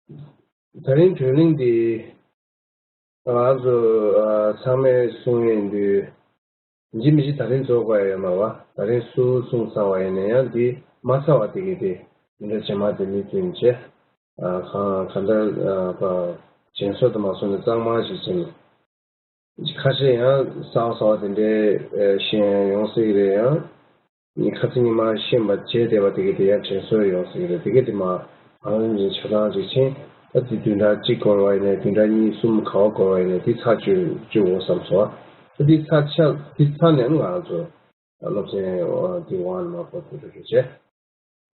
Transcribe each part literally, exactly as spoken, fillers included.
ད་རིང་བགྲོ་གླེང་འདི་ང་ཚོ་ཨ་ཚང་མས་གསུང་ཡས་ཡིན་དུས། ཡིན་གཅིག་མིན་གཅིག་ད་རིང་རྫོགས་དགོས་ཡ་ཡོད་མ་རེད་བ། ད་རིང་སུ་གསུང་ཚར་བ་ཡིན་ན་ཡང་འདི་མ་ཚར་བ་དེ་གི་དེ་འདི་འདྲ་རྗེས་མ་དེ་མི་བསྐྱོན་བྱས། ཨ་གང་གང་ལྟར་ཨ་ཕ་དྲན་གསོ་དུ་མ་སོང་ནས་གཙང་མ་ཞིག་བྱས་ནས། ཁ་ཤས་ཡང་གསར་པ་གསར་པ་དེ་འདྲའི་ཨ་ཤེས་ཡོང་སྲིད་ཀྱི་རེད། ཡང་ཁ་སང་ཉི་མ་ཤེས་པ་བྱས་བསྡད་པ་དེ་གི་དེ་ཡང་དྲན་གསོ་ཡོང་སྲིད་ཀྱི་རེད། དེ་གི་དེ་མ་ཨང་ཅིག་ཆ་ཚང་ཅིག་ཕྱིན། ད་དེ་བདུན་ཕྲག་གཅིག་འགོར་བ་ཡིན་ནའི་བདུན་ཕྲག་གཉིས་གསུམ་ག་བ་འགོར་བ་ཡིན་ནའི་དེ་ཚར་བཅུག་བཅུག་འོ་བསམ་སོང་། ད་དེ་ཚར་ཆ་དེ་ཚར་ནས་ང་ཚོ་སློབ་ཚན་དེ་དབང་མ་བོར་དུ་འགྲོ་རྒྱུ་བྱས།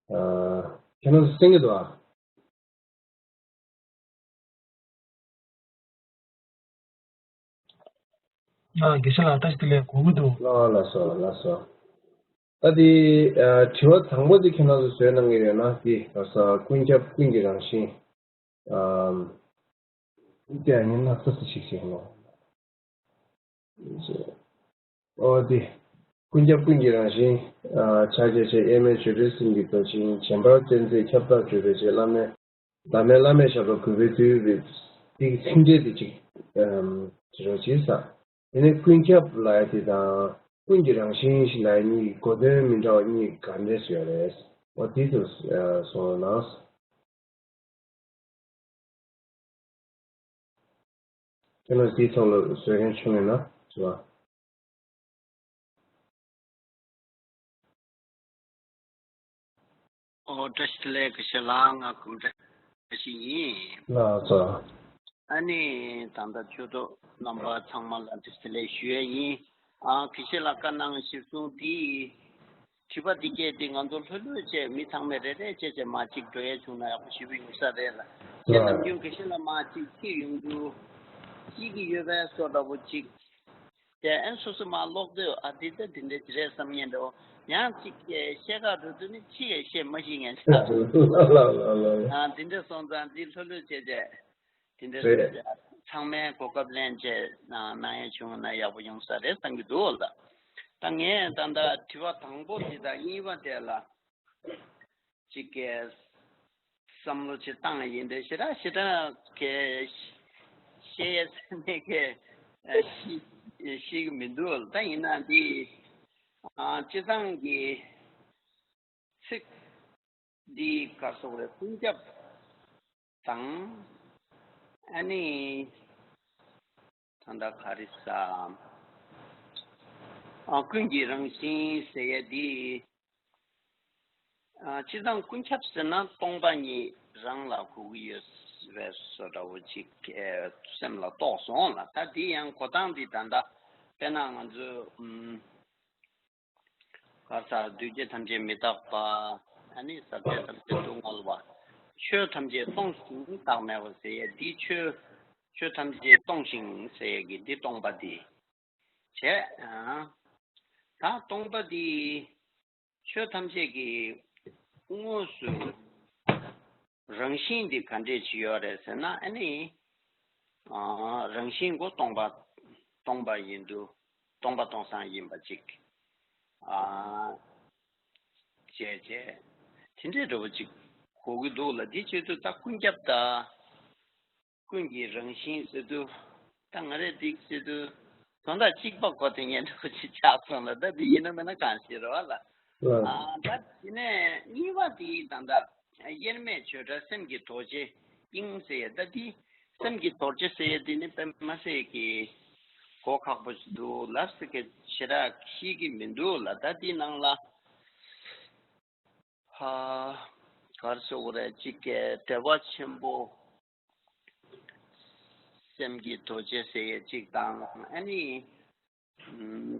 ཨ། ཁྱེད་རང་ཚོ་གསན་གྱི་འདུག་ཨ། ཨ། དགེ་བཤེས་ལགས་བཀྲ་ཤིས་བདེ་ལེགས། གོ་གི་འདུག་ལགས་ལགས་སོ་ལགས་སོ། ད་དེ་ཨ་དྲི་བ་དང་པོ་དེ་ཁྱེད་རང་ཚོ་བཟོས་གནང་གི་ཡོད་ན་དེ་ག་ས་ཀུན་ཁྱབ་ཀུན་གྱི་རང་བཞིན། ཨ། དེ་ཡང་ངས་སྣག་ཚ་ཞིག་བྱས་ནོ། ཨོ་དེ། ཀུན་ཁྱབ་ཀུན་གྱི་རང་བཞིན། ཕྱག་རྒྱ་ཆེ་དབྱེར་མེད་ཆོས་སྒྲའི་སེམས་ཀྱི་རྡོ་རྗེ་ཡིན། བྱམས་པར་བསྟེན་མཛད་ཁྱབ་བདག་གྲུབ་པའི་རྗེ། བླ་མེད་བླ་མེད་ཞབས་ལ་གུས་པས་འདུད་པའི་དེ་ཚིག་འགྲེལ་དེ་ཅིག་ཨམ། དྲི་རོགས་བྱེད་ས། དེ་ནས་ཀུན་ཁྱབ་ལབ་ཡ་དེ་དང་ཀུན་གྱི་རང་བཞིན་ཞེས་ལབ་ཡ་གཉིས་ཀྱི་གོ་དོན་མི་འདྲ་བ་གཉིས་ག་འདྲས་སུ་ཡོད་རེད། འོ་དེ་ཚོ་གསུང་རོགས་གནང་། ཁྱེད་རང་འདིའི་ཐོག་ལ་བཟོ་མཁན་བྱུང་ཡོད་ན་དྲི་བ། ཨོ་བཀྲ་ཤིས་བདེ་ལེགས། དགེ་བཤེས་ལགས། ང་གུང་བཀྲ་ཤིས་ཡིན། ལགས་སོ། ཨ་ནི་ད་ལྟ་ཆོས་གྲོགས་རྣམ་པ་ཚང་མ་ལ་བཀྲ་ཤིས་བདེ་ལེགས་ཞུ་ཡས་ཡིན། ཨ་དགེ་བཤེས་ལགས་བཀའ་གནང་གཞིར་བཟུང་འདི། དྲི་བ་འདི་སྐད་དེ་ང་ཚོ་ལྷོད་ལྷོད་བྱས་མི་ཚང་མས་རེ་རེ་བྱས་བྱས་མ་གཅིག་འགྲོ་ཡས་བྱུང་ན་ཡག་པོ་ཞེ་པོ་ཡོང་ས་རེད་ལ། དེ་ནམ་རྒྱུན་དགེ་བཤེས་ལགས་མ་གཅིག་ཅིག་ཡོང་རྒྱུ་ཅིག་གི་ཡོད་པའི་བཟོ་འདྲ་པོ་ཅིག་དེ་ཨན་སོ་སོ་མ་ཀློག་དུས་ཨ་འདི་ལྟ་འདི་འདྲ་ཅི་རེད་བསམ་ཉན་འགྲོ། ཡང་ཅིག་བཤད་ཁ་འགྲོ་དུས་ནི་ཅི་ཡས་བཤད་མ་ཤེས་ངན་ཆགས། ལ་ལ་ལ་ལ། ཨ་འདི་འདྲ་སོང་ཙང་འདི་ལྷོད་ལྷོད་བྱས་བྱས། དེ་འདྲ་རེད། ཚང་མས་གོ་སྐབས་ལེན་བྱས་གནང་ཡས་བྱུང་ན་ཡག་པོ་ཡོང་ས་རེད་བསམ་གྱི་འདུག་ལ། ད་ངས་ད་ལྟ་དྲི་བ་དང་པོ་དེ་དང་གཉིས་པ་དེ་ལ་ཅིག་གིས་བསམ་བློ་ཅིག་བཏང་ཡིན་ཏེ་ཞེ་དྲག་ཞེ་དྲག་གི་བཤད་ཡས་ཟེར་ནས་གི་ཤེས་ཤེས་ཀྱི་མི་འདུག་ད་ཡིན་ན་འདི་ཨ་སྤྱི་བཏང་གི་ཚིག་འདི་ག་སོགས་རེད། ཀུན་ཁྱབ་དང་། ཨ་ནི་ད་ལྟ་ག་རེ་ཟ། ཨ་ཀུན་གྱི་རང་བཞིན་ཟེར་ཡས་འདི། ཨ་སྤྱིར་བཏང་ཀུན་ཁྱབ་ཟེར་ན་སྟོང་པ་ཉིད་རང་ལ་གོ་གི་ཡོད་པའི་བཟོ་འདྲ་བོ་ཅིག་ཨེ་སེམས་ལ་རྟོགས་སོང་ལ། ད་འདི་ཡང་གོ་སྟངས་འདི་ད་ལྟ་དཔེར་ན་ང་ཚོ་ཨུམ། གར་ས་འདུས་བྱས་ཐམས་ཅད་མི་རྟག་པ། ཨ་ནི་ཟག་བཅས་ཐམས་ཅད་སྡུག་བསྔལ་བ། ཆོས་ཐམས་ཅད་སྟོང་ཞིང་བདག་མེད་པ་ཟེར་ཡས་འདི་ཆོས། ཆོས་ཐམས་ཅད་སྟོང་ཞིང་ཟེར་ཡས་ཀྱི་འདི་སྟོང་པ་འདི་བྱས། ཨ་ད་སྟོང་པ་འདི་ཆོས་ཐམས་ཅད་ཀྱི་དངོས་སུ་རང་བཞིན་འདི་ག་འདྲས་ཅིག་ཡོད་རེད་ཟེར་ན། ཨ་ནི་ཨ་རང་བཞིན་གོ་སྟོང་པ་སྟོང་པ་ཡིན་དུས་སྟོང་པ་སྟོང་སང་ཡིན་པ་ཅིག་ཨ་བྱས་བྱས་དེ་འདྲའི་འདྲ་བོ་ཅིག་གོ་གི་འདུག་ལ། འདི་བྱེད་དུས་ད་ཀུན་ཁྱབ་ད་ཀུན་གྱི་རང་བཞིན་ཟེར་དུས་ད་ང་རས་འདི་ཟེར་དུས་དོན་དག་གཅིག་པ་གོ་དེ་ངས་འདྲ་བོ་ཅིག་ཆགས་སོང་ལ། ད་འདི་ཡིན་ན་མིན་ན་གང་ཤེས་རེད་བ་ལ། ཨ་ད་དེ་ནས་གཉིས་པ་དེ་ད་ད་དབྱེར་མེད་ཆོས་སྒྲ་སེམས་ཀྱི་རྡོ་རྗེ་དབྱིངས་ཟེར་ཡས། ད་འདི་སེམས་ཀྱི་རྡོ་རྗེ་ཟེར་ཡས་འདི་ནི་དཔེ་མ་སྲིད་ཀྱི་གོ་ཁག་པོ་ཞིག་འདུག་ལབ་ཟེར་གི་ཞེ་དྲག་ཤེས་ཀྱི་མི་འདུག་ལ། ད་འདི་ནང་ལ་ཧ་གར་སོགས་རེད་ཅིག་གི་བདེ་བ་ཆེན་པོ་སེམས་ཀྱི་རྡོ་རྗེ་ཟེར་ཡས་ཅིག་དང་། ཨ་ནི་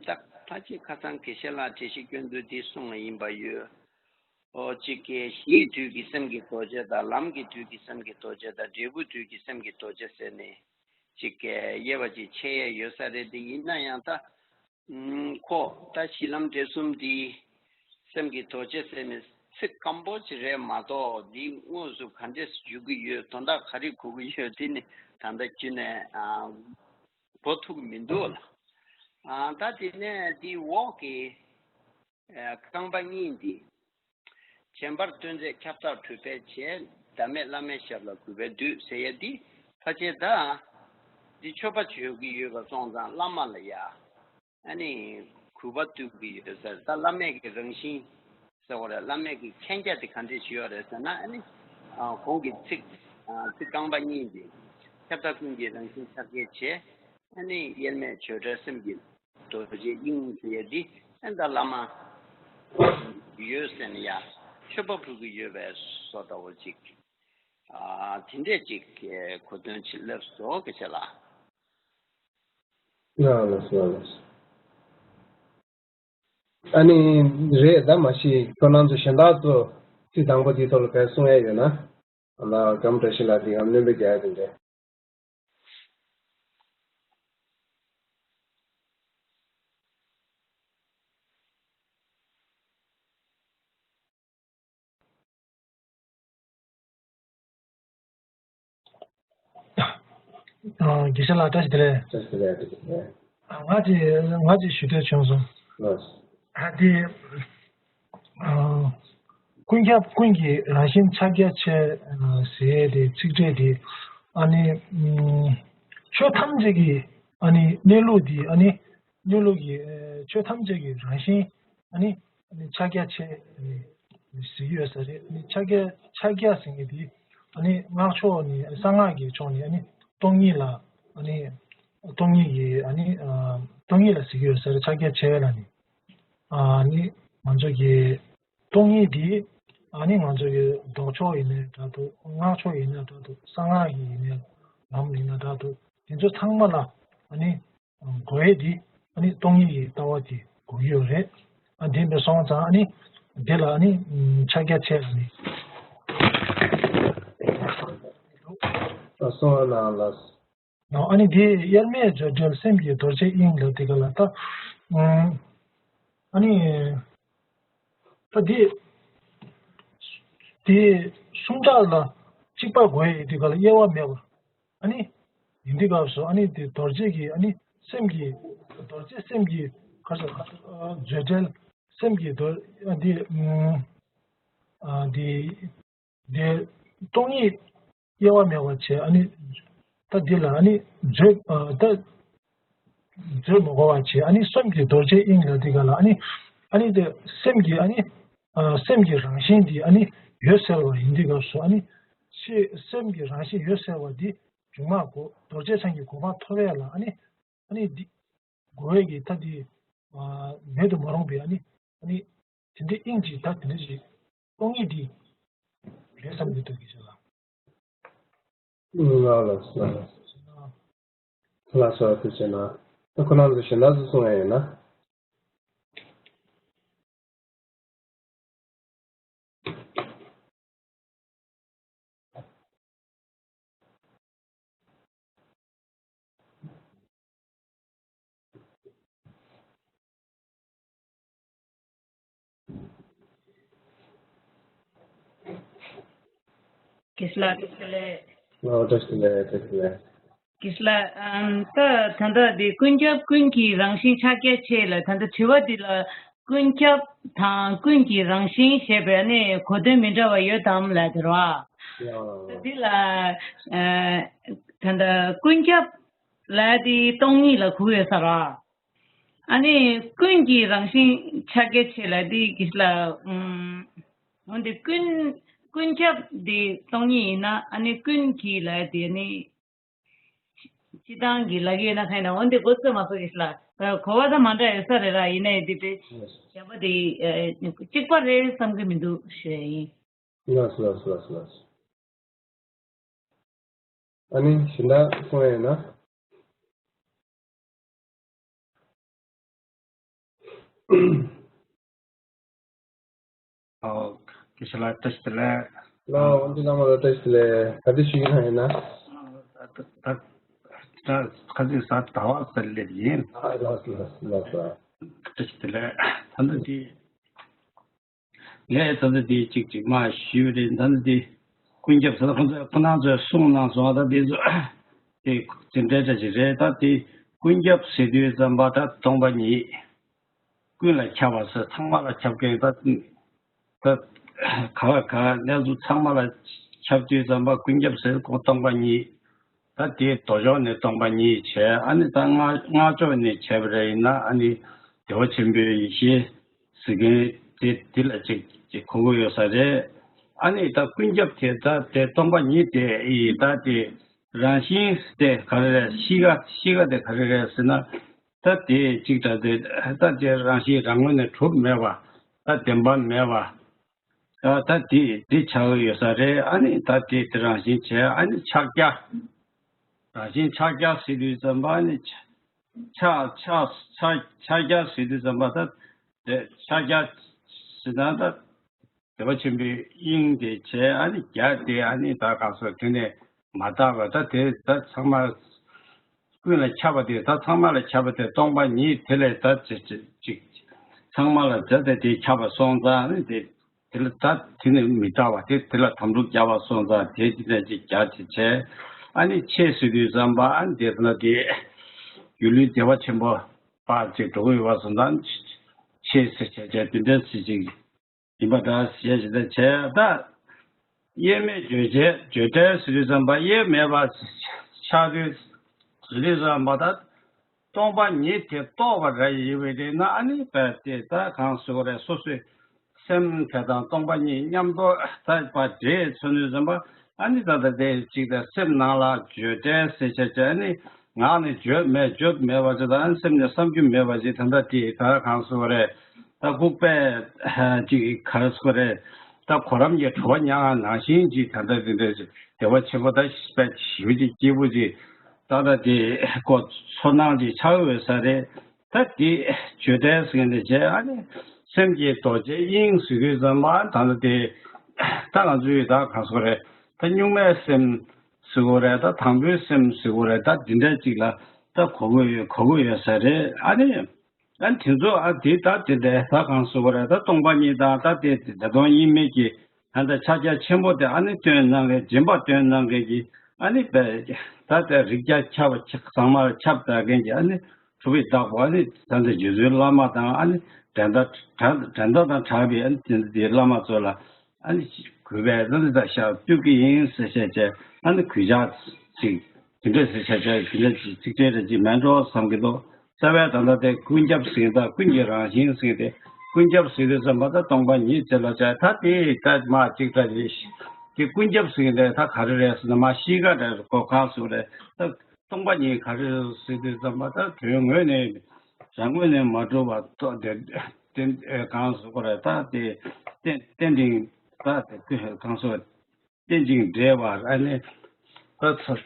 ད་ཕལ་ཆེར་ཁ་སང་དགེ་བཤེས་ལགས་འགྲེལ་བཤད་སྐྱོན་དུས་འདི་གསུངས་ཡིན་པ་ཡོད། ཨོ་གཅིག་གི་གཞིའི་དུས་ཀྱི་སེམས་ཀྱི་རྡོ་རྗེ་དང་ལམ་གྱི་དུས་ཀྱི་སེམས་ཀྱི་རྡོ་རྗེ་དང་འབྲས་བུའི་དུས་ཀྱི་སེམས་ཀྱི་རྡོ་རྗེ་ཟེར་ནས་གཅིག་གི་དབྱེ་བ་གཅིག་ཕྱེ་ཡས་ཡོད་ས་རེད། དེ་ཡིན་ན་ཡང་ད་ཁོ་ད་གཞི་ལམ་འབྲས་གསུམ་འདི་སེམས་ཀྱི་རྡོ་རྗེ་ཟེར་ནས་ཚིག་སྐམ་པོ་ཅིག་རེད་མ་གཏོགས་འདི་དངོས་སུ་ག་འདྲས་འཇུག་གི་ཡོད། དོན་དག་ག་རེ་གོ་གི་ཡོད། དེ་ནི་ད་ལྟ་ཁྱོན་ནས་གོ་ཐུབ་ཀྱི་མི་འདུག་ལ། ད་དེ་ནས་འདི་འོག་གི་རྐང་པ་གཉིས་འདི། བྱམས་པར་བསྟེན་མཛད་ཁྱབ་བདག་གྲུབ་པའི་རྗེ། བདག་མེད་བླ་མའི་ཞབས་ལ་གུས་པས་འདུད་ཟེར་ཡ་འདི་ཕལ་ཆེར་ད་འདི་མཆོད་པ་བརྗོད་ཀྱི་ཡོད་པ་སོང་ཙང་བླ་མ་ལ་ཡ། ཨ་ནི་གུས་པ་བཏུད་ཀྱི་ཡོད་ཟེར། ད་བླ་མེད་ཀྱི་རང་བཞིན་ཟེར་བ་རེད། བླ་མེད་ཀྱི་མཁྱེན་རྒྱ་དེ་ག་འདྲས་ཞིག་ཡོད་རེད་ཟེར་ན། ཨ་ནི་ཨ་གོང་གི་ཚིག་ཨ་ཚིག་རྐང་པ་གཉིས་འདི། ཁྱབ་བདག་ཀུན་གྱི་རང་བཞིན་ཕྱག་རྒྱའི་ཆེད། ཨ་ནི་དབྱེར་མེད་བརྗོད་བྲལ་སེམས་ཀྱི་རྡོ་རྗེ་དབྱིངས་ཟེར་ཡ་འདི། ཨ་ད་བླ་མ་ཡོད་ཟེར་ན་ཡ་མཆོད་པ་ཕུལ་གྱི་ཡོད་པའི་བཟོ་འདྲ་བོ་ཅིག་ཨ་དེ་འདྲས་ཅིག་གོ་དོན་ཅིག་སླེབས་སོང་། སྐད་ཆ་ལ། ལགས་ལགས་ལགས་ལགས། ཨ་ནི་རེད། ད་མ་གཞི་ཁྱོད་རང་ཚོ་གཞན་དག་ཚོ་ཚིག་དང་པོ་འདིའི་ཐོག་ལ་ག་རེ་གསུང་ཡ་ཡོད་ན། ལགས་སྒམ་བཀྲ་ཤིས་ལགས་འདི་གམ་སྣོན་པ་རྒྱག་ཡ་དེ་འདྲས། ཨ་དགེ་བཤེས་ལགས་བཀྲ་ཤིས་བདེ་ལེགས། བཀྲ་ཤིས་བདེ་ལེགས། བཀྲ་ཤིས་བདེ་ལེགས། ཨ་ང་ཅིག་ང་ཅིག་ཞུ་འདོད་བྱུང་སོང་། ལགས། ཨ་དེ་ཨ་ཀུན་ཁྱབ་ཀུན་གྱི་རང་བཞིན་ཕྱག་རྒྱ་ཆེ་ཟེར་དེ་ཚིག་ཕྲད་དེ། ཨ་ནི་ཨམ་ཆོས་ཐམས་ཅད་ཀྱི་ཨ་ནི་གནས་ལུགས་དེ། ཨ་ནི་གནས་ལུགས་ཀྱི་ཨ་ཆོས་ཐམས་ཅད་ཀྱི་རང་བཞིན་ཨ་ནི་ཨ་ནི་ཕྱག་རྒྱ་ཆེ་ཟེར་གྱི་ཡོད་ས་རེད། ཨ་ནི་ཕྱག་རྒྱ་ཕྱག་རྒྱ་ཟེར་མཁན་དེ་ཨ་ནི་སྔགས་ཕྱོགས་ནས། གསང་སྔགས་ཀྱི་ཕྱོགས་ནས་ཨ་ནི་སྟོང་ཉིད་ལ། ཨ་ནི་སྟོང་ཉིད་ཀྱི་ཨ་ནི་ཨ་སྟོང་ཉིད་ལ་ཟེར་གྱི་ཡོད་ས་རེད། ཕྱག་རྒྱ་ཆེ་ལ་ནི། ཨ་ནི་ང་ཚོ་གི་སྟོང་ཉིད་འདི་ཨ་ནི་ང་ཚོ་གི་ལྡོག་ཕྱོགས་ཡིན་ནའི་འདྲ་འདུག་སྔགས་ཕྱོགས་ཡིན་ནའི་འདྲ་འདུག་གསང་སྔགས་ཀྱི་ཡིན་ནའི་ལམ་ཡིན་ནའི་འདྲ་འདུག་དེ་ཚོ་ཚང་མ་ལ་ཨ་ནི་གོ་ཡས་འདི་ཨ་ནི་སྟོང་ཉིད་ཀྱི་ལྟ་བ་དེ་གོ་གི་ཡོད་རེད། ཨ་དེ་འདྲ་སོང་ཙང་ཨ་ནི་དེ་ལ་ཨ་ནི་ཕྱག་རྒྱ་ཆེ་ལ་ནི། ཨ་སོང་ཨ་ན་ལགས། ཨ་ནི་དེ་དབྱེར་མེད་བརྗོད་བྲལ་སེམས་ཀྱི་རྡོ་རྗེ་དབྱིངས་ལ་དེ་ག་ལ་ད། ཨ་ནི་ད་དེ་དེ་གསུང་གྲགས་ལ་གཅིག་པ་གོ་ཡས་དེ་ག་ལ་དབྱེ་བ་མེད་པ། ཨ་ནི་ཡིན་དུས་སྐབས་སུ་ཨ་ནི་དེ་རྡོ་རྗེ་གི་ཨ་ནི་སེམས་ཀྱི་རྡོ་རྗེ་སེམས་ཀྱི་ག་ཟེར་བརྗོད་བྲལ་སེམས་ཀྱི་རྡོ་ཨ་འདི་ཨ་འདི་འདི་སྟོང་ཉིད་དབྱེ་བ་མེད་པ་བྱས། ཨ་ནི་ད་འདི་ལ་ཨ་ནི་བརྗོད་ཨ་ད་བརྗོད་མ་དགོས་པ་བྱས། ཨ་ནི་སེམས་ཀྱི་རྡོ་རྗེ་དབྱིངས་ལ་འདི་ག་ལ་ཨ་ནི་ཨ་ནི་དེ་སེམས་ཀྱི་ཨ་ནི་ཨ་སེམས་ཀྱི་རང་བཞིན་འདི་ཨ་ནི་ཡོད་གསལ་བ་ཡིན་དུས་སྐབས་སུ་ཨ་ནི་ཤེས་སེམས་ཀྱི་རང་བཞིན་ཡོད་གསལ་བ་འདི་འབྱུང་བ་གོ་རྡོ་རྗེ་འཆང་གི་གོ་འཕང་ཐོབ་ཡས་ལ་ཨ་ནི་ཨ་ནི་འདི་གོ་བས་ཀྱི་ད་འདི་ཨ་མེད་དུ་མ་རུང་བའི་ཨ་ནི་ཨ་ནི་དེ་འདྲའི་དབྱིངས་ཀྱི་ད་དེ་འདྲ་ཞིག་སྟོང་ཉིད་འདི་རེད་བསམ་གྱི་འདུག་གི་ཞེས་ལ། ལགས་ལགས་ལགས་ལགས་སོ། ཐུགས་རྗེ་གནང་། ད་ཁོ་རང་ཚོ་གཞན་དག་ཚོ་གསུང་ཡ་ཡོད་ན། དགེ་བཤེས་ལགས་བཀྲ་ཤིས་བདེ་ལེགས། ལགས་བཀྲ་ཤིས་བདེ་ལེགས། བཀྲ་ཤིས་བདེ་ལེགས། དགེ་བཤེས་ལགས། ཨམ་ད་ད་ལྟ་འདི་ཀུན་ཁྱབ་ཀུན་གྱི་རང་བཞིན་ཕྱག་རྒྱ་ཆེ་ལ། ད་ལྟ་དྲི་བ་འདི་ལ་ཀུན་ཁྱབ་དང་ཀུན་གྱི་རང་བཞིན་ཞེས་པའི་ནི་གོ་དོན་མི་འདྲ་བ་ཡོད་དམ་ལབ་དེ་རེད་བ། ལགས། འདི་ལ་ཨ་ད་ལྟ་ཀུན་ཁྱབ་ལབ་དེ་སྟོང་ཉིད་ལ་གོ་ཡོད་ས་རེད། ཨ་ནི་ཀུན་གྱི་རང་བཞིན་ཕྱག་རྒྱ་ཆེ་ལབ་དེ་དགེ་བཤེས་ལགས། ཨུམ། འོན་ཏེ་ཀུན་ཀུན་ཁྱབ་དེ་སྟོང་ཉིད་ཡིན་ན། ཨ་ནི་ཀུན་གྱི་ལབ་དེ་ནི་སྤྱི་བཏང་གི་ལབ་ཀྱི་ཡོད་ན་གང་ཡིན་ན། འོན་ཏེ་གོ་ཚོད་མ་ཚོད་དགེ་བཤེས་ལགས། གོ་བ་ད་མ་འདྲ་ཡོད་ས་རེད་ར། ཡིན་ནའི་དེ་དཔེ་བྱ་བ་དེ་གཅིག་པ་རེད་བསམ་གྱི་མི་འདུག་ཞུ་ཡ་ཡིན། ལགས་ལགས་ལགས་ལགས། ཨ་ནི་གཞན་དག་གསུང་ཡ་ཡོད་ན། ཨོ། དགེ་བཤེས་ལགས་བཀྲ་ཤིས་བདེ་ལེགས། ལགས་འོན་ཏེ་བླ་མ་ལ་བཀྲ་ཤིས་བདེ་ལེགས། ག་དུས་ཞུ་གི་ཡིན་ན། ད་ད་ད་ཁ་སང་གཟའ་ཟླ་བ་ཚེས་སླེབས་ཡིན། ལགས་ལགས་ལགས་ལགས། བཀྲ་ཤིས་བདེ་ལེགས། ད་ལྟ་དེ། ངས་ད་ལྟ་དེ་གཅིག་གཅིག་མ་ཞུས་རེད། ད་ལྟ་དེ་ཀུན་ཁྱབ་ད་ལྟ་ཁོང་ཚོས་ཁོ་རང་ཚོས་གསུངས་གནང་སོང་། ད་དེ་ཚོ་དེ་དེ་འདྲ་འདྲ་ཞིག་རེད། ད་དེ་ཀུན་ཁྱབ་ཟེར་དུས་ཙམ་པ་ད་སྟོང་པ་ཉིད་ཀུན་ལ་ཁྱབ་པ་ཟེར། ཚང་མ་ལ་ཁྱབ་མཁན། ད་ད་ག་བ་ག་གནས་ཚུལ་ཚང་མ་ལ་ ཁྱབ་དུས་ཙམ་པ་ཀུན་ཁྱབ་ཟེར་ཁོ་སྟོང་པ་ཉིད། ད་དེ་མདོ་ཕྱོགས་ནས་སྟོང་པ་ཉིད་བྱས། ཨ་ནི་ད་སྔགས་སྔགས་ཕྱོགས་ནས་བྱས་པ་རེད་ཡིན་ན། ཨ་ནི་བདེ་བ་ཆེན་པོའི་ཡེ་ཤེས་ཟེར་མཁན་དེ་དེ་ལ་ཅིག་ཅིག་གོ་གི་ཡོད་ས་རེད། ཨ་ནི་ད་ཀུན་ཁྱབ་དེ་ད་དེ་སྟོང་པ་ཉིད་དེ་ཡི་ད་དེ་རང་བཞིན་དེ་ག་རེ་རེད། གཤིས་ཀ་གཤིས་ཀ་དེ་ག་རེ་རེད་ཟེར་ན། ད་དེ་གཅིག་ད་དེ་ད་དེ་རང་བཞིན་རང་ངོས་ནས་གྲུབ་མེད་པ། ད་བདེན་པ་མེད་པ། ད་ད་དེ་དེ་ཆགས་ཀྱི་ཡོད་ས་རེད། ཨ་ནི་ད་དེ་དེ་རང་བཞིན་བྱས། ཨ་ནི་ཕྱག་རྒྱ། རང་བཞིན་ཕྱག་རྒྱ་ཟེར་དུས་ཙམ་པ། ཨ་ནི་ཕྱག་ཕྱག་ཕྱག་ཕྱག་རྒྱ་ཟེར་དུས་ཙམ་པ། ད་དེ་ཕྱག་རྒྱ་ཟེར་ན་ད་བདེ་བ་ཆེན་པོའི་དབྱིངས་དེ་བྱས། ཨ་ནི་རྒྱ་དེ་ཨ་ནི་ད་ག་སོ་དེ་ནས་མ་དག་པ། ད་དེ་ད་ཚང་མ་ཀུན་ལ་ཁྱབ་པ་དེ། ད་ཚང་མ་ལ་ཁྱབ་པ་དེ་སྟོང་པ་ཉིད་དེ་ལས་ད་ཅི་ཅི་ཅིག་ཚང་མ་ལ་ད་དེ་དེ་ཁྱབ་པ་སོང་ཙང་། ཨ་ནི་དེ་དེ་ལ་ད་དེ་ནི་མི་རྟག་པ་དེ། དེ་ལ་དམ་བཅའ་བརྒྱབ་པ་སོང་ཙང་། དེ་དེ་ནས་ཅིག་རྒྱ་ཅིག་བྱས། ཨ་ནི་ཆོས་ཟེར་དུས་ཙམ་པ། ཨ་ནི་དེ་ལ་དེ་སྒྱུ་ལུས་བདེ་བ་ཆེན་པོ་པ་ཅིག་འགྲོ་གི་ཡོད་པ་སོང་ཙང་། ཆོས་ཟེར་བྱས་བྱས་དེ་འདྲ་ཟེར་ཅིག་ཡིན་པ་འདྲ་ཞེས་བྱས་ཏེ་བྱས། ད་དབྱེར་མེད་བརྗོད་བྱེད་བརྗོད་བྲལ་ཟེར་དུས་ཙམ་པ། དབྱེར་མེད་པ་ཆགས་དུས་ཟེར་དུས་ཙམ་པ། ད་སྟོང་པ་ཉིད་དེ་རྟོགས་པ་རེད་ཡིན་པས་དེ་ན། ཨ་ནི་དཔེ་དེ་ད་གང་ཟེར་དགོས་རེད། སོ་སོའི་སེམས་དེ་དང་སྟོང་པ་ཉིད་མཉམ་དུ་ད་པ་འདྲེས་ཚོར་དུས་ཙམ་པ། ཨ་ནི་ད་ལྟ་དེ་གཅིག་ད་སེམས་ནང་ལ་བརྗོད་བྲལ་ཟེར་བྱས་བྱས། ཨ་ནི་ངག་ནས་བརྗོད་མེད་བརྗོད་མེད་པ་ཅིག་དང་། ཨ་ནི་སེམས་ནས་བསམ་རྒྱུ་མེད་པ་ཅིག་ད་ལྟ་དེ་ད་གང་ཟེར་དགོས་རེད། ད་ལྐུགས་པས་ཅིག་ག་རེ་ཟེར་དགོས་རེད། ད་གོ་རམས་ཀྱི་བྲོ་བ་མྱངས་པ་ནང་བཞིན་ཅིག་ད་ལྟ་དེ་འདྲ་ཅིག་བདེ་བ་ཆེན་པོ་ད་དཔེ་ཞེ་པོ་ཅིག་སྐྱིད་པོ་ཅིག་ད་ལྟ་དེ་ཁོ་ཚོར་སྣང་ཅིག་ཆགས་ཡོད་ས་རེད། ད་དེ་བརྗོད་བྲལ་ཟེར་མཁན་དེ་བྱས། ཨ་ནི་སེམས་ཀྱི་རྡོ་རྗེ་དབྱིངས་ཟེར་དུས་ཙམ་པ། ད་ལྟ་དེ་ད་ང་ཚོའི་ད་ག་ཟེར་དགོས་རེད། ད་གཉུག་མའི་སེམས་ཟེར་དགོས་རེད། ད་དང་པོའི་སེམས་ཟེར་དགོས་རེད། ད་འདི་འདྲ་ཅིག་ལ་ད་གོ་གི་ཡོད་གོ་གི་ཡོད་ས་རེད། ཨ་ནི་ཨ་ནི་དེ་ཚོ་ཨ་དེ་ད་དེ་འདྲ་ད་གང་ཟེར་དགོས་རེད། ད་སྟོང་པ་ཉིད་དང་ད་དེ་བདེ་སྟོང་དབྱེར་མེད་ཀྱི་ད་ལྟ་ཕྱག་རྒྱ་ཆེན་པོ་དེ་ཨ་ནི་སྟོན་གནང་མཁན། སྦྱིན་པ་སྟོན་གནང་མཁན་གྱི་ཨ་ནི་དཔེ་ད་ལྟ་རིགས་བརྒྱ་ཁྱབ་པ་ཚང་མར་ཁྱབ་བསྡད་མཁན་གྱི་ཨ་ནི་གྲུབ་པའི་བདག་པོ། ཨ་ནི་ད་ལྟ་རྗེ་བཙུན་བླ་མ་དང་། ཨ་ནི་འགྲན་ཟླ་འགྲན་ཟླ་དང་བྲལ་བའི་ཨ་ནི་དེ་འདྲ་དེ་བླ་མ་ཚོ་ལ་ཨ་ནི་གུས་པས་ད་ལྟ་ད་ཞབས་བཏུད་ཀྱི་ཡིན་ཟེར་བཤད་བྱས། ཨ་ནི་གུས་ཕྱག་ཅིག་དེ་འདྲ་ཟེར་བཤད་བྱས། དེ་འདྲ་ཅིག་ཚིག་ཕྲད་རེ་ཅིག་མེད་འགྲོ་བསམ་གྱི་འདུག་རྩ་བའི་ད་ལྟ་དེ་ཀུན་ཁྱབ་ཟེར་མཁན་དང་ཀུན་གྱི་རང་བཞིན་ཟེར་མཁན་དེ། ཀུན་ཁྱབ་ཟེར་དུས་ཙམ་པ་ད་སྟོང་པ་ཉིད་དེ་ལ་བྱ། ད་དེ་ད་མ་གཅིག་ད་རེད། དེ་ཀུན་ཁྱབ་ཟེར་མཁན་དེ་ད་ག་རེ་རེད་ཟེར་ན། མ་གཤིས་ཀ་རེད། གོ་གང་ཟེར་རེད། ད་སྟོང་པ་ཉིད་ག་རེ་ཟེར་དུས་ཙམ་པ། ད་དོན་ངོས་ནས་རང་ངོས་ནས་མ་གྲུབ་པ་ཏོ་དེ་དེ་གང་ཟེར་དགོས་རེད། ད་དེ་རྟེན་རྟེན་འབྲེལ་ད་དེ་གང་ཟེར། རྟེན་ཅིང་འབྲེལ་བར་ཨ་ནི་ད་ཆོས་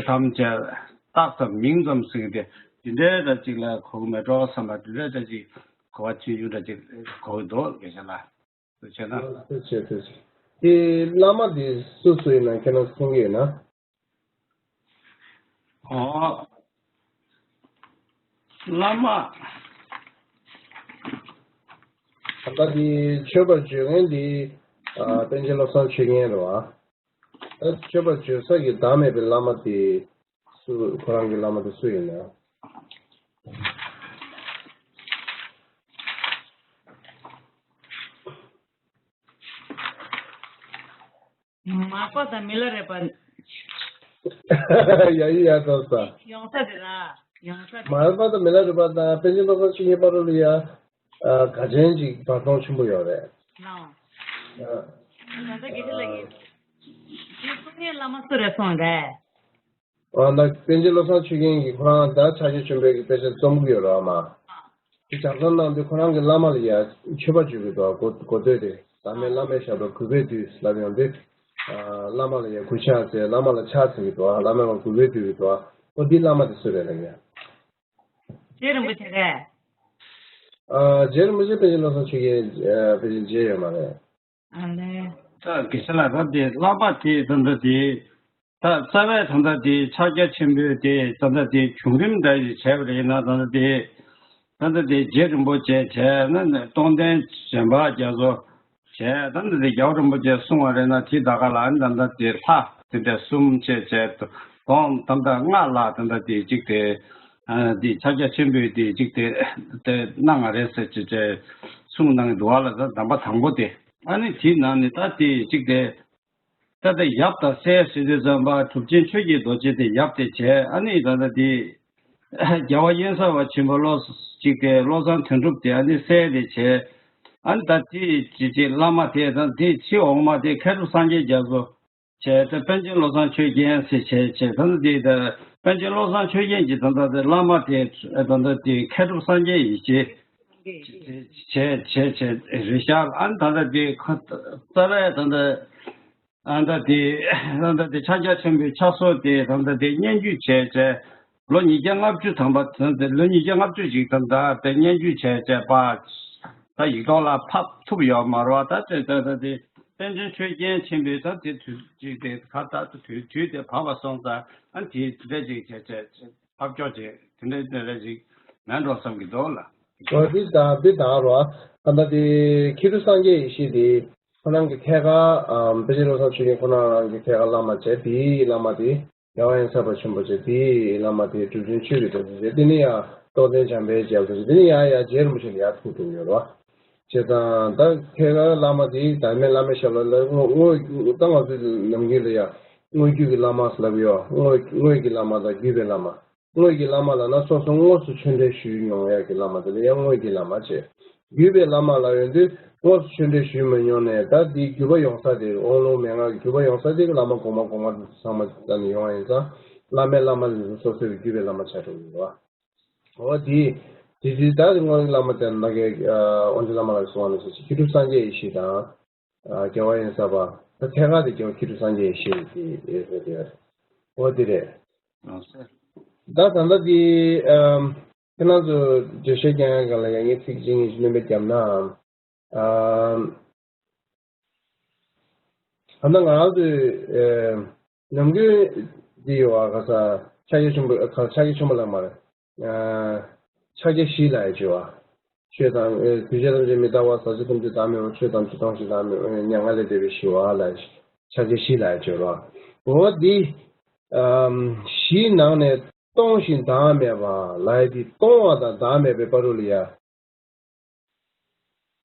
ཐམས་ཅད་རྟགས་ཙམ་མིང་ཙམ་ཟེར་གྱི་དེ་འདི་འདྲའི་འདྲ་ཅིག་ལ་གོ་གི་མེད་འགྲོ་བསམ་པ། འདི་འདྲའི་འདྲ་ཅིག་གོ་བ་ཆུང་ཆུང་འདྲ་ཅིག་གོ་གི་འདུག་དགེ་བཤེས་ལགས། ཐུགས་རྗེ་གནང་། ཐུགས་རྗེ་ཆེ། ཐུགས་རྗེ་ཆེ། དེ་བླ་མ་དེ་སུ་སུ་ཡིན་ན་ཁྱེད་རང་གསུང་གི་ཡོད་ན། ཨོ། བླ་མ། ད་ལྟ་འདི་མཆོད་པར་བརྗོད་མཁན་འདི་ཨ་པཎ་ཆེན་བློ་བཟང་ཆོས་རྒྱན་རེད་བ། ད་མཆོད་པར་བརྗོད་ས་གི་བདག་མེད་པའི་བླ་མ་དེ་སུ། ཁོ་རང་གི་བླ་མ་དེ་སུ་ཡིན་ན། མར་པ་དང་མི་ལ་རས་པ། ཡ་ཡི་ཡ་ཐོབ་ས། ཡོང་ས་དེ་ར། ཡོང་ས་དེ། མར་པ་དང་མི་ལ་རས་པ་དང་པཎ་ཆེན་བློ་བཟང་ཆོས་རྒྱན་བར་ལ་ཡ། ཨ་དགའ་ཆེན་ཅིག་བར་སྟོང་ཆེན་པོ་ཡོད་རེད། ལའོ། ཨ། ད་ལྟ་དགེ་བཤེས་ལགས་ཀྱིས་དེ་གསུང་མཁན་བླ་མ་སུ་རེད་གསུངས་རེད། ཨ་ན་པཎ་ཆེན་བློ་བཟང་ཆོས་རྒྱན་གྱིས་ཁོ་རང་ད་ཕྱག་རྒྱ་ཆེན་པོའི་གི་དཔེ་ཆ་རྩོམ་གྱི་ཡོད་རེད་མ། དེ་ལྗགས་རྩོམ་གནང་དུས་ཁོ་རང་གི་བླ་མ་ལ་ཡ་མཆོད་པ་བརྗོད་ཀྱི་འདུག་གོ་གོ་ཐོས་དེ། བདག་མེད་བླ་མའི་ཞབས་ལ་གུས་པས་འདུད་ལབ་ཡོང་དུས། ཨ་བླ་མ་ལ་ཡ་གུས་ཕྱག་འཚལ། བླ་མ་ལ་ཕྱག་འཚལ་གྱི་འདུག་བླ་མ་ལ་གུས་པས་འདུད་ཀྱི་འདུག་ཨོ་འདི་བླ་མ་དེ་སུ་རེད་ལབ་ཡ། རྗེ་རིན་པོ་ཆེ་རེད། ཨ་རྗེ་རིན་པོ་ཆེ་པཎ་ཆེན་བློ་བཟང་ཆོས་རྒྱན་ཨ་པཎ་ཆེན་མཇལ་ཡོད་མ་རེད། ཨ་ལས། ད་དགེ་བཤེས་ལགས། ད་དེ་བླ་མ་དེ་ད་ལྟ་དེ་ད་རྩ་བའི་ད་ལྟ་དེ་ཕྱག་རྒྱ་ཆེན་པོའི་དེ་ད་ལྟ་དེ་བྱུང་རིམ་འདྲ་ཞིག་བྱས་པ་རེད་ན། ད་ལྟ་དེ་ད་ལྟ་དེ་རྗེ་རིན་པོ་ཆེ་བྱས་ན་ནི་རྟོགས་ལྡན་འདྲེན་པ་རྒྱ་མཚོ་བྱས། ད་ལྟ་དེ་རྒྱལ་བ་རིན་པོ་ཆེས་གསུངས་པ་རེད་ན། དེ་ད་ག་ལ་ནི་ད་ལྟ་དེ་ལྷ་དེ་འདྲ་གསུམ་བྱས་བྱས་དོན་ད་ལྟ་ལྔ་ལ་ད་ལྟ་དེ་གཅིག་དེ་ཨ་དེ་ཕྱག་རྒྱ་ཆེན་པོའི་དེ་གཅིག་དེ་དེ་གནང་བ་རེད་ཟེར་བྱས་བྱས་གསུངས་གནང་གི་འདུག་བ་ལ། ད་གདམས་པ་དང་པོ་དེ། ཨ་ནི་དེའི་ནང་ནས་ད་དེ་གཅིག་དེ། ད་ལྟ་ཡབ་དང་སྲས་ཟེར་དུས་ཙམ་པ་གྲུབ་ཆེན་ཆོས་ཀྱི་རྡོ་རྗེ་དེ་ཡབ་དེ་བྱས། ཨ་ནི་ད་ལྟ་དེ་རྒྱལ་བ་དབེན་ས་པ་ཆེན་པོ་བློ་གཅིག་དེ་བློ་བཟང་དོན་གྲུབ་དེ་ཨ་ནི་སྲས་དེ་བྱས། ཨ་ནི་ད་དེ་ཅི་ཅི་བླ་མ་དེ་དང་དེ་ཕྱི་འོག་མ་དེ་མཁས་གྲུབ་སངས་རྒྱས་རྒྱ་མཚོ་བྱས། ད་པཎ་ཆེན་བློ་བཟང་ཆོས་རྒྱན་ཟེར་བྱས་བྱས། ད་ལྟ་དེ་ད་པཎ་ཆེན་བློ་བཟང་ཆོས་རྒྱན་གྱི་ད་ལྟ་དེ་བླ་མ་དེ་ད་ལྟ་དེ་མཁས་གྲུབ་སངས་རྒྱས་ཡེ་ཤེས་བྱས་བྱས་བྱས་བྱས་རེད་ཤག་ཨ་ནི་ད་ལྟ་དེ་ཁ་རྩ་བའི་ད་ལྟ་ཨ་ད་དེ་ད་ལྟ་དེ་ཕྱག་རྒྱ་ཆེན་པོའི་ཕྱག་སྲོལ་དེ་ད་ལྟ་དེ་སྙན་བརྒྱུད་བྱས་བྱས། ལོ་ཉིས་བརྒྱ་ལྔ་བཅུ་ཐམ་པ་ད་ལྟ་ལོ་ཉིས་བརྒྱ་ལྔ་བཅུ་ཞིག་ད་ལྟ་དེ་སྙན་བརྒྱུད་བྱས་བྱས་པ། ད་ཡིག་ཐོག་ལ་ཕབ་ཐུབ་ཡོད་མ་རེད་བ། ད་དེ་ད་ལྟ་དེ་པཎ་ཆེན་ཆོས་རྒྱན་ཆེན་པོའི་ད་དེ་དུས་ཅིག་དེ་ཁ་ད་དུས་དུས་དེ་བབས་པ་སོང་ཙང་ཨ་དེ་དེ་འདྲ་ཅིག་བྱས་བྱས་ཕབ་སྐྱོར་བྱས་དེ་འདྲ་དེ་འདྲ་ཅིག་མེད་འགྲོ་བསམ་གྱི་འདུག་ལ། འོ་དེ་ད་དེ་ད་རོ། ད་ལྟ་དེ་མཁས་གྲུབ་སངས་རྒྱས་ཡེ་ཤེས་དེ་ཁོ་རང་གི་ཐད་ཀར་ཨམ་པཎ་ཆེན་བློ་བཟང་ཆོས་རྒྱན་ཁོ་རང་རང་གི་ཐད་ཀར་བླ་མ་བྱས། དེའི་བླ་མ་དེ་རྒྱལ་བ་དབེན་ས་པ་ཆེན་པོ་བྱས། དེའི་བླ་མ་དེ་གྲུབ་ཆེན་ཆོས་ཀྱི་རྡོ་རྗེ་བྱས། དེ་ནས་ཡང་རྟོགས་ལྡན་འཇམ་དཔལ་རྒྱ་མཚོ་བྱས། དེ་ནས་ཡང་ཡང་རྗེ་རིན་པོ་ཆེ་ལ་ཡར་ཐུག་འགྲོ་གི་ཡོད་རེད་བ། བྱས་ཙང་ད་ཐད་ཀར་བླ་མ་དེ་ད་མེད་བླ་མའི་ཞབས་ལ་ལ་དངོས་དངོས་ད་ང་ཚོའི་ནམ་རྒྱུན་ལ་ཡང་དངོས་བརྒྱུད་ཀྱི་བླ་མ་ལབ་ཡོད། དངོས་དངོས་ཀྱི་བླ་མ་དང་བརྒྱུད་པའི་བླ་མ། དངོས་ཀྱི་བླ་མ་ལབ་ན་སོ་སོ་དངོས་སུ་ཆོས་འབྲེལ་ཞུས་མྱོང་ཡག་གི་བླ་མ་དེ་ལ་ཡང་དངོས་ཀྱི་བླ་མ་བྱས། བརྒྱུད་པའི་བླ་མ་ལབ་ཡོང་དུས་དངོས་སུ་ཆོས་འབྲེལ་ཞུས་མ་མྱོང་ནས་ད་འདི་བརྒྱུད་པ་ཡོང་ས་དེ་དབང་ལུང་མན་ངག་གི་བརྒྱུད་པ་ཡོང་ས་དེ་གི་བླ་མ་གོང་མ་གོང་མ་ཚང་མ་ད་ནི་ཡོང་བ་ཡིན་ཙང་། བླ་མའི་བླ་མ་ལ་སོ་སོའི་བརྒྱུད་པའི་བླ་མ་ཆགས་འགྲོ་གི་ཡོད་བ། འོ་དེ་དེ་དུས་ད་དེ་དངོས་ཀྱི་བླ་མ་དེ་ནང་གི་དབང་ཕྱུག་བླ་མ་ལ་གསུང་བ་ནས་སོ་སོ་མཁས་གྲུབ་སངས་རྒྱས་ཡེ་ཤེས་དང་། རྒྱལ་བ་དབེན་ས་པ། ད་ཐད་ཀར་དེ་རྒྱལ་བ་མཁས་གྲུབ་སངས་རྒྱས་ཡེ་ཤེས་ཀྱི་ཡོད་རེད། འོ་དེ་རེད། ཨ་སེ། ད་ད་ལྟ་དེ་ཨམ་ཁྱེད་རང་ཚོ་བརྗོད་བཤད་རྒྱག་ཡག་སྒང་ལ་ཡང་ངས་ཚིག་གཅིག་གཉིས་ཤིག་སྣོན་པ་བརྒྱབ་ན། ཨམ་ད་ལྟ་ང་རང་ཚོའི་ཨམ་ནམ་རྒྱུན་འདི་ཡོད་བ། ག་ས་ཕྱག་རྒྱ་ཆེན་པོ་ག་ཕྱག་རྒྱ་ཆེན་པོ་ལ་མ་རེད། ཕྱག་རྒྱ་བཞི་ལ་ཡང་བརྗོད་པ། ཆོས་ཐམས་ཨེ་འདུས་བྱས་ཐམས་ཅད་མི་རྟག་པ། ཟག་བཅས་ཐམས་ཅད་བདག་མེད་པ། ཆོས་ཐམས་ཅད་སྟོང་ཞིང་བདག་མེད་པ། མྱ་ངན་ལས་འདས་པའི་ཞི་བ་ལ་ཕྱག་རྒྱ་བཞི་ལ་ཡང་བརྗོད་པ། འོ་འདི་ཨམ་བཞིའི་ནང་ནས་སྟོང་ཞིང་བདག་མེད་པ་ལབ་ཡ་འདི་སྟོང་བ་དང་བདག་མེད་པའི་བར་དུ་ལ་ཡ།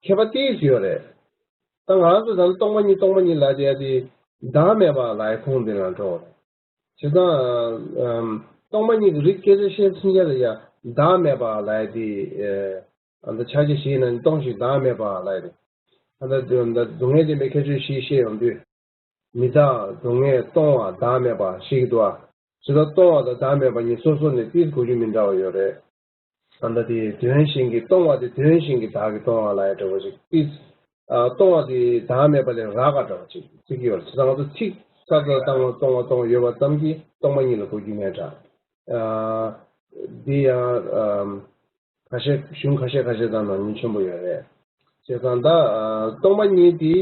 ཁྱད་པར་ཏོག་ཙམ་ཡོད་རེད། ད་ང་རང་ཚོ་ད་ལྟ་སྟོང་པ་ཉིད་སྟོང་པ་ཉིད་ལབ་བསྡད་ཡ་དེ་བདག་མེད་པ་ལབ་ཡ་ཁུངས་འདི་ལ་འགྲོ་བ་རེད། བྱས་ཙང་ཨམ་སྟོང་པ་ཉིད་ཀྱི་རིགས་སྐད་ཆ་བཤད་ཚུན་ཆད་ལ་ཡ་བདག་མེད་པ་ལབ་ཡ་དེ་ཨ་ད་ཕྱག་རྒྱ་བཞིའི་ནང་ནས་སྟོང་ཞིང་བདག་མེད་པ་ལབ་ཡ་དེ། ད་ལྟ་སྡུག་བསྔལ་བདེན་པའི་ཁྱད་ཆོས་བཞི་བཤད་ཡོང་དུས། མི་རྟག་སྡུག་བསྔལ་སྟོང་བ་བདག་མེད་པ་ཞིག་འདུག་ཨ། ཇི་ལྟར་སྟོང་བ་དང་བདག་མེད་པ་གཉིས་སོ་སོ་ནས་ཏིས་གོ་རྒྱུ་མི་འདྲ་བ་ཡོད་རེད། ད་ལྟ་དེ་དོན་གཞན་གྱི་སྟོང་བ་དེ་དོན་གཞན་གྱི་བདག་གི་སྟོང་བ་ལ་ཡང་འདྲ་བ་ཞིག་ཏིས། ཨ་སྟོང་བ་དེ་བདག་མེད་པ་ལས་རག་ག་འདྲ་བ་ཞིག་ཅིག་ཡོད་རེད། ཇི་ལྟར་ང་ཚོ་ཚིག་གསར་དུ་བཏང་བ་སྟོང་བ་སྟོང་བ་ཡོད་པ་ཙམ་གྱིས་སྟོང་པ་ཉིད་ལ་གོ་རྒྱུ་མེད་འདྲ། ཨ་འདི་ཡང་ཨམ་ཁ་ཤས་གཞུང་ཁ་ཤས་ཁ་ཤས་དང་ནང་ཉིན་ཆེན་པོ་ཡོད་རེད། བྱས་ཙང་ད་ཨ་སྟོང་པ་ཉིད་དེ།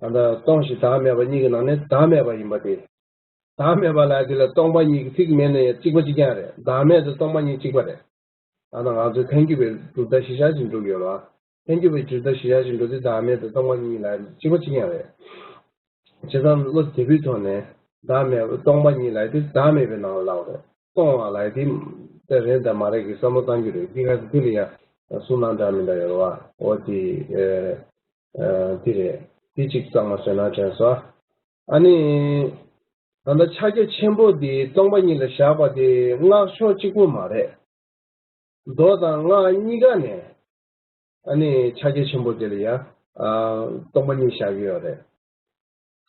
ད་ལྟ་སྟོང་ཞིང་བདག་མེད་པ་གཉིས་ཀྱི་ནང་ནས་བདག་མེད་པ་ཡིན་པ་དེ། བདག་མེད་པ་ལབ་དེ་ལ་སྟོང་པ་ཉིད་ཀྱི་ཚིག་མེད་ན་ཡང་གཅིག་པ་གཅིག་རྐྱང་རེད། བདག་མེད་དང་སྟོང་པ་ཉིད་གཅིག་པ་རེད། ད་ལྟ་ང་ཚོས་ཐལ་འགྱུར་བའི་གྲུབ་མཐའ་གཞིར་བཞག་ཅིག་འགྲོ་གི་ཡོད་ལ། ཐལ་འགྱུར་བའི་གྲུབ་མཐའ་གཞིར་བཞག་ཅིག་འགྲོ་དུས་བདག་མེད་དང་སྟོང་པ་ཉིད་ལབ་གཅིག་པ་གཅིག་རྐྱང་རེད། བྱས་ཙང་བློ་བདེ་པོའི་ཐོག་ནས་བདག་མེད་པ་སྟོང་པ་ཉིད་ལབ་དུས་བདག་མེད་པའི་ནང་ལ་ལབ་རེད། སྟོང་བ་ལབ་དེ་དེ་རེད་དང་མ་རེད་ཀྱི་བསམ་བློ་བཏང་རྒྱུ་རེད། འདི་ག་ཚོད་དེ་ལ་ཡང་གསུང་གནང་འདྲ་མི་འདྲ་ཡོད་རེད་བ། འོ་དེ་ཨེ་ཨེ་དེ་རེད། དེ་གཅིག་གཙང་མ་བཟོས་ན་དྲན་སོང་། ཨ་ནི་ད་ལྟ་ཕྱག་རྒྱ་ཆེན་པོ་དེ་སྟོང་པ་ཉིད་ལ་བཞག་པ་དེ་སྔགས་ཕྱོགས་གཅིག་པུ་མ་རེད། མདོ་དང་སྔགས་གཉིས་ཀ་ནས་ཨ་ནི་ཕྱག་རྒྱ་ཆེན་པོ་དེ་ལ་ཡང་ཨ་སྟོང་པ་ཉིད་བཞག་གི་ཡོད་རེད།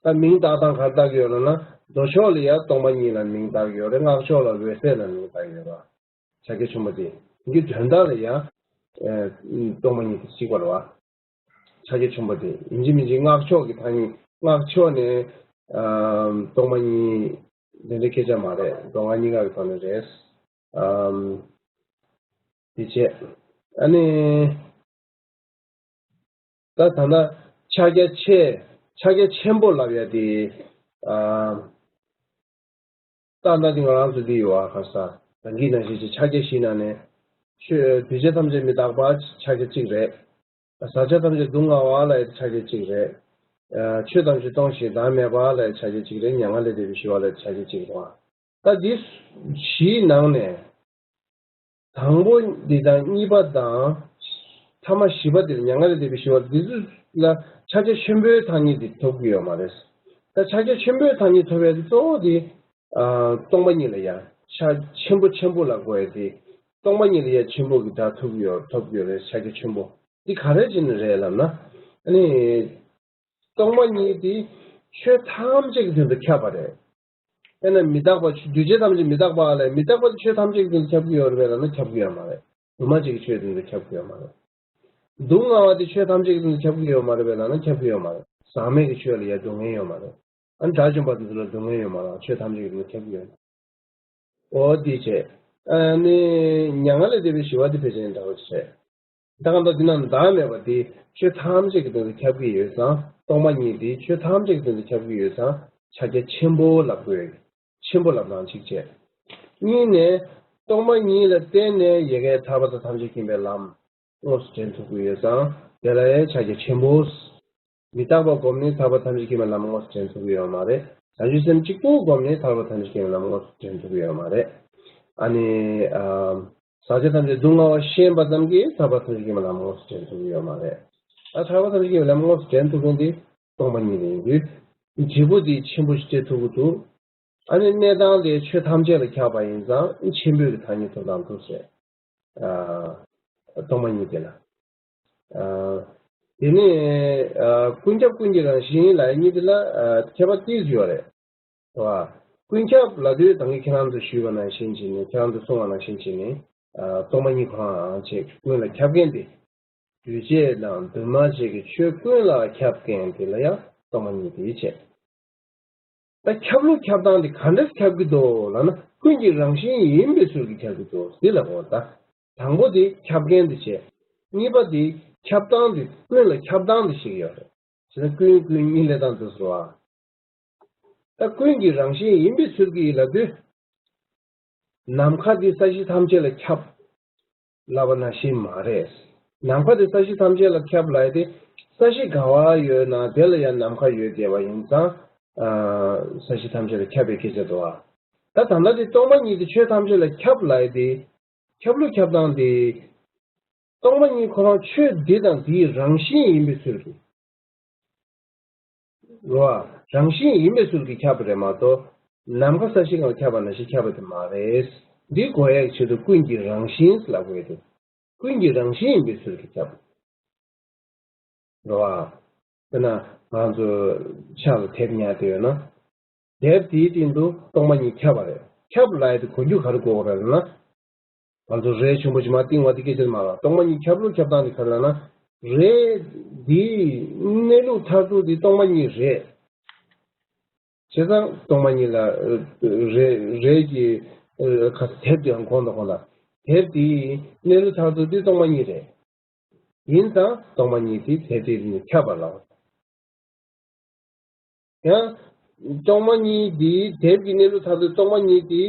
ད་མིང་བཏགས་སྟངས་ག་རེ་བཏགས་ཀྱི་ཡོད་ལབ་ན། མདོ་ཕྱོགས་ལ་ཡང་སྟོང་པ་ཉིད་ལ་མིང་བཏགས་ཀྱི་ཡོད་རེད། སྔགས་ཕྱོགས་ལ་འོད་གསལ་ལ་མིང་བཏགས་ཀྱི་ཡོད་རེད། ཕྱག་རྒྱ་ཆེན་པོ་དེ་གི་དོན་དག་ལ་ཡང་ཨེ་སྟོང་པ་ཉིད་དེ་གཅིག་པ་རེད་བ། ཕྱག་རྒྱ་ཆེན་པོ་དེ་ཡིན་གཅིག་མིན་གཅིག་སྔགས་ཕྱོགས་ཀྱི་ཐ་སྙད། སྔགས་ཕྱོགས་ནས་ཨ་སྟོང་པ་ཉིད་དེ་འདྲའི་སྐད་ཆ་མ་རེད། མདོ་སྔགས་གཉིས་ཀ་གི་ཐོག་ནས་རེད། ཨམ་དེ་བྱས། ཨ་ནི། ད་ད་ལྟ་ཕྱག་རྒྱ་ཆེ། ཕྱག་རྒྱ་ཆེན་པོ་ལབ་ཡ་དེ། ཨ་ད་ལྟ་དེ་ང་རང་ཚོ་འདི་ཡོད་ཨ། ག་ས་རང་གི་ནང་བཞིན་གྱི་ཕྱག་རྒྱ་བཞི་ནང་ནས་ཆོས་གདུལ་བྱ་ཐམས་ཅད་མི་རྟག་པ་ཕྱག་རྒྱ་གཅིག་རེད། ཟག་བཅས་ཐམས་ཅད་སྡུག་བསྔལ་བ་ལབ་ཡ་དེ་ཕྱག་རྒྱ་གཅིག་རེད། ཨ་ཆོས་ཐམས་ཅད་སྟོང་ཞིང་བདག་མེད་པ་ལབ་ཡ་ཕྱག་རྒྱ་གཅིག་རེད། མྱ་ངན་ལས་འདས་པའི་ཞི་བ་ལབ་ཡ་ཕྱག་རྒྱ་གཅིག་རེད་བ། ད་འདི་བཞིའི་ནང་ནས། དང་པོ་འདི་དང་གཉིས་པ་དང་། ཐ་མ་བཞི་པ་འདིར་མྱ་ངན་ལས་འདས་པའི་ཞི་བ་འདི་ཚོ་ལ་ཕྱག་རྒྱ་ཆེན་པོའི་ཐ་སྙད་འདི་ཐོབ་ཀྱི་ཡོད་མ་རེད། ད་ཕྱག་རྒྱ་ཆེན་པོའི་ཐ་སྙད་ཐོབ་ཡ་དེ་གཙོ་བོ་དེ་ཨ་སྟོང་པ་ཉིད་ལ་ཡ་ཕྱག་ཆེན་པོ་ཆེན་པོ་ལབ་དགོས་ཡ་དེ། སྟོང་པ་ཉིད་ལ་ཡ་ཆེན་པོ་གི་སྒྲ་ཐོབ་ཀྱི་ཡོད། ཐོབ་ཀྱི་ཡོད་རེད། ཕྱག་རྒྱ་ཆེན་པོ་དེ་ག་རེ་བྱས་ནས་རེད་ལབ་ན། ཨ་ནི་སྟོང་པ་ཉིད་དེ་ཆོས་ཐམས་ཅད་ཀྱི་དོན་དུ་ཁྱབ་པ་རེད། དཔེར་ན་མི་རྟག་པ་འདུས་བྱས་ཐམས་ཅད་མི་རྟག་པ་ལས། མི་རྟག་པ་དེ་ཆོས་ཐམས་ཅད་ཀྱི་དོན་དུ་ཁྱབ་ཀྱི་ཡོད་རེད་པས་ལབ་ན་ཁྱབ་ཀྱི་ཡོད་མ་རེད། སྒྱུ་མ་བྱེད་ཀྱི་ཆོས་དོན་དུ་ཁྱབ་ཀྱི་ཡོད་མ་རེད། སྡུག་བསྔལ་བ་དེ་ཆོས་ཐམས་ཅད་ཀྱི་དོན་དུ་ཁྱབ་ཀྱི་ཡོད་མ་རེད་པས་ལབ་ན་ཁྱབ་ཀྱི་ཡོད་མ་རེད། ཟག་མེད་ཀྱི་ཆོས་ལ་ཡ་སྡུག་བསྔལ་ཡོད་མ་རེད། ཨ་ནི་དགྲ་བཅོམ་པ་དེ་ཚོ་ལ་སྡུག་བསྔལ་ཡོད་མ་རེད། ཆོས་ཐམས་ཅད་ཀྱི་དོན་དུ་ཁྱབ་ཀྱི་ཡོད་མ་རེད། འོ་དེ་བྱས། ཨ་ནི་མྱ་ངན་ལས་འདས་པའི་ཞི་བ་དེ་ཕལ་ཆེར་འདྲ་བོ་ཞིག་རེད། ད་གང་ལྟར་འདི་ན་བདག་མེད་པ་འདི་ཆོས་ཐམས་ཅད་ཀྱི་དོན་དུ་ཁྱབ་ཀྱི་ཡོད་ཙང་། སྟོང་པ་ཉིད་འདི་ཆོས་ཐམས་ཅད་ཀྱི་དོན་དུ་ཁྱབ་ཀྱི་ཡོད་ཙང་། ཕྱག་རྒྱ་ཆེན་པོ་ལབ་དགོས། ཆེན་པོ་ལབ་སྟངས་གཅིག་བྱས། གཉིས་ནས། སྟོང་པ་ཉིད་ལ་བརྟེན་ནས་ཡ་གིའི་ཐར་པ་དང་ཐམས་ཅད་མཁྱེན་པའི་ལམ་དངོས་སུ་དྲན་ཐུབ་ཀྱི་ཡོད་ཙང་། དེ་ལ་ཡང་ཕྱག་རྒྱ་ཆེན་པོ། མི་རྟག་པ་བསྒོམས་ནས་ཐར་པ་ཐམས་ཅད་མཁྱེན་པའི་ལམ་དངོས་སུ་དྲན་ཐུབ་ཀྱི་ཡོད་མ་རེད། བྱང་ཆུབ་སེམས་གཅིག་པུ་བསྒོམས་ནས་ཐར་པ་ཐམས་ཅད་མཁྱེན་པའི་ལམ་དངོས་སུ་དྲན་ཐུབ་ཀྱི་ཡོད་མ་རེད། ཨ་ནི། ཨ། ཟག་བཅས་ཐམས་ཅད་སྡུག་བསྔལ་བ་ཤེས་པ་ཙམ་གྱིས་ཐར་པ་ཐམས་ཅད་མཁྱེན་པའི་ལམ་དངོས་སུ་དྲན་ཐུབ་ཀྱི་ཡོད་མ་རེད། ད་ཐར་པ་ཐམས་ཅད་མཁྱེན་པའི་ལམ་དངོས་སུ་དྲན་ཐུབ་མཁན་དེ་སྟོང་པ་ཉིད་ཡིན་དུས། བྱེད་པོ་དེ་ཆེན་པོ་ཞིག་སྤྲད་ཐུབ་ཀྱི་འདུག་ཨ་ནི་གནས་སྟངས་དེ་ཆོས་ཐམས་ཅད་ལ་ཁྱབ་པ་ཡིན་ཙང་ཆེན་པོའི་གི་ཐ་སྙད་ཐོབ་སྟངས་འདུག་ཟེར། ཨ། སྟོང་པ་ཉིད་དེ་ལ། ཨ། དེ་ནས། ཨ། ཀུན་ཁྱབ་ཀུན་གྱི་རང་བཞིན་ལབ་ཡ་གཉིས་དེ་ལ། ཨ། ཁྱད་པར་ཏོག་ཙམ་ཡོད་རེད། རེད་བ། ཀུན་ཁྱབ་ལབ་དུས་ད་གིན་ཁྱེད་རང་ཚོ་ཞུས་པ་ནང་བཞིན་བྱས་ནས། ཁྱེད་རང་ཚོ་གསུངས་པ་ནང་བཞིན་བྱས་ནས། ཨ། སྟོང་པ་ཉིད་ཁོ་རང་བྱས་ཀུན་ལ་ཁྱབ་མཁན་དེ། འདུས་བྱས་དང་འདུས་མ་བྱས་ཀྱི་ཆོས་ཀུན་ལ་ཁྱབ་མཁན་དེ་ལ་ཡང་སྟོང་པ་ཉིད་དེ་བྱས། ད་ཁྱབ་ལུགས་ཁྱབ་སྟངས་དེ་ག་འདྲས་ཁྱབ་ཀྱི་འདུག་ལབ་ན། ཀུན་གྱི་རང་བཞིན་ཡིན་པའི་ཚུལ་གྱིས་ཁྱབ་ཀྱི་འདུག་འདི་ལབ་དགོས། ད་དང་པོ་དེ་ཁྱབ་མཁན་དེ་བྱས། གཉིས་པ་དེ་ཁྱབ་སྟངས་དེ། ཀུན་ལ་ཁྱབ་སྟངས་དེ་ཞིག་ཡོད་རེད། བྱས་ན་ཀུན་ཀུན་གཉིས་ལབ་སྟངས་དེ་སོ། ད་ཀུན་གྱི་རང་བཞིན་ཡིན་པའི་ཚུལ་གྱིས་ལབ་དུས། ནམ་མཁའ་འདི་ས་གཞི་ཐམས་ཅད་ལ་ཁྱབ་ལབ་པ་ནང་བཞིན་མ་རེད། ནམ་མཁའ་འདི་ས་གཞི་ཐམས་ཅད་ལ་ཁྱབ་ལབ་ཡ་དེ། ས་གཞི་ག་བ་ཡོད་ན་དེ་ལ་ཡང་ནམ་མཁའ་ཡོད་བསྡད་པ་ཡིན་ཙང་། ཨ། ས་གཞི་ཐམས་ཅད་ལ་ཁྱབ་པའི་སྐད་ཆ་འདུག་ཨ། ད་ད་ལྟ་དེ་སྟོང་པ་ཉིད་དེ་ཆོས་ཐམས་ཅད་ལ་ཁྱབ་ལབ་ཡ་དེ། ཁྱབ་ལུགས་ཁྱབ་སྟངས་དེ། སྟོང་པ་ཉིད་ཁོ་རང་ཆོས་འདི་དང་འདིའི་རང་བཞིན་ཡིན་པའི་ཚུལ་གྱིས། རེད་བ། རང་བཞིན་ཡིན་པའི་ཚུལ་གྱིས་ཁྱབ་པ་རེད་མ་གཏོགས། ནམ་མཁའ་ས་གཞི་སྒང་ལ་ཁྱབ་པ་ནང་བཞིན་ཁྱབ་པ་དེ་མ་རེད། འདི་གོ་ཡག་ཆེད་དུ་ཀུན་གྱི་རང་བཞིན་ལབ་དགོས་ཏེ། ཀུན་གྱི་རང་བཞིན་ཡིན་པའི་ཚུལ་གྱིས་ཁྱབ། རེད་བ། དཔེར་ན་ང་ཚོ་ཕྱག་ལ་དེབ་ཉར་བསྡད་ཡོད་ན། དེབ་དེའི་སྟེང་དུ་སྟོང་པ་ཉིད་ཁྱབ་པ་རེད། ཁྱབ་ལབ་ཡ་དེ་གོ་རྒྱུ་ག་རེ་གོ་དགོས་རེད་ལབ་ན། ང་ཚོ་རས་ཆེན་པོ་ཞིག་མར་བཏིང་བ་དེ་སྐད་ཆ་མ་རེད། སྟོང་པ་ཉིད་ཁྱབ་ལུགས་ཁྱབ་སྟངས་དེ་ག་རེ་ལབ་ན། རས་འདིའི་གནས་ལུགས་མཐར་ཐུག་དེ་སྟོང་པ་ཉིད་རེད། བྱས་ཙང་སྟོང་པ་ཉིད་ལ། རས་རས་ཀྱི། ཁ་དེབ་དེའང་གོང་དང་གོང་ལ། དེབ་དེའི་གནས་ལུགས་མཐར་ཐུག་དེ་སྟོང་པ་ཉིད་རེད། ཡིན་ཙང་སྟོང་པ་ཉིད་དེ་དེབ་དེ་ནི་ཁྱབ་པ་ལ། ཡང་སྟོང་པ་ཉིད་དེ། དེབ་ཀྱི་གནས་ལུགས་མཐར་ཐུག་སྟོང་པ་ཉིད་དེ།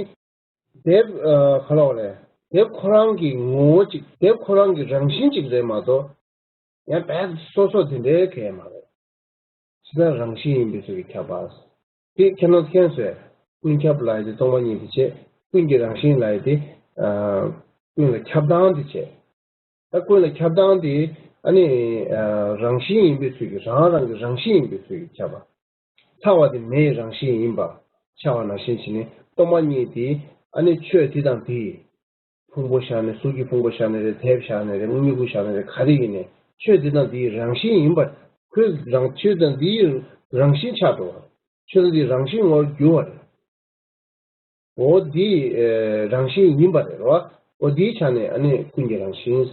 དེབ། ཨ། ག་ལབ་དགོས་རེད། དེབ་ཁོ་རང་གི་ངོ་བོ་གཅིག་དེབ་ཁོ་རང་གི་རང་བཞིན་གཅིག་རེད་མ་གཏོགས། ཡང་བས་སོ་སོ་དེ་འདྲའི་གང་ཡང་མ་རེད། ཇི་ལྟར་རང་བཞིན་ཡིན་པའི་ཚུལ་གྱིས་ཁྱབ་པ། དེ་ཁྱེད་རང་མཁྱེན་སོང་། ཀུན་ཁྱབ་ལབ་ཡ་དེ་སྟོང་པ་ཉིད་དེ་བྱས། ཀུན་གྱི་རང་བཞིན་ལབ་ཡ་དེ། ཨ། ཀུན་ལ་ཁྱབ་སྟངས་དེ་བྱས། ད་ཀུན་ལ་ཁྱབ་སྟངས་དེ། ཨ་ནི། ཨ། རང་བཞིན་ཡིན་པའི་ཚུལ་གྱིས། རང་རང་གི་རང་བཞིན་ཡིན་པའི་ཚུལ་གྱིས་ཁྱབ་པ། ཚ་བ་དེ་མེ་ཡི་རང་བཞིན་ཡིན་པ་ཆ་བ་ནང་བཞིན་བྱས་ནས། སྟོང་པ་ཉིད་དེ། ཨ་ནི་ཆོས་དེ་དང་དེའི། ཕུང་པོ་བཞག་ནས། གཟུགས་ཀྱི་ཕུང་པོ་བཞག་ནའི་རེད། དེབ་བཞག་ནའི་རེད། དངུལ་ཕྲུག་བཞག་ནའི་རེད། ག་རེ་ཡིན་ནའི་ཆོས་དེ་དང་དེའི་རང་བཞིན་ཡིན་པ། ཁོའི་རང་ཆོས་དང་དེའི་རང་བཞིན་ཆགས་འགྲོ་བ། ཆོས་དང་དེའི་རང་བཞིན་ངོ་བོར་གྱུར་བ་རེད། འོ་འདི། ཨེ། རང་བཞིན་ཡིན་པ་རེད་རོ། འོ་འདིའི་ཆ་ནས་ཨ་ནི་ཀུན་གྱི་རང་བཞིན།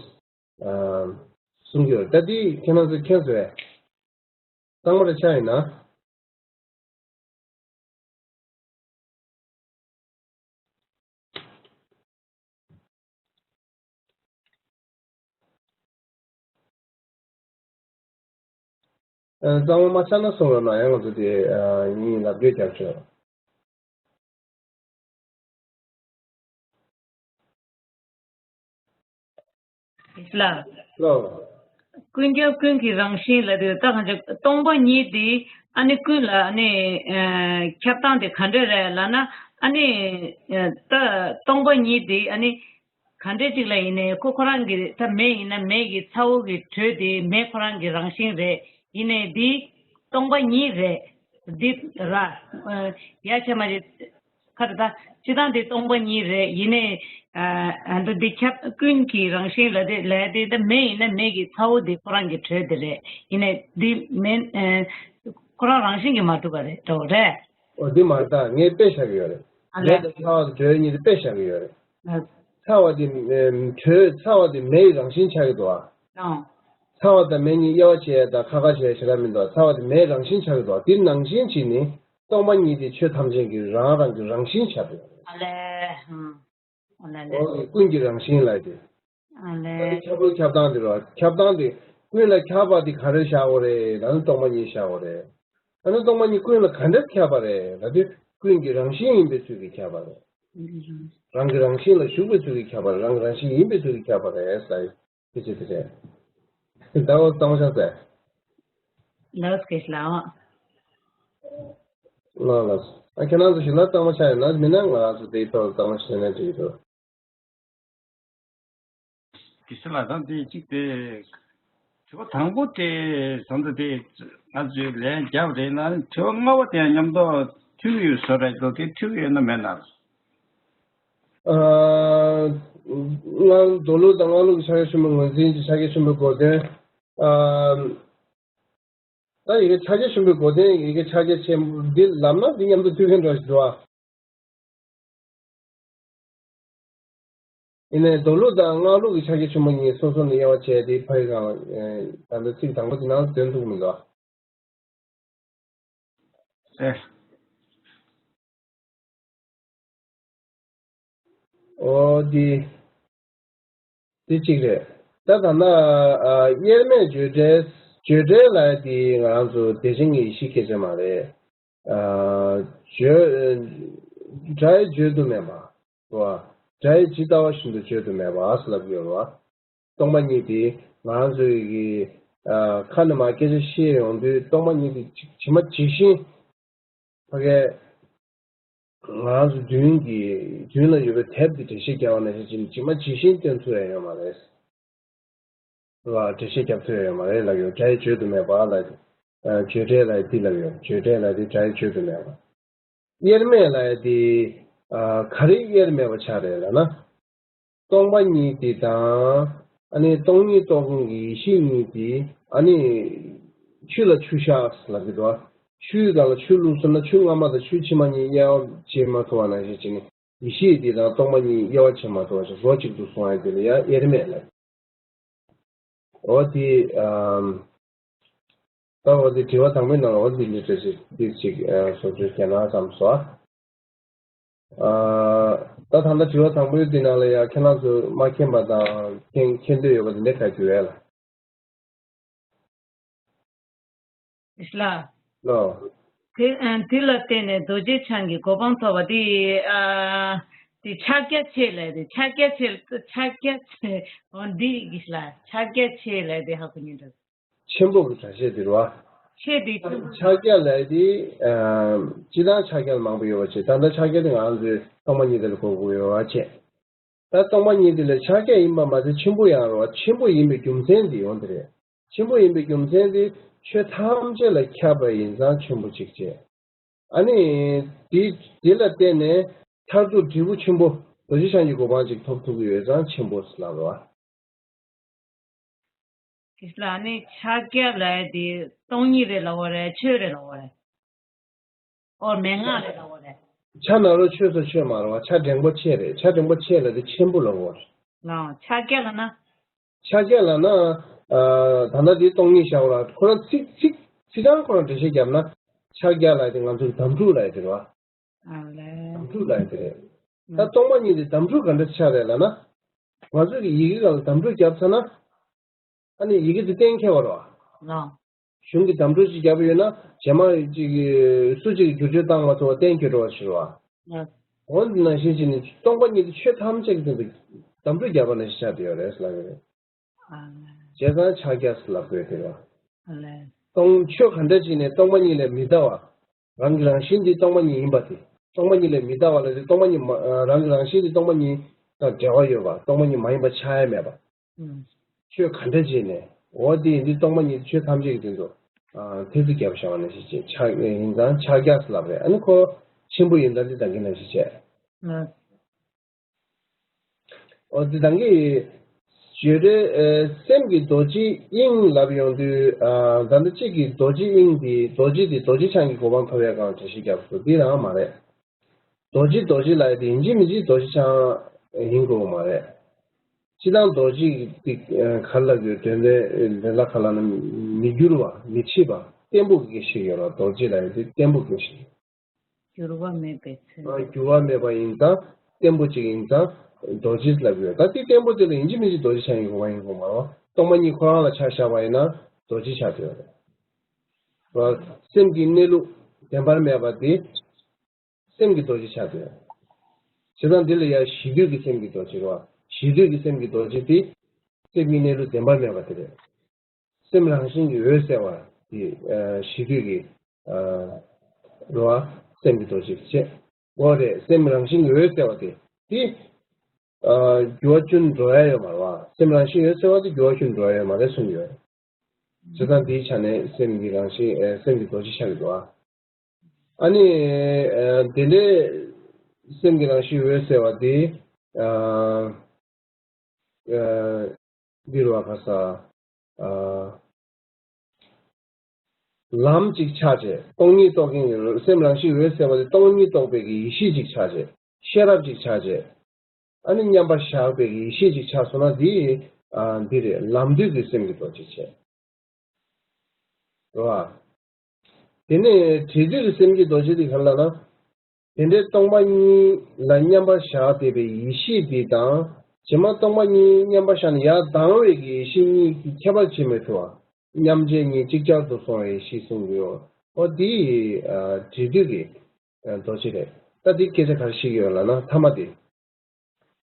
ཨ། གསུང་གི་ཡོད་རེད། ད་འདི་ཁྱེད་རང་ཚོས་མཁྱེན་སོང་ངས། གཙང་མ་རེ་ཆགས་ཡིན་ན། ཨ། གཙང་མ་མ་ཆགས་ན་གསུང་རོགས་གནང་། ཡང་ང་ཚོ་དེ། ཨ། ཡིན་ལབ་བརྗོད་རྒྱབ་ཆོག་ལ། ལོ། ཀུན་ཁྱབ་ཀུན་གྱི་རང་བཞིན་ལབ་དུས། ད་གང་ཅི། སྟོང་པ་ཉིད་དེ་ཨ་ནི་ཀུན་ལ་ཨ་ནི། ཨ། ཁྱབ་སྟངས་དེ་ག་འདྲ་རེད་ལབ་ན། ཨ་ནི། ཨ། ད་སྟོང་པ་ཉིད་དེ་ཨ་ནི་ག་འདྲ་ཅིག་ལ་ཡིན་ནའི་ཁོ་ཁོ་རང་གི། ད་མེ་ཡིན་ན་མེ་གི་ཚ་བོ་གི་དྲོད་དེ་མེ་ཁོ་རང་གི་རང་བཞིན་རེད། ཡིན་ནའི་འདི་སྟོང་པ་ཉིད་རེད། འདི་ར། ཡ་ཆ་མ་རེད། ཁ་ད་སྤྱི་བཏང་དེ་སྟོང་པ་ཉིད་རེད། ཡིན་ནའི་ཨ་འདི་འདི་ཁྱབ་ཀུན་གྱི་རང་བཞིན་ལ་དེ་ལས་དེ་ད་མེ་ཡིན་ན་མེ་གི་ཚ་བོ་དེ་ཁོ་རང་གི་དྲོད་དེ་རེད། ཡིན་ནའི་འདི་མེ་ཁོ་རང་རང་བཞིན་གྱིས་མ་གྲུབ་པ་རེད་འགྲོ་རེད། ཨོ་འདི་མ་རེད། ད་ངས་དཔེ་བཞག་གི་ཡོད་རེད། ཨ་མེ་ལས། དང་ཚ་བ་དང་དྲོད་གཉིས་དེ་དཔེ་བཞག་གི་ཡོད་རེད། ཨ། ཚ་བ་དེ་དྲོད་ཚ་བ་དེ་མེ་ཡི་རང་བཞིན་ཆགས་ཀྱི་འདུག་ཨ། ཨང་། ཚ་བ་དང་མེ་གཉིས་དབྱེ་བ་ཕྱེ་ཡ་དང་ཁ་ཁ་བྱེད་ཡ་ཞེ་དྲག་མི་འདུག་ཚ་བ་དེ་མེའི་རང་བཞིན་ཆགས་ཀྱི་འདུག་དེ་ནང་བཞིན་གྱིས་ནི་སྟོང་པ་ཉིད་དེ་ཆོས་ཐམས་ཅད་ཀྱི་རང་རང་གི་རང་བཞིན་ཆགས་འདུག་ཨ་ལས། ཨ་ལས་ལས། ཨོ་ཀུན་གྱི་རང་བཞིན་ལ་དེ། ཨ་ལས། ཁྱབ་པའི་ཁྱབ་སྟངས་དེ་རོ། ཁྱབ་སྟངས་དེ་ཀུན་ལ་ཁྱབ་པ་དེ་ག་རེ་བཞག་དགོས་རེད་ལབ་ན་སྟོང་པ་ཉིད་བཞག་དགོས་རེད། ད་ནི་སྟོང་པ་ཉིད་ཀུན་ལ་ག་འདྲ་ཁྱབ་པ་རེད་ལབ་དུས་ཀུན་གྱི་རང་བཞིན་ཡིན་པའི་ཚུལ་གྱིས་ཁྱབ་པ་རེད། རང་གི་རང་བཞིན་ལ་ཞུགས་པའི་ཚུལ་གྱིས་ཁྱབ་པ་རེད། རང་གི་རང་བཞིན་ཡིན་པའི་ཚུལ་གྱིས་ཁྱབ་པ་རེད་ཟེར། དེ་ཅི་དེ་རེད། ཟླ་བ་གཙང་ཤ་ཟེར། ལགས་སོ་ལགས། ལགས་ལགས། ཨ་ཁྱེད་རང་ཚོ་ཞིག་ན་གཙང་མ་ཆགས་ཡོད་ན་མིན་ན་ང་རང་ཚོ་དེའི་ཐོག་གཙང་མ་ཞིག་ནས་འགྲིག་འདུག་དེ་ཚོ་ལ་ད་དེ་གཅིག་དེ། དྲི་བ་དང་པོ་དེ་ད་ལྟ་དེ་ང་ཚོས་ལན་བརྒྱབ་རེད་ན་དྲི་བ་ལྔ་པ་དེ་ཡང་མཉམ་དུ་མཐུད་ཡོད་བཟོ་རེད་འདུག་དེ་མཐུད་ཡོད་ན་མེད་ན། ཨ། སྔགས་མདོ་ལུགས་དང་སྔགས་ལུགས་ཀྱི་ཕྱག་རྒྱ་ཆེན་པོའི་ངོས་འཛིན་གྱི་ཕྱག་རྒྱ་ཆེན་པོའི་གོ་དོན། ཨ། ད་ཡི་གེ་ཕྱག་རྒྱ་ཆེན་པོའི་གོ་དོན་ཡི་གེ་ཕྱག་རྒྱ་ཆེན་པོ་འདི་ལབ་ན་འདི་མཉམ་དུ་མཐུད་མཁན་འདྲ་ཞིག་འདུག་ཨ། ཡིན་ནའི་མདོ་ལུགས་དང་སྔགས་ལུགས་ཀྱི་ཕྱག་རྒྱ་ཆེན་པོ་གཉིས་སོ་སོ་ནས་དབྱེ་བ་བྱས་ཏེ་ཕ་གི་སྒང་ལ་ད་ལྟ་ཚིག་དང་པོ་དེ་ནང་དོན་ཐུག་མི་འདུག་ཨ། ཨེ། ཨོ་འདི། འདི་གཅིག་རེད། ད་ད་ལྟ་ཨ་དབྱེར་མེད་བརྗོད་བྲལ་བརྗོད་བྲལ་ལབ་ཡ་འདི་ང་རང་ཚོ་བདེ་ཆེན་གྱི་ཡེ་ཤེས་སྐད་ཆ་མ་རེད། ཨ་བརྗོད་སྒྲ་ཡིས་བརྗོད་དུ་མེད་པ། རེད་བ། སྒྲ་ཡིས་ཇི་ལྟ་བ་བཞིན་དུ་བརྗོད་དུ་མེད་པ་ཟེར་ལབ་ཡོད་རེད་བ། སྟོང་པ་ཉིད་དེ་ང་རང་ཚོའི་གི་ཨ་ཁ་ནས་མར་སྐད་ཆ་བཤད་ཡོང་དུས་སྟོང་པ་ཉིད་དེ་ཇི་མ་ཇི་བཞིན་ཕ་གའི་ང་རང་ཚོ་མདུན་གྱི་མདུན་ལ་ཡོད་པའི་དེབ་ཀྱི་འགྲེལ་བཤད་རྒྱག་པ་ནང་བཞིན་ཇི་མ་ཇི་བཞིན་སྟོན་ཐུབ་ཡ་ཡོད་མ་རེད། ལ་འགྲེལ་བཤད་རྒྱབ་ཐུབ་ཡ་ཡོད་མ་རེད་ལབ་ཡོད། སྒྲ་ཡིས་བརྗོད་དུ་མེད་པ་ལ་བརྗོད་བྲལ་ལ་འདི་ལབ་ཡོད། བརྗོད་བྲལ་ལ་འདི་སྒྲ་ཡིས་བརྗོད་དུ་མེད་པ། དབྱེར་མེད་ལ་འདི་ག་རེ་དབྱེར་མེད་པ་ཆགས་རེད་ལབ་ན། སྟོང་པ་ཉིད་དེ་དང་། ཨ་ནི་སྟོང་ཉིད་རྟོགས་མཁན་གྱི་ཡེ་ཤེས་གཉིས་དེ། ཨ་ནི་ཆུ་ལ་ཆུ་བཞག་ལབ་ཀྱི་འདུག་ཆུའི་སྒང་ལ་ཆུ་བླུགས་སོང་ན་ཆུ་སྔ་མ་དང་ཆུ་ཕྱི་མ་གཉིས་དབྱེ་བ་འབྱེད་མ་ཐུབ་པ་ནང་བཞིན་བྱས་ནས་ཡེ་ཤེས་དེ་དང་སྟོང་པ་ཉིད་དབྱེ་བ་འབྱེད་མ་ཐུབ་པ་ཞིག་རོ་གཅིག་ཏུ་སོང་ཡ་དེ་ལ་ཡང་དབྱེར་མེད་ལབ། འོ་དེ། ཨམ། ད་འོ་དེ་དྲི་བ་དང་པོའི་ནང་ལ་འོ་དེ་འདྲ་འདྲ་ཞིག་འདི་ཅིག་ཨ་བཟོ་བཅོས་བྱས་ན་བསམ་སོང་། ཨ། ད་ད་ལྟ་དྲི་བ་དང་པོའི་འདི་ནང་ལ་ཡང་ཁྱེད་རང་ཚོ་མ་མཁྱེན་པ་དང་མཁྱེན་མཁྱེན་འདོད་ཡོད་པ་དེ་འདྲ་ག་རེ་ཡོད་ལ། ཨིས་ལ། ལོ། དེ་ཨ་དེ་ལ་བརྟེན་ནས་རྡོ་རྗེ་འཆང་གི་གོ་འཕང་ཐོབ་པ་དེ་ཨ་དེ་ཕྱག་རྒྱ་ཆེ་ལབ་དེ་ཕྱག་རྒྱ་ཆེ་ཕྱག་རྒྱ་ཆེ་འོ་འདི་ཨིས་ལ་ཕྱག་རྒྱ་ཆེ་ལབ་དེ་ཧ་གོ་ཉན་འགྲོ། ཆེན་པོ་གི་སྒྲ་བཤད་དེ་རེད་བ། ཆེ་དེ་ཆེན་པོ། ཕྱག་རྒྱ་ལབ་དེ་ཨ་སྤྱིར་བཏང་ཕྱག་རྒྱ་ལ་མང་པོ་ཡོད་པ་བྱས། ད་ལྟ་ཕྱག་རྒྱ་དེ་ང་རང་ཚོའི་སྟོང་པ་ཉིད་དེ་ལ་གོ་དགོས་ཡོད་པ་བྱས། ད་སྟོང་པ་ཉིད་དེ་ལ་ཕྱག་རྒྱ་ཡིན་པ་མ་ཟད་ཆེན་པོ་ཡང་རེད་བ། ཆེན་པོ་ཡིན་པའི་རྒྱུ་མཚན་དེ་ཡོང་དེ་རེད། ཆེན་པོ་ཡིན་པའི་རྒྱུ་མཚན་དེ་ཆོས་ཐམས་ཅད་ལ་ཁྱབ་པ་ཡིན་ཙང་ཆེན་པོ་གཅིག་བྱས། ཨ་ནི་དེ་དེ་ལ་བརྟེན་ནས་མཐར་ཐུག་འབྲས་བུ་ཆེན་པོ་རྡོ་རྗེ་འཆང་གི་གོ་འཕང་ཅིག་ཐོབ་ཐུབ་ཀྱི་ཡོད་ཙང་ཆེན་པོ་ཟེར་ལབ་རེད་བ། དེ་ལ་ནི་ཕྱག་རྒྱ་ལབ་དེ་སྟོང་ཉིད་རེད་ལབ་པ་རེད། ཆོས་རེད་ལབ་པ་རེད། ཨོ་མན་ངག་རེད་ལབ་པ་རེད། ཕྱག་ན་རོ་ཆོས་སོ་ཆོས་མ་རེད་བ། ཕྱག་འགྲེང་པོ་ཆེ་རེད། ཕྱག་འགྲེང་པོ་ཆེ་ལབ་དེ་ཆེན་པོ་ལབ་པ་རེད། ལའོ་ཕྱག་རྒྱ་ལབ་ན། ཕྱག་རྒྱ་ལབ་ན། ཨ་ད་ལྟ་དེ་སྟོང་ཉིད་བཞག་པ་ར་ཁོ་རང་ཚིག་ཚིག་ཚིག་རྐང་ཁོ་རང་འགྲེལ་བཤད་བརྒྱབ་ན། ཕྱག་རྒྱ་ལབ་དེ་ང་ཚོའི་དམ་ཕྲུག་ལབ་ཡ་དེ་རེད་བ། ཨ་ལས། དམ་ཕྲུག་ལབ་ཡ་དེ་རེད། ད་སྟོང་པ་ཉིད་དེ་དམ་ཕྲུག་ག་འདྲ་ཆགས་རེད་ལབ་ན། ང་ཚོ་གི་ཡི་གེ་སྒང་ལ་དམ་ཕྲུག་བརྒྱབ་ཚར་ན། ཨ་ནི་ཡི་གེ་དེ་གཏན་འཁེལ་བ་རེད་བ། ལའོ། གཞུང་གི་དམ་ཕྲུག་ཅིག་བརྒྱབ་ཡོད་ན་རྗེས་མ་ཅིག་སུ་གཅིག་གིས་བསྒྱུར་བཅོས་བཏང་མ་ཐུབ་པ་གཏན་འཁེལ་འགྲོ་བ་ཞིག་རེད་བ། ལའོ། འོ་འདི་ནང་བཞིན་བྱས་ནས་སྟོང་པ་ཉིད་དེ་ཆོས་ཐམས་ཅད་ཀྱི་སྟེང་དུ་དམ་ཕྲུག་བརྒྱབ་པ་ནང་བཞིན་ཆགས་བསྡད་ཡོད་རེད་ཟེར་ལབ་ཡོད་རེད། ཨ་ལས། བྱས་ཙང་ཕྱག་རྒྱ་ཟེར་ལབ་དགོས་དེ་རེད་བ། ཨ་ལས། སྟོང་ཆོས་ག་འདྲ་ཅིག་ནས་སྟོང་པ་ཉིད་ལས་མི་འདའ་བ། རང་གི་རང་བཞིན་འདི་སྟོང་པ་ཉིད་ཡིན་པ་དེ། སྟོང་པ་ཉིད་ལས་མི་འདའ་བ་ལ་དེ་སྟོང་པ་ཉིད་མ་རང་གི་རང་བཞིན་འདི་སྟོང་པ་ཉིད་དང་འབྲེལ་བ་ཡོད་པ། སྟོང་པ་ཉིད་མ་ཡིན་པ་ཆགས་ཡ་མེད་པ། ཨུམ། ཆོས་ག་འདྲ་བྱས་ནས་འོ་དེ་ཡིན་དུས་སྟོང་པ་ཉིད་ཆོས་ཐམས་ཅད་ཀྱི་སྟེང་དུ་ ཨ་ཐེ་ཚུ་བརྒྱབ་བཞག་པ་ནང་བཞིན་བྱས། ཕྱག་ཡིན་ཙང་ཕྱག་རྒྱ་ཟེར་ལབ་རེད། ཨ་ནི་ཁོ་ཆེན་པོ་ཡིན་ཙང་འདི་ད་གིན་ནང་བཞིན་བྱས། ཨོ་འདི་ད་གིན་བརྗོད་རེ་སེམས་ཀྱི་རྡོ་རྗེ་དབྱིངས་ལབ་ཡོང་དུས། ཨ་ད་ནི་གཅིག་གི་རྡོ་རྗེ་དབྱིངས་དེ། རྡོ་རྗེ་དེ་རྡོ་རྗེ་འཆང་གི་གོ་འཕང་ཐོབ་ཡ་གང་འགྲེལ་བཤད་རྒྱབ་སོང་། འདི་རང་མ་རེད། རྡོ་རྗེ་རྡོ་རྗེ་ལབ་ཡ་དེ་ཡིན་གཅིག་མིན་གཅིག་རྡོ་རྗེ་འཆང་ཡིན་དགོས་མ་རེད། སྤྱིར་བཏང་རྡོ་རྗེ་དེ་ག་རེ་ལབ་དགོས། དོན་དེ་ལ་ག་ལ་ན་མི་འགྱུར་བ། མི་འཆི་བ། བརྟན་པོ་གི་སྐད་ཆ་ཡོད་ར། རྡོ་རྗེ་ལབ་ཡ་དེ་བརྟན་པོ་གི་སྐད་ཆ། འགྱུར་བ་མེད་པའི་ཚུལ། ཨ་འགྱུར་བ་མེད་པ་ཡིན་ཙང་བརྟན་པོ་གཅིག་ཡིན་ཙང་རྡོ་རྗེ་ལབ་ཡོད། ད་དེ་བརྟན་པོ་དེ་ལ་ཡིན་གཅིག་མིན་གཅིག་རྡོ་རྗེ་འཆང་གི་གོ་འཕང་ཡིན་དགོས་མ་རེད། སྟོང་པ་ཉིད་ཁོ་རང་ལ་ཆ་བཞག་པ་ཡིན་ན་རྡོ་རྗེ་ཆགས་བསྡད་ཡོད་རེད། སེམས་ཀྱི་གནས་ལུགས་བདེན་པར་མེད་པ་དེ། སེམས་ཀྱི་རྡོ་རྗེ་ཆགས་བསྡད་ཡོད། བྱས་ཙང་འདི་ལ་ཡང་གཞི་དུས་ཀྱི་སེམས་ཀྱི་རྡོ་རྗེ་རེད་བ། གཞི་དུས་ཀྱི་སེམས་ཀྱི་རྡོ་རྗེ་དེ་སེམས་ཀྱི་གནས་ལུགས་བདེན་པར་མེད་པ་དེ་རེད། སེམས་རང་བཞིན་གྱིས་འོད་གསལ་བ་དེ། ཨ་གཞི་དུས་ཀྱི་ཨ་རེད་བ། སེམས་ཀྱི་རྡོ་རྗེ་བྱས། འོ་རེད། སེམས་རང་བཞིན་གྱིས་འོད་གསལ་བ་དེ། དེ་ཨ་འགྱུར་བ་ཅུང་འགྲོ་ཡ་ཡོད་མ་རེད་བ། སེམས་རང་བཞིན་འོད་གསལ་བ་དེ་འགྱུར་བ་ཅུང་འགྲོ་ཡ་ཡོད་མ་རེད་གསུངས་ཡོད། བྱས་ཙང་འདིའི་ཆ་ནས་སེམས་ཀྱི་རང་བཞིན། ཨ་སེམས་ཀྱི་རྡོ་རྗེ་ཆགས་ཀྱི་འདུག་ཨ། ཨ་ནི་ཨ་དེ་འདྲའི་སེམས་ཀྱི་རང་བཞིན་འོད་གསལ་བ་དེ། ཨ་ཨ་འདི་རུ་བ་ཁ་ས། ཨ་ལམ་གཅིག་ཆགས་བྱས། སྟོང་ཉིད་རྟོགས་མཁན་གྱི་སེམས་རང་བཞིན་འོད་གསལ་བ་དེ་སྟོང་ཉིད་རྟོགས་པའི་གི་ཡེ་ཤེས་གཅིག་ཆགས་བྱས། ཤེས་རབ་གཅིག་ཆགས་བྱས། ཨ་ནི་མཉམ་པར་བཞག་པའི་གི་ཡེ་ཤེས་གཅིག་ཆགས་སོང་ན་འདི། ཨ་འདི་རེད། ལམ་དུས་ཀྱི་སེམས་ཀྱི་རྡོ་རྗེ་བྱས། རེད་བ། དེ་ནས་འབྲས་དུས་ཀྱི་སེམས་ཀྱི་རྡོ་རྗེ་དེ་ག་རེ་ལབ་ན། དེ་འདྲའི་སྟོང་པ་ཉིད་ལ་མཉམ་པར་བཞག་བསྡད་པའི་ཡེ་ཤེས་འདི་དང་། ཕྱི་མ་སྟོང་པ་ཉིད་མཉམ་པར་བཞག་ནས་ཡར་ལྡང་བའི་གི་ཡེ་ཤེས་གཉིས་ཀྱི་ཁྱད་པར་འབྱེད་མི་ཐུབ་པ། མཉམ་རྗེས་གཉིས་ཅིག་ཅར་དུ་སོང་བའི་ཡེ་ཤེས་གསུང་གི་ཡོད། ཨོ་དེ་ཨ་འབྲས་དུས་ཀྱི་ཨ་རྡོ་རྗེ་རེད། ད་དེ་སྐད་ཆ་ག་རེ་བཤད་ཀྱི་ཡོད་ལབ་ན། ཐ་མ་དེ།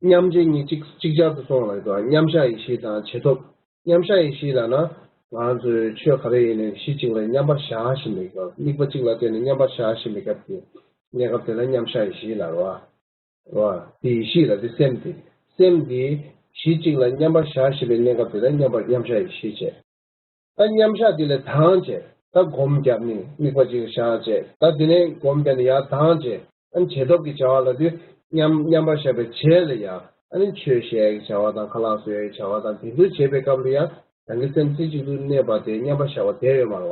མཉམ་རྗེས་གཉིས་ཅིག་ཅིག་ཅར་དུ་སོང་ལ་དང་། མཉམ་བཞག་ཡེ་ཤེས་དང་བྱེད་ཐོབ། མཉམ་བཞག་ཡེ་ཤེས་ལབ་ན། ང་ཚོའི་ཆོས་ག་རེ་ཡིན་ནའི་གཞི་གཅིག་ལ་མཉམ་པར་བཞག་བཞིན་པའི་སྐབས། དམིགས་པ་གཅིག་ལ་བརྟེན་ནས་མཉམ་པར་བཞག་བཞིན་པའི་སྐབས་དེ། གནས་སྐབས་དེ་ལ་མཉམ་བཞག་ཡེ་ཤེས་ལབ་རེད་བ། རེད་བ། དེ་ཡེ་ཤེས་ལ་དེ་སེམས་དེ། སེམས་དེ་གཞི་གཅིག་ལ་མཉམ་པར་བཞག་བཞིན་པའི་གནས་སྐབས་དེ་ལ་མཉམ་པར་མཉམ་བཞག་ཡེ་ཤེས་བྱས། ད་མཉམ་བཞག་དེ་ལས་ལྡང་བྱས། ད་སྒོམ་བརྒྱབ་ནས་དམིགས་པ་གཅིག་བཞག་བྱས། ད་དེ་ནས་སྒོམ་བརྒྱབ་ནས་ཡར་ལྡང་བྱས། ཨ་ནི་བྱེད་ཐོབ་ཀྱི་བྱ་བ་ལབ་དུས། མཉམ་མཉམ་པར་བཞག་པའི་རྗེས་ལ་ཡང་ཨ་ནི་ཆོས་བཤད་ཡ་གི་བྱ་བ་དང་། ཁ་ལག་བཟོ་ཡ་གི་བྱ་བ་དང་། དེ་ཚོ་བྱེད་པའི་སྐབས་ལ་ཡང་རང་གི་སེམས་རྩེ་གཅིག་ཏུ་གནས་པ་དེ་མཉམ་པར་བཞག་པ་དེ་ཡོད་མ་རེད་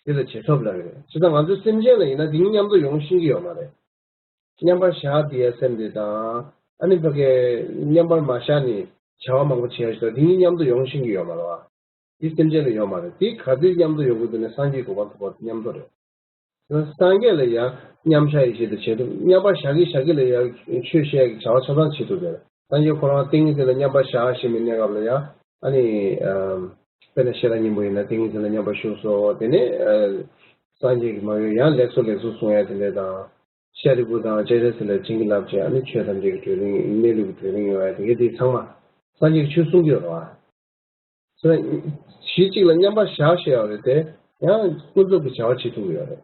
བ། དེ་ལ་བྱེད་ཐོབ་ལབ་ཀྱི་རེད། བྱས་ཙང་ང་ཚོའི་སེམས་ཅན་ལ་ཡིན་ན་དེ་གཉིས་མཉམ་དུ་ཡོང་ཤེས་ཀྱི་ཡོད་མ་རེད། མཉམ་པར་བཞག་བསྡད་ཡ་སེམས་དེ་དང་། ཨ་ནི་ཕ་གི་མཉམ་པར་མ་བཞག་ནས་བྱ་བ་མང་པོ་བྱེད་ཡ་ཞིག་དང་། དེ་གཉིས་མཉམ་དུ་ཡོང་ཤེས་ཀྱི་ཡོད་མ་རེད་བ། དེ་སེམས་ཅན་ལ་ཡོད་མ་རེད། དེ་ག་དུས་མཉམ་དུ་ཡོང་གི་འདུག་ན། སངས་རྒྱས་གོ་འཕང་ཐོབ་པ་མཉམ་དུ་རེད། སངས་རྒྱས་ལ་ཡང་མཉམ་བཞག་ཡེ་ཤེས་དེ་བྱེད་ཐུབ། མཉམ་པར་བཞག་གི་བཞག་གི་ལ་ཡང་ཆོས་བཤད་ཀྱི་བྱ་བ་ཆ་ཚང་བྱེད་ཐུབ་ཡོད། སངས་རྒྱས་ཁོ་རང་ཏིང་ངེ་འཛིན་ལ་མཉམ་པར་བཞག་བཞིན་པའི་གནས་སྐབས་ལ་ཡང་། ཨ་ནི་ཨ་དཔེར་ན་ཤེས་རབ་སྙིང་པོ་ཡིན་ན་ཏིང་ངེ་འཛིན་ལ་མཉམ་པར་བཞུགས་སོ། དེ་ནས་ཨ་སངས་རྒྱས་ཀྱི་མ་འོངས་ཡང་ལེགས་སོ་ལེགས་སོ་གསུང་ཡ་དེ་འདྲ་དང་། ཤཱ་རིའི་བུ་དང་སྤྱན་རས་གཟིགས་ལ་བྱིན་གྱིས་བརླབས་བྱས། ཨ་ནི་ཆོས་ཐམས་ཅད་ཀྱི་གྲོལ་རིང་། གནས་ལུགས་ཀྱི་གྲོལ་རིང་ཡོང་ཡ་དེ་གའི་དེ་ཚང་མ་སངས་རྒྱས་ཀྱི་ཆོས་གསུང་གི་ཡོད་རེད་བ། གཞི་གཅིག་ལ་མཉམ་པར་བཞག་ཤེས་ཡོད་རེད་དེ། ཡང་ཀུན་རྫོབ་ཀྱི་བྱ་བ་བྱེད་ཐུབ་ཀྱི་ཡོད་རེད།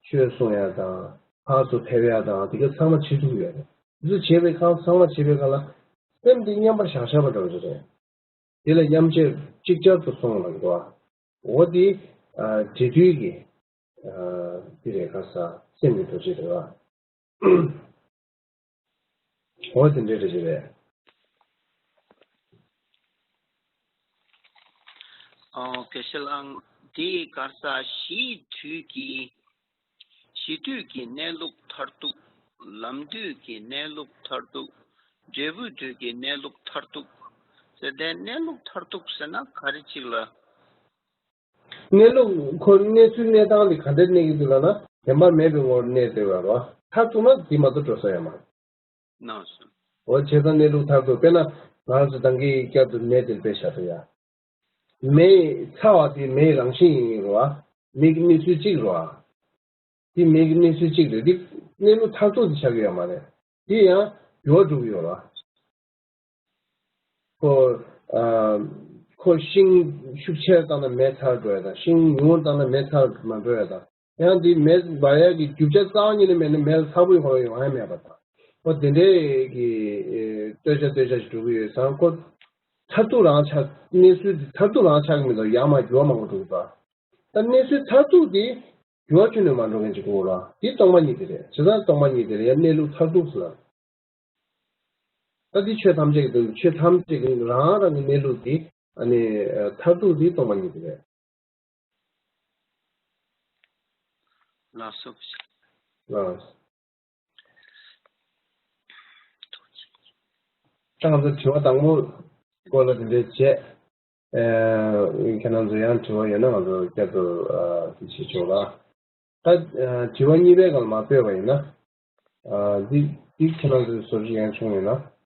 ཆོས་གསུང་ཡ་དང་། ཕར་ཚུར་ཕེབས་ཡ་དང་། དེ་ག་ཚང་མ་བྱེད་ཐུབ་ཀྱི་ཡོད་རེད། དེ་ཚོ་བྱེད་པའི་ཁར། ཚང་མ་བྱེད་པའི་ཁར་ལ་སེམས་དེ་མཉམ་པར་བཞག་བཞག་པ་འདྲ་བོ་ཅིག་རེད། དེ་ལ་མཉམ་རྗེས་ཅིག་ཅར་དུ་སོང་ལབ་ཀྱི་འདུག་བ། འོ་དེ་ཨ་འབྲས་དུས་ཀྱི་ཨ་དེ་རེད། ག་ས་སེམས་ཀྱི་རྡོ་རྗེ་རེད་བ། འོ་དེ་འདྲའི་རེད་ཅེས་རེད། ཨོ་དགེ་བཤེས་ལགས། དེའི་ག་རེ་ཟ། གཞིའི་དུས་ཀྱི། གཞི་དུས་ཀྱི་གནས་ལུགས་མཐར་ཐུག། ལམ་དུས་ཀྱི་གནས་ལུགས་མཐར་ཐུག། འབྲས་བུའི་དུས་ཀྱི་གནས་ལུགས་མཐར་ཐུག་ཟེར་ཏེ། གནས་ལུགས་མཐར་ཐུག་ཟེར་ན་ག་རེ་ཅིག་ལ། གནས་ལུགས་ཁོ་གནས་ཚུལ་གནས་སྟངས་དེ་ག་འདྲ་གནས་ཀྱི་འདུག་ལབ་ན། བདེན་པ་མེད་པའི་ངོར་གནས་བསྡད་པ་རེད་བ། མཐར་ཐུག་ན་འདི་མ་གཏོགས་འགྲོ་ས་ཡོད་མ་རེད། གནང་སོང་། འོ་བྱས་ཙང་གནས་ལུགས་མཐར་ཐུག། དཔེར་ན་ང་ཚོ་ད་གིན་བསྐྱར་དུ་མེ་དེ་དཔེ་བཞག་ད་ཡ། མེ་ཚ་བ་དེ་མེའི་རང་བཞིན་ཡིན་རེད་བ། མེ་གི་གནས་ཚུལ་གཅིག་རེད་བ། དེ་མེ་གི་གནས་ཚུལ་གཅིག་རེད། དེ་གནས་ལུགས་མཐར་ཐུག་དེ་ཆགས་ཀྱི་ཡོད་མ་རེད། དེ་ཡང་འགྱུར་བ་འགྲོ་གི་ཡོད་རེད་བ། ཁོ་ཨ་ཁོ་ཤིང་ཤུགས་ཆེར་བཏང་ན་མེ་ཚར་འགྲོ་ཡ་དང་། ཤིང་ཉུང་བཏང་ན་མེ་ཚར་མ་འགྲོ་ཡ་དང་། ཡང་དེ་མེ་འབར་ཡ་གི་རྒྱུ་ཆ་རྩ་བ་ཉིད་ནས་མེད་ན་མེ་ཚ་པོའི་ཁོ་ཡོང་ཡ་མེད་པ་དང་། ཁོ་དེ་འདྲའི་གི་ཨེ་ལྟོས་ཆ་ལྟོས་ཆ་ཞིག་འགྲོ་གི་ཡོད་ཙང་། ཁོ་མཐར་ཐུག་རང་ཆགས། གནས་ཚུལ་དེ་མཐར་ཐུག་རང་ཆགས་ཀྱི་མི་འདུག་ཡར་མར་འགྱུར་བ་མང་པོ་འགྲོ་གི་འདུག་ད་གནས་ཚུལ་མཐར་ཐུག་དེ་འགྱུར་བ་ཁྱོན་ནས་མ་འགྲོ་མཁན་ཅིག་དགོས་ལ། དེ་སྟོང་པ་ཉིད་དེ་རེད། བྱས་ཙང་སྟོང་པ་ཉིད་དེ་རེད། ཡང་གནས་ལུགས་མཐར་ཐུག་ཟེར་ལ། ད་འདི་ཆོས་ཐམས་ཅད་ཀྱི་དོན། ཆོས་ཐམས་ཅད་ཀྱི་རང་རང་གི་གནས་ལུགས་འདི། ཨ་ནི་མཐར་ཐུག་འདི་སྟོང་པ་ཉིད་དེ་རེད། ལགས་སོ། ལགས། ད་ང་ཚོ་དྲི་བ་དང་པོ་སྐོར་ལ་དེ་འདྲའི་བྱས། ཨ། ཁྱེད་རང་ཚོ་ཡང་དྲི་བ་ཡོད་ན་ང་ཚོ་བསྐྱར་དུ་ཨ་དེ་བྱེད་ཆོག་ལ། ད་ཨ་དྲི་བ་གཉིས་པའི་སྒང་ལ་མར་སྤོས་པ་ཡིན་ན། ཨ་འདི་འདི་ཁྱེད་རང་ཚོས་བཟོ་བཅོས་ཡང་བྱུང་ཡོད་ན།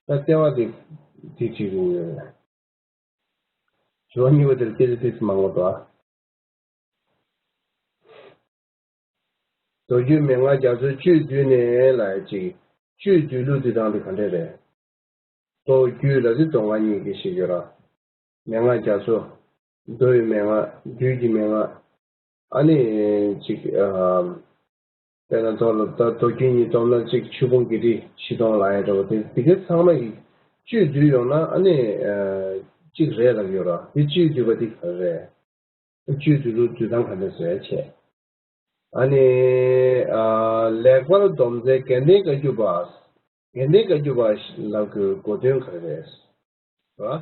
ད་ལྟེ་བ་དེ་དེ་བྲིས་དགོས་ཡོད། དྲི་བ་གཉིས་པ་དེར་ཏི་རི་ཏི་སི་མང་པོ་འདུག་མདོ་རྒྱུད་མན་ངག་རྒྱ་མཚོའི་བཅུད་བསྡུས་ནས་ལ་ཅིག་བཅུད་བསྡུས་ལུགས་འདི་དང་དེ་ག་འདྲ་རེད། གཙོ་བོ་རྒྱུད་ལ་དེ་མདོ་སྔགས་གཉིས་ཀྱི་ཞིག་ཡོད་ར། མན་ངག་རྒྱ་མཚོ། མདོ་ཡི་མན་ངག་རྒྱུད་ཀྱི་མན་ངག་ཨ་ནི་ཅིག་ཨ། དཔེར་ན་མདོ་ལ་ད་མདོ་རྒྱུད་གཉིས་བསྡོམས་ན་གཅིག་ཆོས་ཕུང་བརྒྱད་ཁྲི་བཞི་སྟོང་ལ་ཡང་འགྲོ་བ་དེ་དེ་གའི་ཚང་མ་ཡི་བཅུད་བསྡུས་ཡོང་ན་ཨ་ནི་ཨ་གཅིག་རེད་ལབ་ཡོད་ར། དེ་བཅུད་བསྡུས་པ་དེ་ག་རེ་རེད། བཅུད་བསྡུས་ལུགས་བསྡུས་སྟངས་ག་འདྲ་བཟོས་བྱས། ཨ་ནི་ཨ་ལེགས་པར་སྡོམ་མཛད་དགེ་ལྡན་བཀའ་བརྒྱུད་པ། དགེ་ལྡན་བཀའ་བརྒྱུད་པ་ལབ་དགོས་དགོས་དོན་ག་རེ་རེད། ར།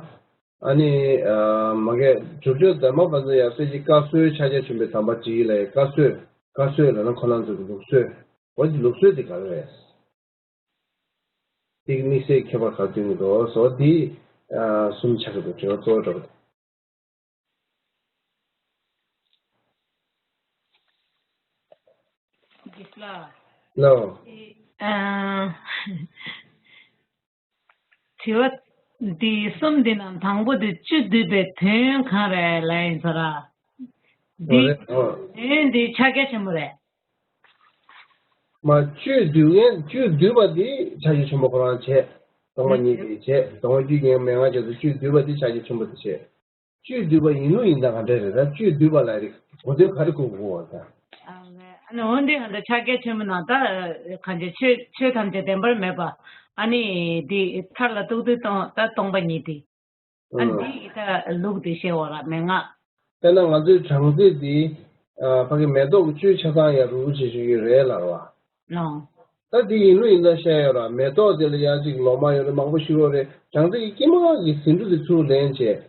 ཨ་ནི་ཨ་མ་གི་སྒྲུབ་མཆོག་ཛརྨ་པ་ཙ་ཡབ་སྲས་ཀྱི་བཀའ་སྲོལ་ཕྱག་རྒྱ་ཆེན་པོའི་དམ་པ་ཅིག་ལ་བཀའ་སྲོལ། བཀའ་སྲོལ་ལབ་ན་ཁོ་རང་ཚོ་གི་ལུགས་སྲོལ། འོ་དེ་ལུགས་སྲོལ་དེ་ག་རེ་རེད། དེ་གི་དམིགས་བསལ་ཁྱད་པར་ག་སྟོན་གྱི་འདུག་སོགས་དེ་ཨ་གསུམ་ཆགས་ཀྱི་འདུག་དྲི་བ་གཙོ་བོ་འདྲ་པོ་དེ། ལགས། ཨ། དྲི་བ་འདི་གསུམ་འདི་ནང་དང་པོ་དེ་བཅུད་བསྡུས་པའི་དོན་གང་རེད་ལབ་ཡིན་ཟེར་ར། འདི། ཨོ་རེད། ཨོ། དོན་འདི་ཕྱག་རྒྱ་ཆེན་པོ་རེད། མ་བཅུད་བསྡུས་མཁན་བཅུད་བསྡུས་པ་འདི་ཕྱག་རྒྱ་ཆེན་པོ་ཁོ་རང་བྱས། སྟོང་པ་ཉིད་དེ་བྱས། སྟོང་པ་རྒྱུད་ཀྱི་མན་ངག་རྒྱ་མཚོའི་བཅུད་བསྡུས་པ་འདི་ཕྱག་རྒྱ་ཆེན་པོ་དེ་བྱས། བཅུད་བསྡུས་པ་ཡིན་ལུགས་ཡིན་སྟངས་ག་འདྲ་རེད། ད་བཅུད་བསྡུས་པ་ལ་རིགས་གོ་དོན་ག་རེ་གོ་དགོས་པ་དང་། ཨ་ནི་འོན་ཏེ་ཧ་ད་ཕྱག་རྒྱ་ཆེན་པོ་ནང་ད་གང་ཅི་ཆོས་ཆོས་ཐམས་ཅད་བདེན་པར་མེད་པ། ཨ་ནི་འདི་མཐར་ལ་གཏུགས་དུས་སྟོང་ད་སྟོང་པ་ཉིད་དེ། ཨ་ནི་འདི་ཡི་ད་ལུགས་དེ་བཤད་འོ་ར་མན་ངག་དཔེར་ན་ང་ཚོའི་སྦྲང་རྩི་འདི་ཨ་ཕ་གི་མེ་ཏོག་གི་བཅུད་ཆ་ཚང་ཡ་རུ་རུ་བྱེད་བཅུག་གི་རེད་ལབ་པ། ལོ། ད་འདི་ཡིན་ལུགས་ཡིན་སྟངས་བཤད་ཡོད་ར། མེ་ཏོག་དེ་ལ་ཡ་གཅིག་ལོ་མ་ཡོད་རེད། མང་པོ་ཞིག་ཡོད་རེད། སྦྲང་རྩི་གི་དཀྱིལ་མ་གི་ཟེའུ་འབྲུ་དེ་ཚུར་ལེན་བྱས།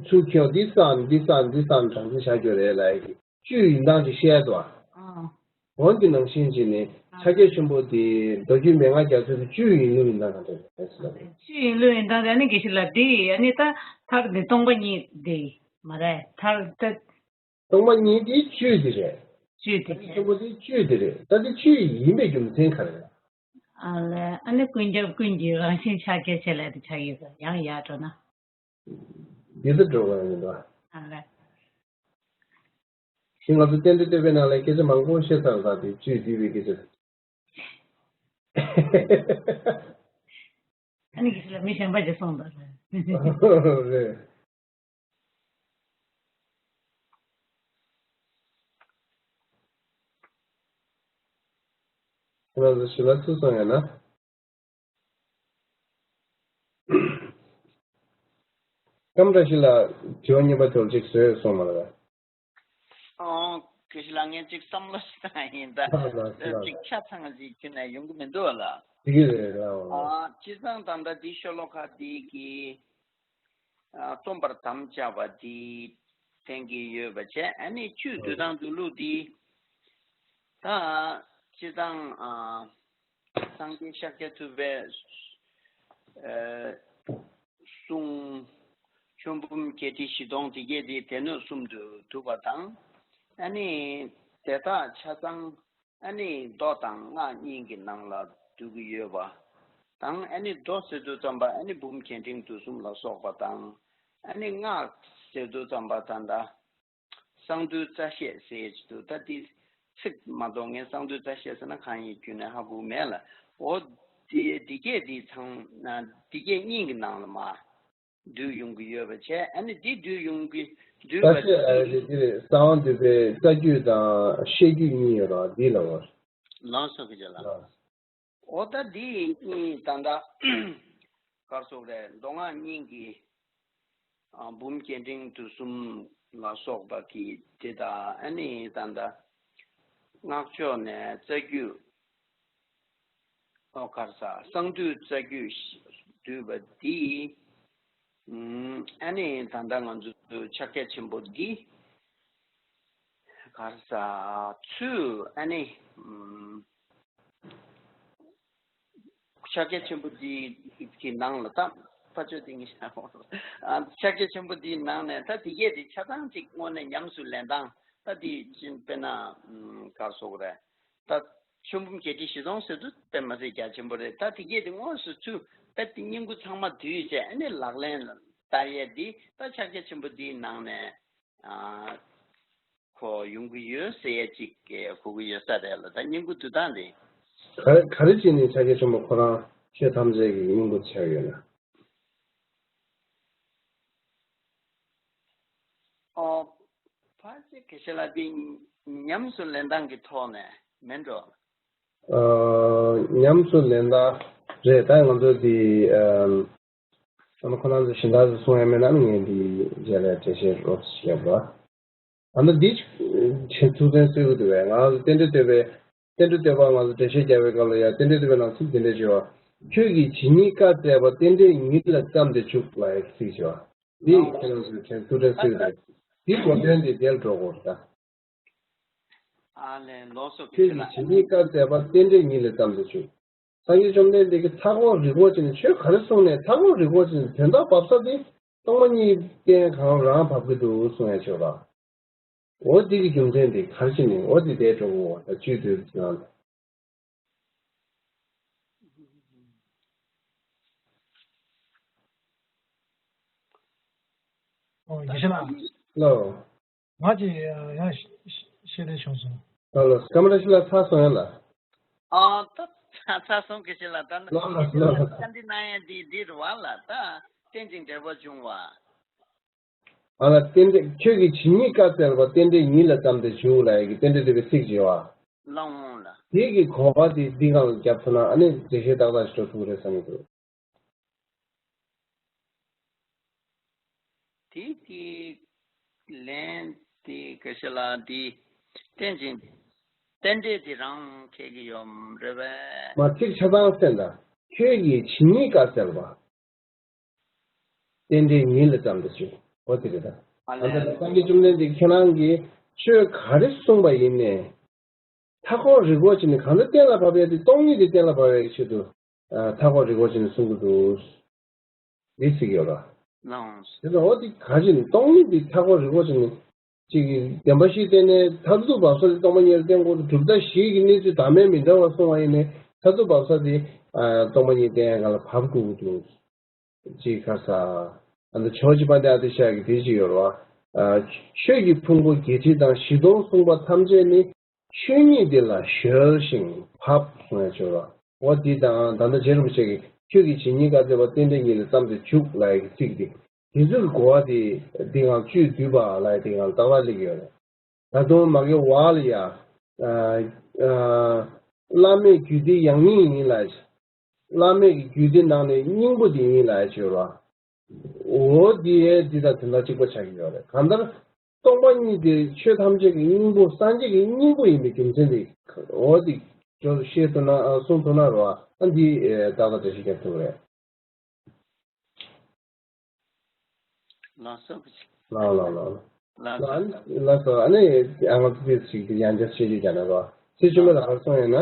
ཚུར་ཁྱེར་འདི་བསགས་འདི་བསགས་འདི་བསགས་སྦྲང་རྩི་བཞག་རྒྱུ་རེད་ལབ་ཡ་གི་བཅུད་ཡིན་སྟངས་ཅིག་བཤད་དོ། ཨ། འོན་ཏེ་ནང་བཞིན་བྱས་ནས་ཕྱག་རྒྱ་ཆེན་པོ་དེ་མདོ་རྒྱུད་མན་ངག་རྒྱ་མཚོའི་བཅུད་ཡིན་ལུགས་ཡིན་སྟངས་ག་འདྲ་རེད་ཟེར་ལབ། བཅུད་ཡིན་ལུགས་ཡིན་སྟངས་དེ་ཨ་ནི་དགེ་བཤེས་ལགས་དེ་ཨ་ནི་ད་མཐར་འདི་སྟོང་པ་ཉིད་དེ་མ་རེད་མཐར་ད། སྟོང་པ་ཉིད་དེ་བཅུད་དེ་རེད། བཅུད་དེ་རེད། ཕྱག་རྒྱ་ཆེན་པོ་དེ་བཅུད་དེ་རེད། ད་དེ་བཅུད་ཡིན་པའི་རྒྱུ་མཚན་ག་རེ་རེད། ཨ་ལས་ཨ་ནི་ཀུན་ཁྱབ་ཀུན་གྱི་རང་བཞིན་ཕྱག་རྒྱ་ཆེ་ལས་དེ་ཕྱག་ཡིན་ཟེར་ཡང་ཡར་འགྲོ་ན། འདི་ལྟར་འགྲོ་བ་ཡིན་པ། ཨ་ལས། ཞིང་ང་ཚོ་རྟེན་འབྲེལ་བསྟོད་པའི་ནང་ལ་སྐད་ཆ་མང་པོ་བཤད་ཚར་ད་དེ་བཅུད་བསྡུས་པའི་སྐད་ཆ། ཨ་ནི་གི་ལ་མི་གཞན་པ་ཅིག་སོང་ད་རེད། རེད། ཁྱེད་རང་ཚོ་ཞུ་ལ་ཚུར་སོང་ཡོད་ན། སྐམ་བཀྲ་ཤིས་ལགས་དྲི་བ་གཉིས་པ་དོལ་གཅིག་བཟོས་སོང་མ་ལ། ཨོ། དགེ་བཤེས་ལགས་ངས་གཅིག་བསམ་བློ་ཞིག་བཏང་ཡིན་ད། ལགས་ལགས་ལགས། གཅིག་ཆ་ཚང་ཞིག་ཁྱོན་ནས་ཡོང་གི་མི་འདུག་བ་ལ། དེ་གི་རེད་ལགས། ཨ་བྱས་ཙང་ད་ལྟ་འདི་ཤོ་ལོ་ཀ་འདི་གི་ཨ་རྩོམ་པར་དམ་བཅའ་བ་འདི་བསྟན་གྱི་ཡོད་པ་བྱས། ཨ་ནི་བཅུད་བསྡུ་སྟངས་བསྡུ་ལུགས་འདི་ད་བྱས་ཙང་ཨ་སངས་རྒྱས་ཤཱཀྱ་ཐུབ་པས་ཨ་གསུང་ཆོས་འབུམ་བརྒྱད་ཁྲི་བཞི་སྟོང་དེ་གས་དེ་སྡེ་སྣོད་གསུམ་དུ་བསྡུ་བ་དང་། ཨ་ནི་དེ་དག་ཆ་ཚང་ཨ་ནི་མདོ་དང་སྔགས་གཉིས་ཀྱི་ནང་ལ་བསྡུ་གི་ཡོད་པ་དང་། ཨ་ནི་མདོ་ཟེར་དུས་ཙམ་པ་ཨ་ནི་འབུམ་རྒྱས་འབྲིང་བསྡུས་གསུམ་ལ་སོགས་པ་དང་། ཨ་ནི་སྔགས་ཟེར་དུས་ཙམ་པ་ད་ལྟ་གསང་འདུས་རྩ་བཤད་ཟེར་གྱི་འདུག་ད་འདི་ཚིག་མ་གཏོགས་ངས་གསང་འདུས་རྩ་བཤད་ཟེར་ན་གང་ཡིན་ཁྱོན་ནས་ཧ་གོ་མེད་ལ། འོ་འདི་འདི་སྐད་འདི་ཚང་ན་འདི་སྐད་གཉིས་ཀྱི་ནང་ལ་མ་བསྡུས་ཡོང་གི་ཡོད་པ་བྱས། ཨ་ནི་འདི་བསྡུས་ཡོང་གི་བསྡུས་པ་རྩ་བཤད་ཨ་འདི་འདི་རེད། གསང་བ་འདུས་པའི་རྩ་རྒྱུད་དང་བཤད་རྒྱུད་གཉིས་ཡོད་ར། འདི་ལ་བར། ལགས་སོ་ཁྱེད་ལ། ལགས། འོ་ད་འདི་གཉིས་ད་ལྟ་གར་སོགས་རེད། མདོ་སྔགས་གཉིས་ཀྱི་ཨ་འབུམ་སྐྱེ་ཕྲེང་དུས་གསུམ་ལ་སོགས་པ་གི་དེ་དང་ཨ་ནི་ད་ལྟ་སྔགས་ཕྱོགས་ནས་རྩ་རྒྱུད། ཨོ་གར་ས་གསང་འདུས་རྩ་རྒྱུད་བསྡུས་པ་འདི། ཨ་ནི་ད་ལྟ་ང་ཚོ་ཕྱག་རྒྱ་ཆེན་པོ་འདི་གར་ས་ཚུལ་ཨ་ནི་ཕྱག་རྒྱ་ཆེན་པོ་འདི་གི་ནང་ལ་ད་ཕ་ཆོས་འདི་ངེས་ཤ་ཕྱག་རྒྱ་ཆེན་པོ་འདིའི་ནང་ནས་ད་དེ་གས་དེ་ཆ་ཚང་ཅིག་དངོས་གནས་ཉམས་སུ་ལེན་སྟངས་ད་འདི་ཅིན་དཔེར་ན་གར་སོགས་རེད། ད་ཆོས་འབུམ་བརྒྱད་ཁྲི་བཞི་སྟོང་ཟེར་དུས་དཔེ་མ་ཟད་རྒྱ་ཆེན་པོ་རེད། ད་དེ་གས་དེ་དངོས་སུ་ཚུར་དཔེ་དེ་སྙིང་པོ་ཚང་མ་བསྡུས་བྱས་ཨ་ནི་ལག་ལེན་ལ་བསྟར་ཡས་འདི་ད་ཕྱག་རྒྱ་ཆེན་པོ་འདིའི་ནང་ནས་ཨ་ཁོ་ཡོང་གི་ཡོད་ཟེར་ཡས་ཅིག་གོ་གི་ཡོད་ས་རེད་ལ། ད་སྙིང་པོ་བསྡུ་སྟངས་དེ། ག་རེ་ག་རེ་བྱས་ནས་ཕྱག་རྒྱ་ཆེན་པོ་ཁོ་རང་ཆོས་ཐམས་ཅད་ཀྱི་སྙིང་པོ་ཆགས་ཡོད་ན། ཨོ། ཕལ་ཆེར་དགེ་བཤེས་ལགས་འདི་ཉམས་སུ་ལེན་སྟངས་ཀྱི་ཐོག་ནས་མིན་འགྲོ། ཨ། ཉམས་སུ་ལེན་སྟངས་རེད། ད་ང་ཚོ་འདི་ཨ། ཨ་ནི་ཁོ་རང་ཚོ་གཞན་དག་ཚོ་གསུང་ཡ་མེད་ན་ངས་འདི་རྗེས་ལ་འགྲེལ་བཤད་རོབ་ཙམ་བརྒྱབ་པ། ད་ལྟ་འདི་ཆེས་ཐུགས་བརྟན་གསོལ་གྱི་འདུག་བས། ང་རང་ཚོ་རྟེན་འབྲེལ་བསྟོད་པའི་རྟེན་འབྲེལ་བསྟོད་པ་ང་ཚོ་འགྲེལ་བཤད་རྒྱག་པའི་སྐབས་ལ་ཡང་རྟེན་འབྲེལ་བསྟོད་པའི་ནང་ཚིག་འདི་འདྲ་ཞུ་བ། ཁྱོད་ཀྱིས་ཇི་སྙེད་བཀའ་སྩལ་པ་རྟེན་འབྲེལ་ཉིད་ལ་བརྩམས་ཏེ་བཅུག་ལབ་ཡག་ཚིག་ཞུ་བ། འདི་ཁྱེད་རང་ཚོས་ཁྱེད་ཐུགས་བརྟན་གསོལ་གྱི་འདུག་འདི་གོ་དོན་འདི་དེར་འགྲོ་དགོས་རེད་ད། ཨ་ལས་ལོགས་སུ་ཁྱོད་ཀྱིས་ཇི་སྙེད་བཀའ་སྩལ་པ་རྟེན་འབྲེལ་ཉིད་ལ་བརྩམས་ཏེ་བཅུག་སངས་རྒྱས་བཅོམ་ལྡན་འདས་ཀྱིས་མཐའ་འཁོར་རི་སྒོ་ཅན་ནས་ཆོས་ག་རེ་གསུངས་ནས་མཐའ་འཁོར་རི་སྒོ་ཅན་དོན་དག་བབས་ས་དེ་སྟོང་པ་ཉིད་རྟེན་གང་རང་བབས་ཀྱི་འདུག་གསུང་ཡ་ཆོས་པ། འོ་འདི་གི་རྒྱུ་མཚན་དེ་ག་རེ་བྱས་ནས་འོ་འདི་དེ་འགྲོ་གི་འོ་ད་བཅུད་དུ་ནང་། ཨོ་ཡེ་ཤེས་ལགས། ལོ། ང་ཅིག་ཡང་ཤེས་ལས་བྱུང་སོང་། ལོ་ལོ་སྐམ་ར་ཤི་ལ་ཚ་སོང་ཡ་ལ། ཨ་ད་ཚ་ཚ་སོང་གི་ཤི་ལ་ད་ནི་ལོ་ལོ་ལོ་ལོ། ད་འདི་ན་ཡ་འདི་འདི་རུ་བ་ལ་ད་རྟེན་ཅིང་འབྲེལ་བར་འབྱུང་བ། ཨ་ལ་རྟེན་འབྲེལ་ཁྱོད་ཀྱིས་ཇི་སྙེད་བཀའ་སྩལ་པ་རྟེན་འབྲེལ་ཉིད་ལ་བརྩམས་ཏེ་བཞུགས་ལ་ཡ་གི་རྟེན་འབྲེལ་འདོད་པའི་ཚིག་བྱེད་བ། ལོང་ལ། དེ་གི་གོ་བ་དེ་འདི་གང་ལ་རྒྱབ་ཐུབ་ན་ཨ་ནི་འགྲེལ་བཤད་ཏག་ཏག་ཞིག་འགྲོ་ཐུབ་ཀྱི་རེད་བསམ་གྱི་འདུག་དེ་དེ་ལན་དེ་ག་ཤ་ལ་དེ་རྟེན་ཅིང་རྟེན་འབྲེལ་དེ་རང་འཁེལ་གྱི་ཡོད་རེད་པས། མ་ཚིག་ཆ་ཚང་གསན་དང་། ཁྱོད་ཀྱིས་ཇི་སྙེད་བཀའ་སྩལ་པ། རྟེན་འབྲེལ་ཉིད་ལ་བརྩམས་ཏེ་བཅུག་འོ་དེ་རེད་ད། ཨ་ད་ལས། སངས་རྒྱས་བཅོམ་ལྡན་འདས་ཁྱེད་རང་གིས་ཆོས་ག་རེ་གསུངས་པ་ཡིན་ནས། མཐའ་འཁོར་རི་སྒོ་ཅན་ནི་གང་འདྲ་གཏན་ལ་ཕབ་ཡ་དེ་སྟོང་ཉིད་དེ་གཏན་ལ་ཕབ་ཡ་གི་ཆེད་དུ། ཨ། མཐའ་འཁོར་རི་སྒོ་ཅན་ནི་གསུང་གི་འདུག་འདི་ཚིག་ཡོད་ར། ལགས། དེ་ལ་འོ་དེ་ག་ཅིན་སྟོང་ཉིད་དེ་མཐའ་འཁོར་རི་སྒོ་ཅན་ནི་གཅིག་གི་བདེན་པ་བཞི་བསྟན་ནས་མཐར་ཐུག་བབས་ས་དེ་སྟོང་པ་ཉིད་ལ་བརྟེན་དགོས་འདུག་གྲུབ་མཐའ་བཞི་གི་གནས་ཚུལ་བདག་མེད་མི་འདྲ་བ་གསུང་བ་ཡིན་ནས་མཐར་ཐུག་བབས་ས་དེ་ཨ། སྟོང་པ་ཉིད་བསྟན་ཡ་ག་ལ་བབས་དགོས་ཀྱི་འདུག་ཅེས་ཁ་ས། ཨ་ནི་ཇོ་བོ་རྗེ་དཔལ་ལྡན་ཨ་ཏི་ཤ་ཡ་གིས་དེ་ཅིག་ཡོད་རེད་བ། ཨ། ཆོས་ཀྱི་ཕུང་པོ་བརྒྱད་ཁྲི་དང་བཞི་སྟོང་གསུངས་པ་ཐམས་ཅད་ནི་ཆོས་ཉིད་དེ་ལ་གཞོལ་ཞིང་བབས་གསུང་ཡ་ཅིག་ཡོད་རེད་བ། འོ་འདི་དང་ད་ལྟ་རྗེ་རིན་པོ་ཆེ་གིས་ཁྱོད་ཀྱིས་ཇི་སྙེད་བཀའ་སྩལ་པ་རྟེན་འབྲེལ་ཉིད་ལ་བརྩམས་ཏེ་བཅུག་ལབ་ཡ་གི་ཚིག་འདི། དེ་ཚོའི་གོ་བ་དེ་འདི་ང་བཅུད་བསྡུས་པ་ལབ་ཡ་དེ་ང་ལ་ཏག་ཏག་སླེབས་ཀྱི་ཡོད་རེད། ད་དུང་མ་གི་བ་ལ་ཡ། ཨ། ཨ། བླ་མེད་རྒྱུད་སྡེའི་ཡང་སྙིང་ཡིན་ལ། བླ་མེད་ཀྱི་རྒྱུད་སྡེ་ནང་ནས་སྙིང་པོ་དེ་ཡིན་ལ་ཞུ་རོ། འོ་དེ་འདི་དང་དོན་དག་གཅིག་པ་ཆགས་ཀྱི་ཡོད་རེད། གང་ལྟར་སྟོང་པ་ཉིད་དེ་ཆོས་ཐམས་ཅད་ཀྱི་སྙིང་པོ་སངས་རྒྱས་ཀྱི་སྙིང་པོ་ཡིན་པའི་རྒྱུ་མཚན་དེ་འོ་དེ་ཅོག་ཤེས་ཐུབ་ན་གསུང་ཐུབ་ན་རོ། ཨ་འདི་ཏག་ཏག་འགྲེལ་བཤད་རྒྱབ་ཐུབ་རེད། ལགས་སོ། ལགས་ལགས་ལགས། ལགས་སོ། ལགས་སོ། ཨ་ནི་ཨ་ང་ཚོ་ཚིག་ཅིག་ཡང་བསྐྱར་བཤད་རྒྱུ་བྱས་ན་རོ། ཚེ་ཆུང་མ་ལ་ག་རེ་གསུངས་ཡོད་ན།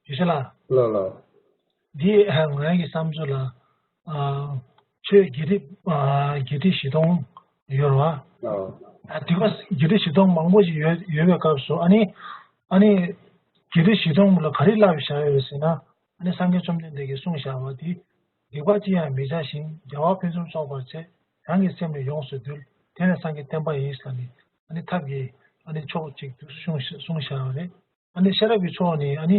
ཡེ་ཤེས་ལགས། ལགས་ལགས། འདི་ང་རང་གི་བསམ་ཚུལ་ལ། ཨ། ཆོས་བརྒྱད་ཁྲི་ཨ། བརྒྱད་ཁྲི་བཞི་སྟོང་ཡོད་རེད་བ། ཨ། ཨ། འདི་ག་བརྒྱད་ཁྲི་བཞི་སྟོང་མང་པོ་ཞིག་ཡོད་ཡོད་པའི་སྐབས་སུ་ཨ་ནི། ཨ་ནི། བརྒྱད་ཁྲི་བཞི་སྟོང་ལ་ག་རེ་བསླབས་བཞག་ཡོད་ཟེར་ན། ཨ་ནི་སངས་རྒྱས་བཅོམ་ལྡན་འདས་ཀྱིས་གསུངས་བཞག་པ་འདི། སྡིག་པ་ཅི་ཡང་མི་བྱ་ཞིང་། དགེ་བ་ཕུན་སུམ་ཚོགས་པར་བྱེད། རང་གི་སེམས་ནི་ཡོངས་སུ་འདུལ། དེ་ནི་སངས་རྒྱས་བསྟན་པ་ཡིན་ཟེར་ནས། ཨ་ནི་ཐབས་ཀྱི་ཨ་ནི་ཕྱོགས་གཅིག་ཏུ་གསུངས་གསུངས་བཞག་པ་རེད། ཨ་ནི་ཤེས་རབ་ཀྱི་ཕྱོགས་ནི་ཨ་ནི།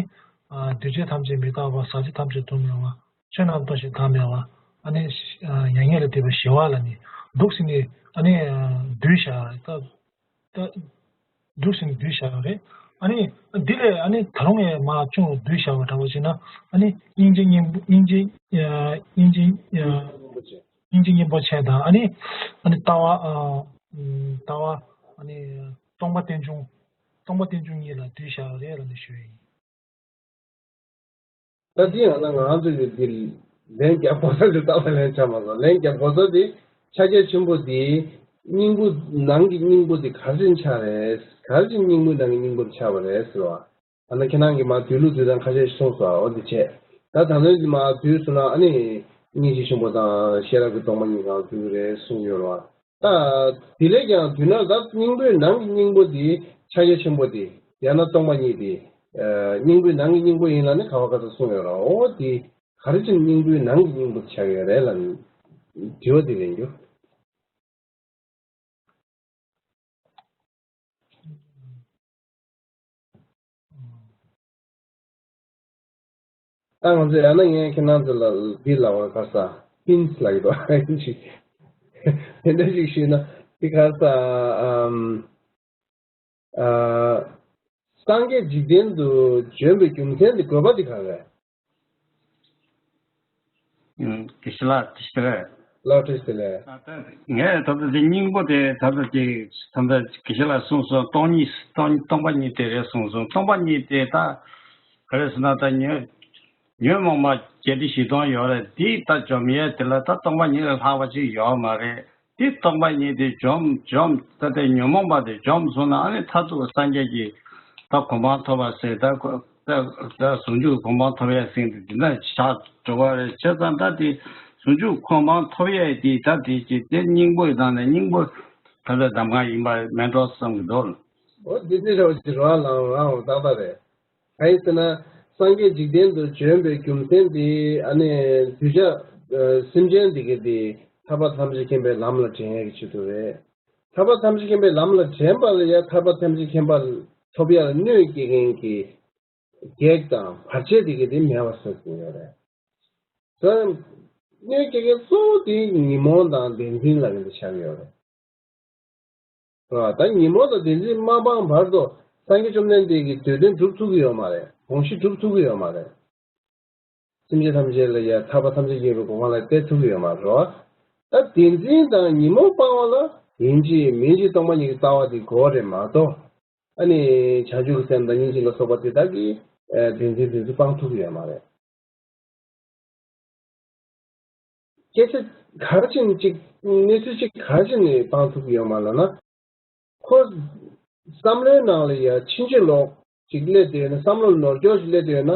ཨ། འདུས་བྱས་ཐམས་ཅད་མི་རྟག་པ། ཟག་བཅས་ཐམས་ཅད་སྡུག་བསྔལ་བ། ཆོས་རྣམས་སྟོང་ཞིང་བདག་མེད་པ། ཨ་ནི། ཨ། མྱ་ངན་ལས་འདས་པའི་ཞི་བ་ལ་ནི། འདུག་ཟེར་ནས་ཨ་ནི་བསྡུས་བཞག་ད། ད་འདུག་ཟེར་ནས་བསྡུས་བཞག་པ་རེད། ཨ་ནི་འདི་ལས་ཨ་ནི་ད་རུང་ཡང་མར་ཅུང་བསྡུས་བཞག་པ་འདྲ་བོ་བྱས་ན། ཨ་ནི་སྙིང་རྗེ་སྙིང་པོ་སྙིང་རྗེ་ཨ་སྙིང་རྗེ་ཨ་སྙིང་རྗེ་སྙིང་པོ་ཆེ་དང་། ཨ་ནི་ཨ་ནི་ལྟ་བ་ཨ་ལྟ་བ་ཨ་ནི་སྟོང་པ་རྟེན་འབྱུང་སྟོང་པ་རྟེན་འབྱུང་གཉིས་ལ་བསྡུས་བཞག་པ་རེད་ལབ་ནས་ཞུ་ཡ་ཡིན། ད་འདི་ཡང་ན་ང་ཚོ་གི་འདི་ལན་རྒྱབ་དགོས་ས་དེ་ལྟ་བ་ལན་ཆགས་མ་སོང་། ལན་རྒྱབ་དགོས་ས་དེ་ཕྱག་རྒྱ་ཆེན་པོ་དེ་སྙིང་པོ་ནང་གི་སྙིང་པོ་དེ་ག་རེ་བྱས་ནས་ཆགས་རེད། ག་རེ་བྱས་སྙིང་པོའི་ནང་གི་སྙིང་པོ་དེ་ཆགས་པ་རེད་ཟེར་བ། ཨ་ན་ཁྱེད་རང་གིས་མར་བསྡུས་ལུགས་བསྡུས་སྟངས་ཁ་ཤས་ཤིག་གསུངས་སོང་། འོ་འདི་བྱས། ད་ད་ནས་མར་བསྡུས་སོང་ན་ཨ་ནི་སྙིང་རྗེ་ཆེན་པོ་དང་ཤེས་རབ་ཀྱི་སྟོང་པ་ཉིད་སྒང་བསྡུས་རེད་གསུངས་ཡོད་རེད་བ། ད་དེ་ལས་ཀྱང་བསྡུས་ན་ད་སྙིང་པོའི་ནང་གི་སྙིང་པོ་དེ་ཕྱག་རྒྱ་ཆེན་པོ་དེ་ཡང་ན་སྟོང་པ་ཉིད་དེ་སྙིང་པོའི་ནང་གི་སྙིང་པོ་ཡིན་ལབ་ནས་ག་བ་ག་ས་གསུངས་ཡོད་རེད། འོ་དེ་ག་རེ་བྱས་ནས་སྙིང་པོའི་ནང་གི་སྙིང་པོ་དེ་ཆགས་ཡོད་རེད་ལབ་དྲི་བ་དེ་ལེན་རྒྱུ། ད་ང་ཚོས་ཡང་ན་ངས་ཁྱེད་རང་ཚོ་ལ་འདི་ལབ་པ་ག་ས་ཧིན་ལབ་ཀྱི་འདུག་ཅིག་དེ་འདྲ་ཞིག་ཞུས་ན་འདི་ག་ས་ཨམ་ཨ། སངས་རྒྱས་འཇིག་རྟེན་དུ་བྱོན་པའི་རྒྱུ་མཚན་དེ་དགོས་པ་དེ་ག་རེ་རེད། ཨུམ། དགེ་བཤེས་ལགས་བཀྲ་ཤིས་བདེ་ལེགས། ལགས་བཀྲ་ཤིས་བདེ་ལེགས། ཨ། ད་ངས་ད་ལྟ་དེ་སྙིང་པོ་དེ་ད་ལྟ་དེ་ད་ལྟ་དགེ་བཤེས་ལགས་གསུངས་སོང་། སྟོང་ཉིད་སྟོང་སྟོང་པ་ཉིད་དེ་རེད་གསུངས་སོང་། སྟོང་པ་ཉིད་དེ་ད་ག་རེ་ཟེར་ན་ད་ཉོན་ཉོན་མོངས་པ་བརྒྱད་ཁྲི་བཞི་སྟོང་ཡོད་རེད། དེ་ད་འཇོམས་ཡས་དེ་ལ་ད་སྟོང་པ་ཉིད་ལས་ལྷག་པ་ཅིག་ཡོད་མ་རེད། དེ་སྟོང་པ་ཉིད་དེ་འཇོམས་འཇོམས་ད་ལྟའི་ཉོན་མོངས་པ་དེ་འཇོམས་སོང་ན་ཨ་ནི་མཐར་ཐུག་སངས་རྒྱས་ཀྱི་ད་གོ་འཕང་ཐོབ་པ་ཟེར། ད་གོ་ད་ད་ཟུང་འཇུག་གོ་འཕང་ཐོབ་ཡས་ཟེར་དེ་འདི་འདྲ་ཆགས་འགྲོ་བ་རེད། བྱས་ཙང་ད་དེ་ཟུང་འཇུག་གོ་འཕང་ཐོབ་ཡས་དེ་ད་དེ་ཅི་དེ་སྙིང་པོ་ཡི་ཐོག་ནས་སྙིང་པོ་ད་ལྟ་གདམས་ངག་ཡིན་པ་མེད་འགྲོ་བསམ་གྱི་འདུག་འོ་འདི་འདྲ་བ་ཅིག་རོ་ལངས་རང་ཏག་ཏག་རེད། གང་ཡིན་ཟེར་ན། སངས་རྒྱས་འཇིག་རྟེན་དུ་བྱོན་པའི་རྒྱུ་མཚན་དེ་ཨ་ནི་གདུལ་བྱ་ཨ་སེམས་ཅན་འདི་ག་དེ་ཐར་པ་ཐམས་ཅད་མཁྱེན་པའི་ལམ་ལ་འདྲེན་ཡག་གི་ཆེད་དུ་རེད། ཐར་པ་ཐམས་ཅད་མཁྱེན་པའི་ལམ་ལ་འདྲེན་པ་ལ་ཡང་ཐར་པ་ཐམས་ཅད་མཁྱེན་པ་ཐོབ་ཡག་ལ་གནོད་སྐྱེལ་མཁན་གྱི་གེགས་དང་བར་ཆད་དེ་ག་དེ་མེད་པ་བཟོ་དགོས་ཡོད་རེད། ད་གནོད་སྐྱེལ་མཁན་གཙོ་བོ་དེ་ཉོན་མོངས་དང་བདེན་འཛིན་ལབ་མཁན་དེ་ཆགས་ཡོད་རེད། ད་ཉོན་མོངས་དང་བདེན་འཛིན་མ་སྤངས་བར་དུ་སངས་རྒྱས་བཅོམ་ལྡན་འདས་ཀྱི་འདོད་དོན་སྒྲུབ་ཐུབ་ཀྱི་ཡོད་མ་རེད། དགོངས་གཞི་སྒྲུབ་ཐུབ་ཀྱི་ཡོད་མ་རེད། སེམས་ཅན་ཐམས་ཅད་ལ་ཡང་ཐར་པ་ཐམས་ཅད་མཁྱེན་པའི་གོ་འཕང་ལ་གཏད་ཐུབ་ཀྱི་ཡོད་མ་རེད། ད་བདེན་འཛིན་དང་ཉོན་མོངས་སྤང་བ་ལ་ཡིན་གཅིག་མིན་གཅིག་སྟོང་པ་ཉིད་ཀྱི་ལྟ་བ་དེ་དགོས་རེད་མ་གཏོགས། ཨ་ནི་བྱང་ཆུབ་ཀྱི་སེམས་དང་སྙིང་རྗེ་ལ་སོགས་པ་དེ་དག་གིས་ཨ་བདེན་འཛིན་བདེན་འཛིན་སྤང་ཐུབ་ཀྱི་ཡོད་མ་རེད། སྐད་ཆ་ག་རེ་བྱས་ནས་ཅིག་གནས་ཚུལ་ཅིག་ག་རེ་བྱས་ནས་སྤང་ཐུབ་ཀྱི་ཡོད་མ་ལབ་ན། ཁོ་བསམ་བློའི་ནང་ལ་ཡ་ཕྱིན་ཅི་ལོག་ཅིག་སླེབས་བསྡད་ཡོད་ན། བསམ་བློ་ནོར་འཁྱོག་ཅིག་སླེབས་བསྡད་ཡོད་ན།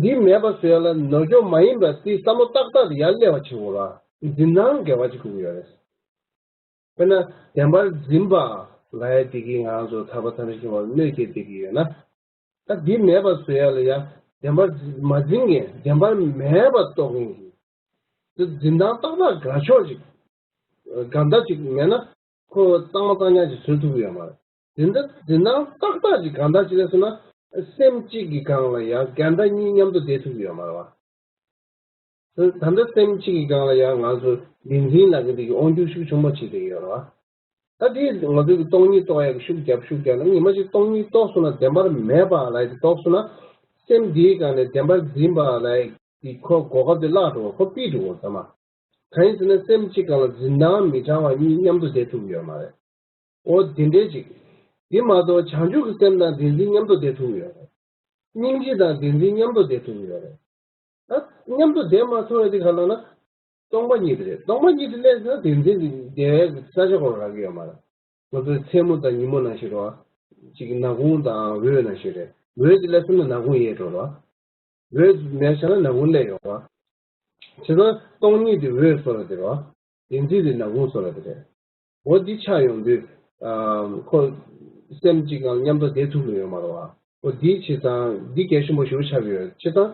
འདི་མེད་པ་བཟོ་ཡ་ལ་ནོར་འཁྱོག་མ་ཡིན་པ་དེ་བསམ་བློ་ཏག་ཏག་དེ་ཡར་སླེབས་པ་བྱེད་དགོས་ལ། འཛིན་སྟངས་འགལ་བ་ཅིག་དགོས་ཀྱི་ཡོད་རེད། དཔེར་ན་བདེན་པར་འཛིན་པ་ལབ་ཡ་དེ་གིས་ང་ཚོ་ཐར་པ་ཐམས་ཅད་མཁྱེན་པར་གནོད་སྐྱེལ་བསྡད་ཀྱི་ཡོད་ན། ད་འདི་མེད་པ་བཟོ་ཡ་ལ་ཡ་བདེན་པར་མ་འཛིན་མཁན་བདེན་པར་མེད་པ་རྟོགས་མཁན་གྱི་དེ་འཛིན་སྟངས་ཏག་ཏག་འགལ་ཕྱོགས་ཅིག་འགལ་ཟླ་ཅིག་མེད་ན་ཁོ་གཙང་མ་གཙང་རྐྱང་ཅིག་བཟོ་ཐུབ་ཀྱི་ཡོད་མ་རེད། འཛིན་སྟངས་འཛིན་སྟངས་ཏག་ཏག་ཅིག་གང་ལྟར་ཅིག་ལ་སོང་ན་སེམས་གཅིག་གི་སྒང་ལ་ཡ་འགལ་ཟླ་གཉིས་མཉམ་དུ་བསྡད་ཐུབ་ཀྱི་ཡོད་མ་རེད་བ། ད་ལྟ་སེམས་གཅིག་གི་སྒང་ལ་ཡང་ང་ཚོ་བདེན་འཛིན་ལབ་མཁན་དེ་གི་དབང་སྒྱུར་ཤུགས་ཆེན་པོ་བྱེད་བསྡད་ཀྱི་ཡོད་རེད་བ། ད་དེ་ང་ཚོ་གི་སྟོང་ཉིད་རྟོགས་ཡག་གི་ཤུགས་རྒྱབ་ཤུགས་རྒྱབ་ན་ཉི་མ་གཅིག་སྟོང་ཉིད་རྟོགས་སོང་ན་བདེན་པར་མེད་པ་ལབ་ཡག་དེ་རྟོགས་སོང་ན། སེམས་འདིའི་སྒང་ནས་བདེན་པར་འཛིན་པ་ལབ་ཡག་དེ་ཁོ་གོ་སྐབས་དེ་བརླག་འགྲོ་བ་ཁོ་ཕུད་འགྲོ་བ་ཚང་མ། གང་ཡིན་ཟེར་ན་སེམས་གཅིག་སྒང་ལ་འཛིན་སྟངས་མི་གྲངས་པ་གཉིས་མཉམ་དུ་བསྡད་ཐུབ་ཀྱི་ཡོད་མ་རེད། འོ་དེ་འདྲའི་ཅིག་དེ་མ་གཏོགས་བྱང་ཆུབ་ཀྱི་སེམས་དང་བདེན་འཛིན་མཉམ་དུ་བསྡད་ཐུབ་ཀྱི་ཡོད་རེད། སྙིང་རྗེ་དང་བདེན་འཛིན་མཉམ་དུ་བསྡད་ཐུབ་ཀྱི་ཡོད་རེད། ད་མཉམ་དུ་བསྡད་མ་ཐུབ་པ་དེ་ག་ལ་ན། སྟོང་པ་ཉིད་དེ་རེད། སྟོང་པ་ཉིད་དེ་སླེབས་ན་བདེན་འཛིན་དེ་བསྡད་པའི་ས་ཆ་ཁོ་རག་གི་ཡོད་མ་རེད། ང་ཚོའི་མཚན་མོ་དང་ཉིན་མོ་ནང་བཞིན་རེད་བ། ཅིག་ནག་ཁུང་དང་འོད་ནང་བཞིན་རེད། འོད་དེ་སླེབས་སོང་ན་ནག་ཁུང་ཡལ་འགྲོ་རེད་བ། འོད་མེད་བཞག་ན་ནག་ཁུང་སླེབས་ཡོང་བ། བྱས་ཙང་སྟོང་ཉིད་དེ་འོད་བཟོ་ལ་དེ་རེད་བ། བདེན་འཛིན་དེ་ནག་ཁུང་བཟོ་ལ་དེ་རེད། འོ་འདི་ཆགས་ཡོང་དུས། ཨ་ཁོ་སེམས་གཅིག་གང་མཉམ་དུ་བསྡད་ཐུབ་ཀྱི་ཡོད་མ་རེད་བ། འོ་འདི་བྱས་ཙང་འདི་གལ་ཆེན་པོ་ཞེ་པོ་ཆགས་ཀྱི་ཡོད། བྱས་ཙང་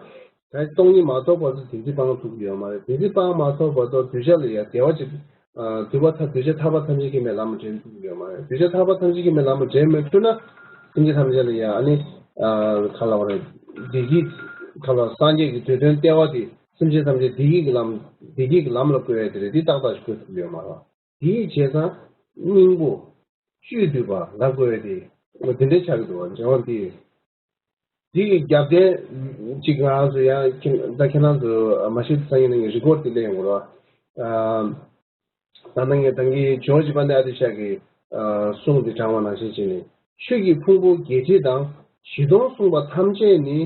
ད་སྟོང་ཉིད་མ་རྟོགས་བར་དུ་བདེན་འཛིན་སྤང་ཐུབ་ཀྱི་ཡོད་མ་རེད། བདེན་འཛིན་སྤང་མ་ཐུབ་བར་དུ་གདུལ་བྱ་ལ་ཡང་བདེ་བ་ཅིག་ཨ་གདུལ་བ་ཐ་གདུལ་བྱ་ཐར་པ་ཐམས་ཅད་མཁྱེན་པའི་ལམ་ལ་འདྲེན་ཐུབ་ཀྱི་ཡོད་མ་རེད། གདུལ་བྱ་ཐར་པ་ཐམས་ཅད་མཁྱེན་པའི་ལམ་ལ་འདྲེན་མི་ཐུབ་ན། སེམས་ཅན་ཐམས་ཅད་ལ་ཡང་ཨ་ནི་ཨ་ག་ལབ་དགོས་རེད། བདེ་སྐྱིད་ག་ལབ་སངས་རྒྱས་ཀྱི་འདོད་དོན་ལྟེ་བ་དེ། སེམས་ཅན་ཐམས་ཅད་བདེ་སྐྱིད་ཀྱི་ལམ་བདེ་སྐྱིད་ཀྱི་ལམ་ལ་བཀོད་ཡ་དེ་རེད། འདི་ཏག་ཏག་ཞིག་བཀོད་ཐུབ་ཡོད་མ་རེད། དེ་བྱས་ཙང་སྙིང་པོ་བཅུད་བསྡུས་པ་ལ་བཀོད་ཡ་དེ་འོ་དེ་འདྲའི་ཆགས་ཀྱི་འདུག་བ། འབྱུང་བ་འདི། འདི་གི་རྒྱབ་རྟེན་གཅིག་ང་རང་ཚོ་ཡང་ཁྱེད་ད་ཁྱེད་རང་ཚོ་མ་ཤེས་ཚ་ཡིན་ན་ངས་རི་ཀོར་དེ་ལེན་ཡོང་གི་རེད་བ། ད་ལྟ་ངས་ད་གིན་ཇོརྗ་དཔལ་ལྡན་ཨ་ཏི་ཤ་གི་གསུང་འདི་དྲངས་པ་ནང་བཞིན་བྱས་ནས། ཆོས་ཀྱི་ཕུང་པོ་བརྒྱད་ཁྲི་དང་བཞི་སྟོང་གསུངས་པ་ཐམས་ཅད་ནི།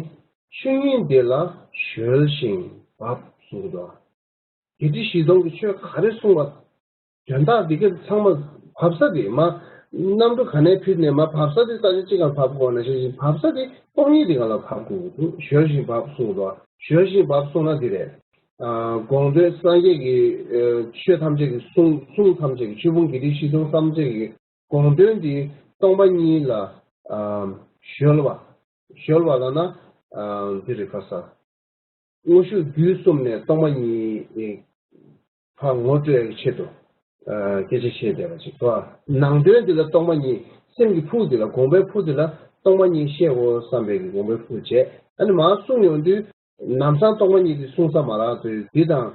ཆོས་ཉིད་འདི་ལ་གཞོལ་ཞིང་བབ་གསུངས་འདུག་བརྒྱད་ཁྲི་བཞི་སྟོང་གི་ཆོས་ག་རེ་གསུངས་པ། དོན་དག་འདི་ག་ཚང་མ་བབས་ས་དེ་མ། གནམ་གྲུ་ག་ནས་ཕུད་ནས་མ་བབས་ས་དེ་ས་ཆ་གཅིག་ག་བབས་དགོས་ན་ཤེས་བཞིན་བབས་ས་དེ་སྟོང་ཉིད་དེ་ག་ལ་བབས་དགོས་ཀྱི་འདུག་གཞོལ་ཞིང་བབ་གསུངས་འདུག་གཞོལ་ཞིང་བབ་གསུངས་ན་འདི་རེད། དགོངས་དོན་སངས་རྒྱས་ཀྱི་ཆོས་ཐམས་ཅད་ཀྱི་གསུང་གསུང་ཐམས་ཅད་ཀྱི་ཆོས་ཕུང་བརྒྱད་ཁྲི་བཞི་སྟོང་ཐམས་ཅད་ཀྱི་དགོངས་དོན་འདི་སྟོང་པ་ཉིད་ལ་གཞོལ་བ། གཞོལ་བ་ལབ་ན་འདི་རེད་ཁ་ས། དངོས་ཤུགས་བརྒྱུད་གསུམ་ནས་སྟོང་པ་ཉིད་ཕར་ངོ་སྤྲོད་ཀྱི་ཆེད་དུ་སྐད་ཆ་བཤད་བསྡད་པ་ཅིག་གོ། ནང་དོན་འདི་ལ་སྟོང་པ་ཉིད་སེམས་ཀྱི་ཕུགས་འདི་ལ་དགོངས་པའི་ཕུགས་འདི་ལ་སྟོང་པ་ཉིད་བཤད་དགོས་བསམ་པའི་གི་དགོངས་པའི་ཕུགས་བྱས། ཨ་ནི་མར་གསུངས་ཡོང་དུས་ལམ་སང་སྟོང་པ་ཉིད་འདི་གསུངས་ས་མ་རག་དུས་འདི་དང་།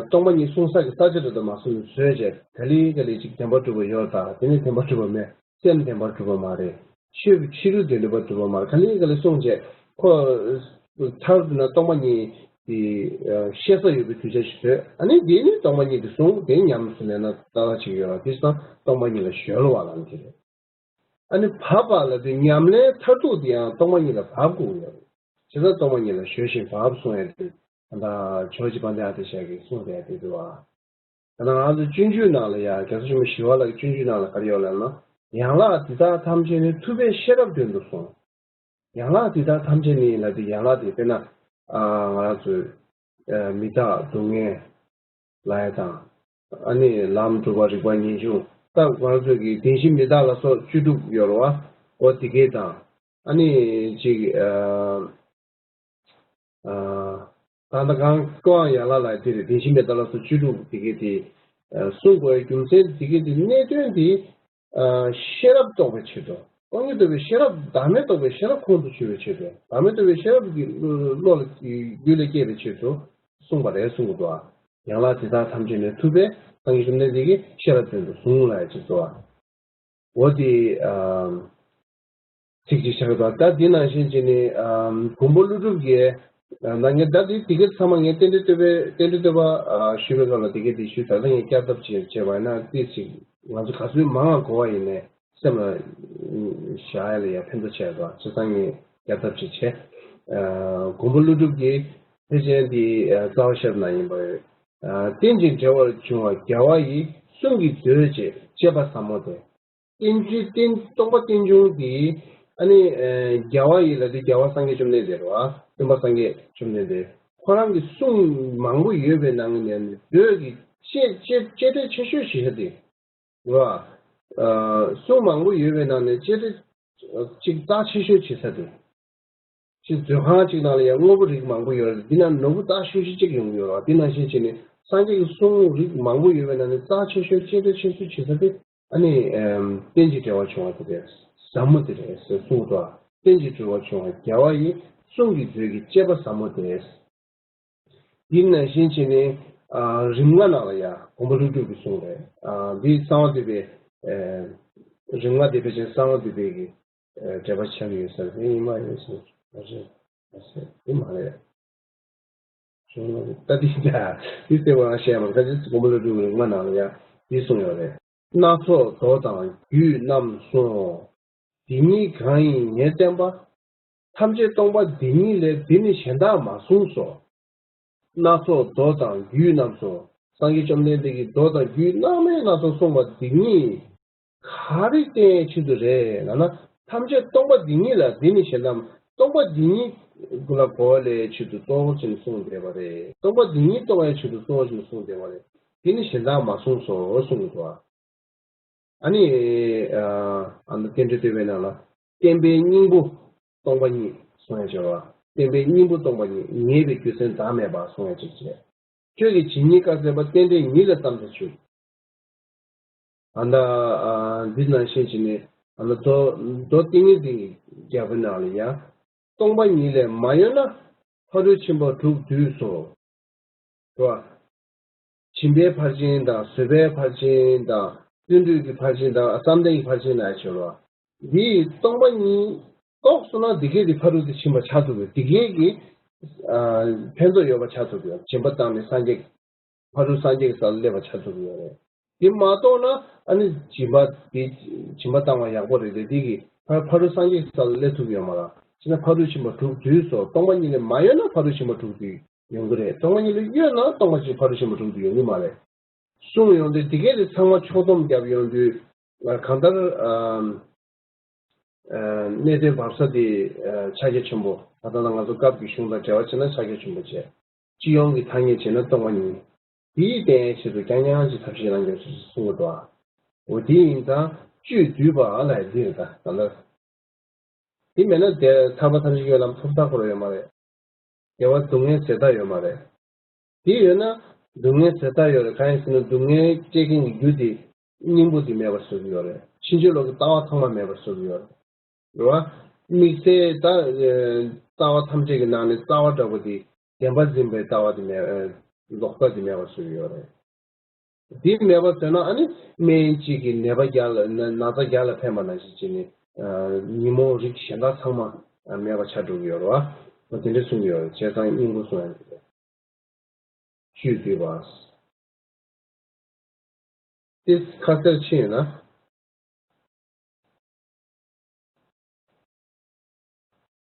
སྟོང་པ་ཉིད་གསུངས་ས་གི་ས་ཆ་རེ་དུ་མ་གསུངས་བཟོས་བྱས་ག་ལེ་ག་ལེ་ཅིག་བདེན་པར་གྲུབ་པ་ཡོད་ད། དེ་ནི་བདེན་པར་གྲུབ་པ་མེད། སེམས་བདེན་པར་གྲུབ་པ་མ་རེད། ཆོས་ཕྱི་རོལ་དུ་ནུས་པ་གྲུབ་པ་མ་རེད། ག་ལེ་ག་ལེ་གསུངས་བྱས་ཁོ། མཐར་དུ་ན་སྟོང་པ་ཉིད་དེ་བཤད་ས་ཡོད་པའི་དུས་ཆ་ཞིག་བཟོས། ཨ་ནི་དེ་ནི་སྟོང་པ་ཉིད་དེ་གསུངས་དེ་ཉམས་སུ་ལེན་ན་ལྟ་བ་ཅིག་ཡོད་ར། དེ་སང་སྟོང་པ་ཉིད་ལ་གཞོལ་བ་ལ་འདི་རེད། ཨ་ནི་བབ་པ་ལ་དེ་ཉམས་ལེན་མཐར་ཐུག་དེ་ཡང་སྟོང་པ་ཉིད་ལ་བབ་དགོས་ཡོད་རེད། བྱས་ཙང་སྟོང་པ་ཉིད་ལ་གཞོལ་ཞིང་བབ་གསུངས་ཡ་དེ་ད་ལྟ་ཇོརྗ་དཔལ་ལྡན་ཨ་ཏི་ཤ་གིས་གསུངས་བསྡད་དེ་འདུག་བ། ད་ང་ཚོ་སྤྱོད་འཇུག་ནང་ལ་ཡང་རྒྱལ་སྲས་ཆེན་པོ་ཞི་བ་ལྷ་གི་སྤྱོད་འཇུག་ནང་ལ་ག་རེ་ཡོད་ལབ་ན། ཡན་ལག་འདི་དག་ཐམས་ཅད་ནི་ཐུབ་པས་ཤེས་རབ་དོན་དུ་གསུངས། ཡན་ལག་འདི་དག་ཐམས་ཅད་ནི་ལབ་དུས་ཡན་ལག་དེ་དཔེར་ན། ང་རང་ཚོས་མི་རྟག་སྡུག་བསྔལ་ལབ་ཡ་དང་། ཨ་ནི་ལམ་སྒྲུབ་པ་རིགས་པ་ངེས་འབྱུང་ད་ང་ཚོ་གི་བདེན་བཞི་མི་རྟག་ལ་སོགས་བཅུ་དྲུག་ཡོད་རེད་བ། འོ་དེ་གས་དང་། ཨ་ནི་ཅིག་ད་ལྟ་གང་ཀོའང་ཡན་ལག་ལ་དེ་རེད། བདེན་བཞི་མི་རྟག་ལ་སོགས་བཅུ་དྲུག་དེ་གས་དེ་གསུང་དགོས་རྒྱུ་མཚན་དེ་གས་དེ་གནད་དོན་དེ་ཤེས་རབ་རྟོགས་པའི་ཆེད་དུ། སྟོང་ཉིད་རྟོགས་པའི་ཤེས་རབ་བདག་མེད་རྟོགས་པའི་ཤེས་རབ་ཁོང་དུ་ཆུད་པའི་ཆེད་དུ། བདག་མེད་རྟོགས་པའི་ཤེས་རབ་ཀྱི་བློ་ལ་རྒྱུད་ལ་སྐྱེས་པའི་ཆེད་དུ་གསུངས་པ་རེད་གསུང་གི་འདུག་ཨ། ཡན་ལག་དེ་དག་ཐམས་ཅད་ནི་ཐུབ་པས་སངས་རྒྱས་བཅོམ་ལྡན་འདས་ཀྱིས་ཤེས་རབ་དོན་དུ་གསུངས་ལ་ཡ་ཅིག་གསོལ་བ། འོ་དེ་ཚིག་གཅིག་ཆགས་འདུག་ད་དེ་ནང་བཞིན་བྱས་ནས་མགོན་པོ་ཀླུ་སྒྲུབ་ཀྱིས་ད་ངས་ད་དེ་དེ་ག་ཚང་མ་ངས་རྟེན་འབྲེལ་བསྟོད་པའི་རྟེན་འབྲེལ་བསྟོད་པ་ཞུས་པའི་སྐབས་ལ་དེ་ག་དེ་ཞུས། ད་ལྟ་ངས་བསྐྱར་ལྡབ་བྱས་བྱས་པ་ཡིན་ན་ཏོག་ཙམ་ང་ཚོ་ག་ཚོད་མང་བ་གོ་བ་ཡིན་ནའི་སེམས་ལ་བཞག་ཡ་ལ་ཡ་ཕན་ཐོགས་ཆེ་བ། བྱས་ཙང་ངས་བསྐྱར་ལྡབ་ཅིག་བྱས། མགོན་པོ་ཀླུ་སྒྲུབ་ཀྱིས་ཐེག་ཆེན་འདི་རྩ་བ་ཤེས་རབ་ན་ཡིན་པ། རྟེན་ཅིང་འབྲེལ་བར་འབྱུང་བ་རྒྱལ་བ་ཡི། གསུང་གིས་མཛོད་ཅེས་བྱེད་པ་ཟབ་མོ་སྟེ། རྟེན་ཅིང་རྟེན་སྟོང་པ་རྟེན་འབྱུང་གི་ཨ་ནི་རྒྱལ་བ་ཡི་ལ་དེ་རྒྱལ་བ་སངས་རྒྱས་བཅོམ་ལྡན་འདས་རེད་བ། སྟོན་པ་སངས་རྒྱས་བཅོམ་ལྡན་འདས་ཁོ་རང་གི་གསུང་མང་པོ་ཡོད་པའི་ནང་ནས་མཛོད་ཀྱི་གཅེས་གཅེས་གཅེས་སྤྲས་ཆེ་ཤོས་ཞེས་བྱ་སྟེ། རེད་བ། གསུང་མང་པོ་ཡོད་པའི་ནང་ནས་གཅེས་སྤྲས་གཅིག་རྩ་ཆེ་ཤོས་བྱེད་ས་དེ། ཅིག་མཛོད་ཁང་གཅིག་ནང་ལ་ཡང་དངོས་པོ་རིགས་མང་པོ་ཡོད་རེད། འདི་ནང་ནོར་བུ་རྩ་ཤོས་ཤིག་གཅིག་ཡོང་གི་ཡོད་རེད་བ། འདི་ནང་བཞིན་བྱས་ནས་སངས་རྒྱས་ཀྱི་གསུང་རིགས་མང་པོ་ཡོད་པའི་ནང་ནས་རྩ་ཆེ་ཤོས་གཅེས་སྤྲས་ཆེ་ཤོས་བྱེད་ས་དེ་ཨ་ནི་རྟེན་ཅིང་འབྲེལ་བར་འབྱུང་བ་དེ་རེད། ཟབ་མོ་དེ་རེད་ཟེར་གསུངས་འདུག་རྟེན་ཅིང་འབྲེལ་བར་འབྱུང་བ་རྒྱལ་བ་ཡི། གསུང་གིས་མཛོད་ཀྱི་གཅེས་པ་ཟབ་མོ་སྟེ། འདི་ནང་བཞིན་བྱས་ནས་རིམ་ལྔ་ནང་ལ་ཡང་མགོན་པོ་ཀླུ་སྒྲུབ་ཀྱི་གསུང་རེད། འདི་གསང་བ་འདུས་པའི་རིམ་ལྔ་སྡེ་པའི་ཆེན་གསང་བ་འདུས་པའི་གི་འགྲེལ་པ་ཆགས་ཡོད་ས་རེད། ཡིན་མ་ཡིན་ཟེར་མ་རེད། མ་ཟེར་འདི་མ་རེད། ད་འདི་འདྲ་འདི་གསལ་པོ་རང་བཤད་མ་རེད། ད་འདི་མགོན་པོ་ཀླུ་སྒྲུབ་ཀྱི་རིམ་ལྔ་ནང་ལ་ཡང་འདི་གསུངས་ཡོད་རེད། སྣ་ཚོགས་མདོ་དང་རྒྱུད་རྣམས་སོ། འདི་ཉིད་གང་ཡིན་ངས་བསྟན་པ། ཐམས་ཅད་སྟོང་པ་འདི་ཉིད་ལས། འདི་ནི་གཞན་དག་མ་གསུངས་སོ། སྣ་ཚོགས་མདོ་དང་རྒྱུད་རྣམས་སོ། སངས་རྒྱས་བཅོམ་ལྡན་འདས་ཀྱིས་མདོ་དང་རྒྱུད་སྣ་མིན་སྣ་ཚོགས་གསུངས་པ་འདི་ཉིད་ག་རེ་བསྟན་ཆེད་དུ་རེད་ལབ་ན། ཐམས་ཅད་སྟོང་པ་འདི་ཉིད་ལ། འདི་ནི་གཞན་དག་སྟོང་པ་འདི་ཉིད་ལ་གོ་བ་ལེན་ཆེད་དུ་གཙོ་བོ་བྱས་ནས་གསུངས་བསྡད་པ་རེད། སྟོང་པ་འདི་ཉིད་རྟོགས་པའི་ཆེད་དུ་གཙོ་བོ་བྱས་ནས་གསུངས་བསྡད་པ་རེད། འདི་ནི་གཞན་དག་མ་གསུངས་སོ་གསུངས་འདུག་ཨ་ནི་ཨ་ནི་རྟེན་འབྲེལ་བསྟོད་པའི་ནང་ལ། བསྟན་པའི་སྙིང་པོ་སྟོང་པ་ཉིད་གསུང་ཡ་བྱ་བ། བསྟན་པའི་སྙིང་པོ་སྟོང་པ་ཉིད། ངེས་པའི་རྒྱུ་མཚན་བདག་མེད་པ་གསུང་ཡ་ཅིག་བྱས། ཆོས་ཀྱི་ཇི་སྙེད་བཀའ་སྩལ་པ། རྟེན་འབྲེལ་ཉིད་ལས་བརྩམས་ཏེ་བྱུང་། ཨ་ནི་འདི་ནང་བཞིན་བྱས་ནས་ཨ་ནི་མདོ་མདོ་ཏིང་ངེ་འཛིན་གྱི་རྒྱལ་པོའི་ནང་ལ་ཡང་། སྟོང་པ་ཉིད་ལས་མ་གཡོས་ན། ཕ་རོལ་ཕྱིན་པ་དྲུག་འདུས་སོ། རེད་བ། སྦྱིན་པའི་ཕར་ཕྱིན་དང་བཟོད་པའི་ཕར་ཕྱིན་དང་བརྩོན་འགྲུས་ཀྱི་ཕར་ཕྱིན་དང་བསམ་གཏན་གྱི་ཕར་ཕྱིན་ལ་ཡང་བྱེད་རོགས། འདིའི་སྟོང་པ་ཉིད་རྟོགས་སོང་ན་འདི་སྐད་དེ་ཕ་རོལ་ཏུ་ཕྱིན་པ་ཆགས་ཐུབ་ཀྱི་འདི་སྐད་ཀྱི་ཨ་ཕན་ཐོགས་ཡོད་པ་ཆགས་ཐུབ་ཀྱི་ཡོད། སྦྱིན་པ་བཏང་ནས་སངས་རྒྱས་ཕ་རོལ་སངས་རྒྱས་ཀྱི་ས་ལ་སླེབས་པ་ཆགས་ཐུབ་ཀྱི་ཡོད་རེད། དེ་མ་རྟོགས་ན་ཨ་ནི་སྦྱིན་པ་དེ་སྦྱིན་པ་བཏང་བ་ཡག་པོ་རེད་དེ་འདི་གི་ཕ་ཕ་རོལ་སངས་རྒྱས་ཀྱི་ས་ལ་སླེབས་ཐུབ་ཀྱི་ཡོད་མ་རེད། བྱས་ན་ཕ་རོལ་ཕྱིན་པ་དྲུག་འདུས་སོ། སྟོང་པ་ཉིད་ལས་མ་གཡོས་ན་ཕ་རོལ་ཕྱིན་པ་དྲུག་འདུས། ཡོང་གི་རེད། སྟོང་པ་ཉིད་ལས་གཡོས་ན་སྟོང་པ་ཉིད་ཕ་རོལ་ཕྱིན་པ་དྲུག་ཏུ་ཡོང་གི་མ་རེད། གསུངས་ཡོང་དུས་འདི་གས་དེ་ཚང་མ་ཕྱོགས་བསྡོམས་བརྒྱབ་ཡོང་དུས་གང་ལྟར་གནད་དོན་བབས་ས་དེ་ཕྱག་རྒྱ་ཆེན་པོ་ད་ལྟ་ང་ཚོ་སྐབས་ཀྱི་གཞུང་དང་འབྲེལ་བ་བྱས་ན་ཕྱག་རྒྱ་ཆེན་པོ་བྱས། སྤྱི་ཡོངས་ཀྱི་ཐ་སྙད་བྱས་ན་སྟོང་པ་ཉིད། དེའི་རྟེན་ཆེད་དུ་རྐྱང་རྐྱང་ཅིག་ཐབས་ཤེས་གནང་རྒྱུ་གསུང་གི་འདུག་ཨ། འོ་དེ་ཡིན་ཙང་བཅུད་བསྡུས་པ་ལ་འདི་རེད་ད་ད་ལྟ། དེ་མེད་ན་དེ་ཐར་པ་ཐམས་ཅད་ཀྱི་ལམ་ཐོབ་ཐང་ཁོ་རང་ཡོད་མ་རེད། བདེ་བ་སྡུག་བསྔལ་ཟད་མཐའ་ཡོད་མ་རེད། དེ་ཡོད་ན་སྡུག་བསྔལ་ཟད་མཐའ་ཡོད་རེད། གང་ཡིན་ཟེར་ན་སྡུག་བསྔལ་སྐྱེ་མཁན་གྱི་རྒྱུ་དེ་སྙིང་པོ་དེ་མེད་པར་བཟོ་གི་ཡོད་རེད། ཕྱིན་ཅི་ལོག་གི་ལྟ་བ་ཚང་མ་མེད་པར་བཟོ་གི་ཡོད་རེད། རེད་བ། དམིགས་བསལ་ད་ལྟ་བ་ཐམས་ཅད་ཀྱི་ནང་ནས་རྩ་བ་འདྲ་པོ་དེ་བདེན་པ་འཛིན་པའི་ལྟ་བ་དེ་མེད། ལོག་ལྟ་དེ་མེད་པར་བཟོ་གི་ཡོད་རེད། དེ་མེད་པ་བཟོས་ན་ཨ་ནི་སྨན་གཅིག་གིས་ནད་པ་བརྒྱ་ལ་ན་ན་ཚ་བརྒྱ་ལ་ཕན་པ་ནང་བཞིན་བྱས་ནས་ཉོན་མོངས་རིགས་གཞན་དག་ཚང་མ་མེད་པ་ཆགས་འགྲོ་གི་ཡོད་རེད་བ། དེ་འདྲ་གསུང་གི་ཡོད་རེད། བྱས་ཙང་སྙིང་པོ་གསུང་ཡ་འདི་རེད། བཅུད་བསྡུས་པ། དེ་ཁ་གསལ་ཕྱིན་ཡོད་ན།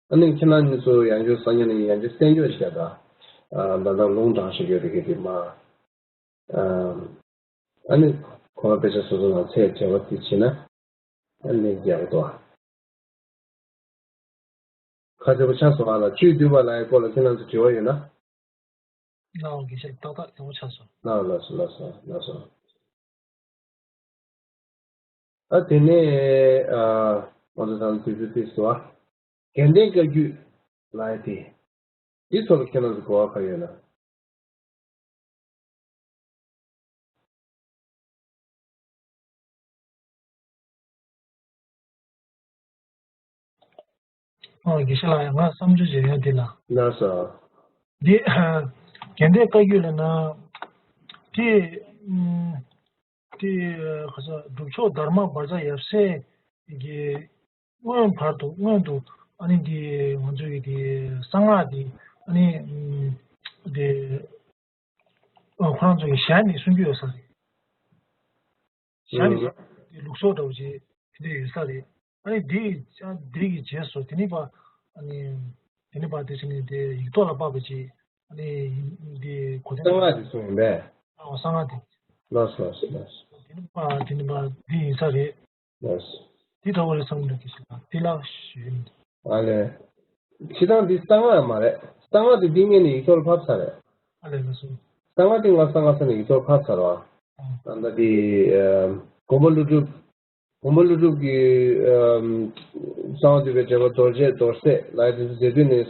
ཨ་ནི་ཁྱེད་རང་གཉིས་ཚོ་ཡང་བསྐྱར་སང་ཉིན་ནས་ཡང་བསྐྱར་གསན་རྒྱུ་ཞིག་ད། ད་ལྟ་ལུང་དྲངས་བཞིན་ཡོད་པའི་གི་དེ་མ། ཨ་ནི་ཁོ་རང་དཔེ་ཆ་སོ་སོ་ནང་ཚད་བྲལ་བ་དེ་བྱེད་ན་ཨ་ནི་ཡག་འདུག་ཁ་གསལ་པོ་ཆགས་སོང་ཨ། ལ་བཅུད་བསྡུས་པ་ལ་ཡི་སྐོར་ལ་ཁྱེད་རང་ཚོ་དྲི་བ་ཡོད་ན། ལའོ་དགེ་བཤེས་ཏག་ཏག་ཡག་པོ་ཆགས་སོང་། ལགས་ལགས་སོ་ལགས་སོ་ལགས་སོ། ཨ་དེ་ནས་ཨ་ང་ཚོ་ད་དུས་ཚོད་ཏོག་ཙམ་བ། དགེ་ལྡན་བཀའ་བརྒྱུད་ལ་ཡི་དེ། འདི་ཚོ་ལ་ཁྱེད་རང་ཚོ་གོ་བ་ག་ཡོད་ན། ཨོ་དགེ་བཤེས་ལགས་ང་བསམ་ཚུལ་ཅིག་ཡོད་འདི་ལ། ལགས་སོ། འདི་དགེ་ལྡན་བཀའ་བརྒྱུད་ལ་ན་དེ་དེ་ག་ས་སྒྲུབ་མཆོག་དྷརྨ་བཛྲ་ཡབ་སྲས་ཀྱི་སྔོན་བར་དུ་སྔོན་དུ་ཨ་ནི་འདི་ང་ཚོའི་འདི་གསང་སྔགས་འདི་ཨ་ནི་འདི་ཁོ་རང་ཚོ་གི་ཞལ་ནས་གསུང་རྒྱུ་ཡོད་ས་རེད། ཞལ་ནས་གསུང་རྒྱུ་ལུགས་སྲོལ་འདྲ་བོ་ཅིག་དེ་འདྲ་ཡོད་ས་རེད། ཨ་ནི་འདི་འདི་གི་རྗེས་སུ་དེ་ནི་པ་ཨ་ནི་དེ་ནི་པ་དེ་ཕྱིན་ནས་དེ་ཡིག་ཐོག་ལ་ཕབ་པ་ཅིག་ཨ་ནི་འདི་གོ་དོན་གསང་སྔགས་དེ་གསུངས་ཡིན་པས། ཨ་གསང་སྔགས་དེ། ལགས་སོ་ལགས་སོ་ལགས་སོ། དེ་ནི་པ་དེ་ནི་པ་འདི་ཡིན་ས་རེད། ལགས་སོ། དེ་འདྲ་བོ་རེད་བསམ་འདུག་གི་ཞིག་ལ་དེ་ལ་ཞུ་ཡིན། ཨ་ལེ། སྤྱིར་བཏང་འདི་གསང་སྔགས་མ་རེད། གསང་སྔགས་དེ་འདི་སྔོན་ནས་ཡིག་ཐོག་ལ་ཕབ་ཚར་རེད། ཨ་ལེ་ལགས་སོ། གསང་སྔགས་དེ་ང་གསང་སྔགས་ས་ནས་ཡིག་ཐོག་ལ་ཕབ་ཚར་བ། ཨ་ད་འདི་མགོན་པོ་ཀླུ་སྒྲུབ། མགོན་པོ་ཀླུ་སྒྲུབ་ཀྱི་གསང་བ་འདུས་པའི་འགྲེལ་པ་རྡོ་རྗེ་རྡོར་སེམས་ལ་དེ་ཚོ་མཛད་དུས་ནས་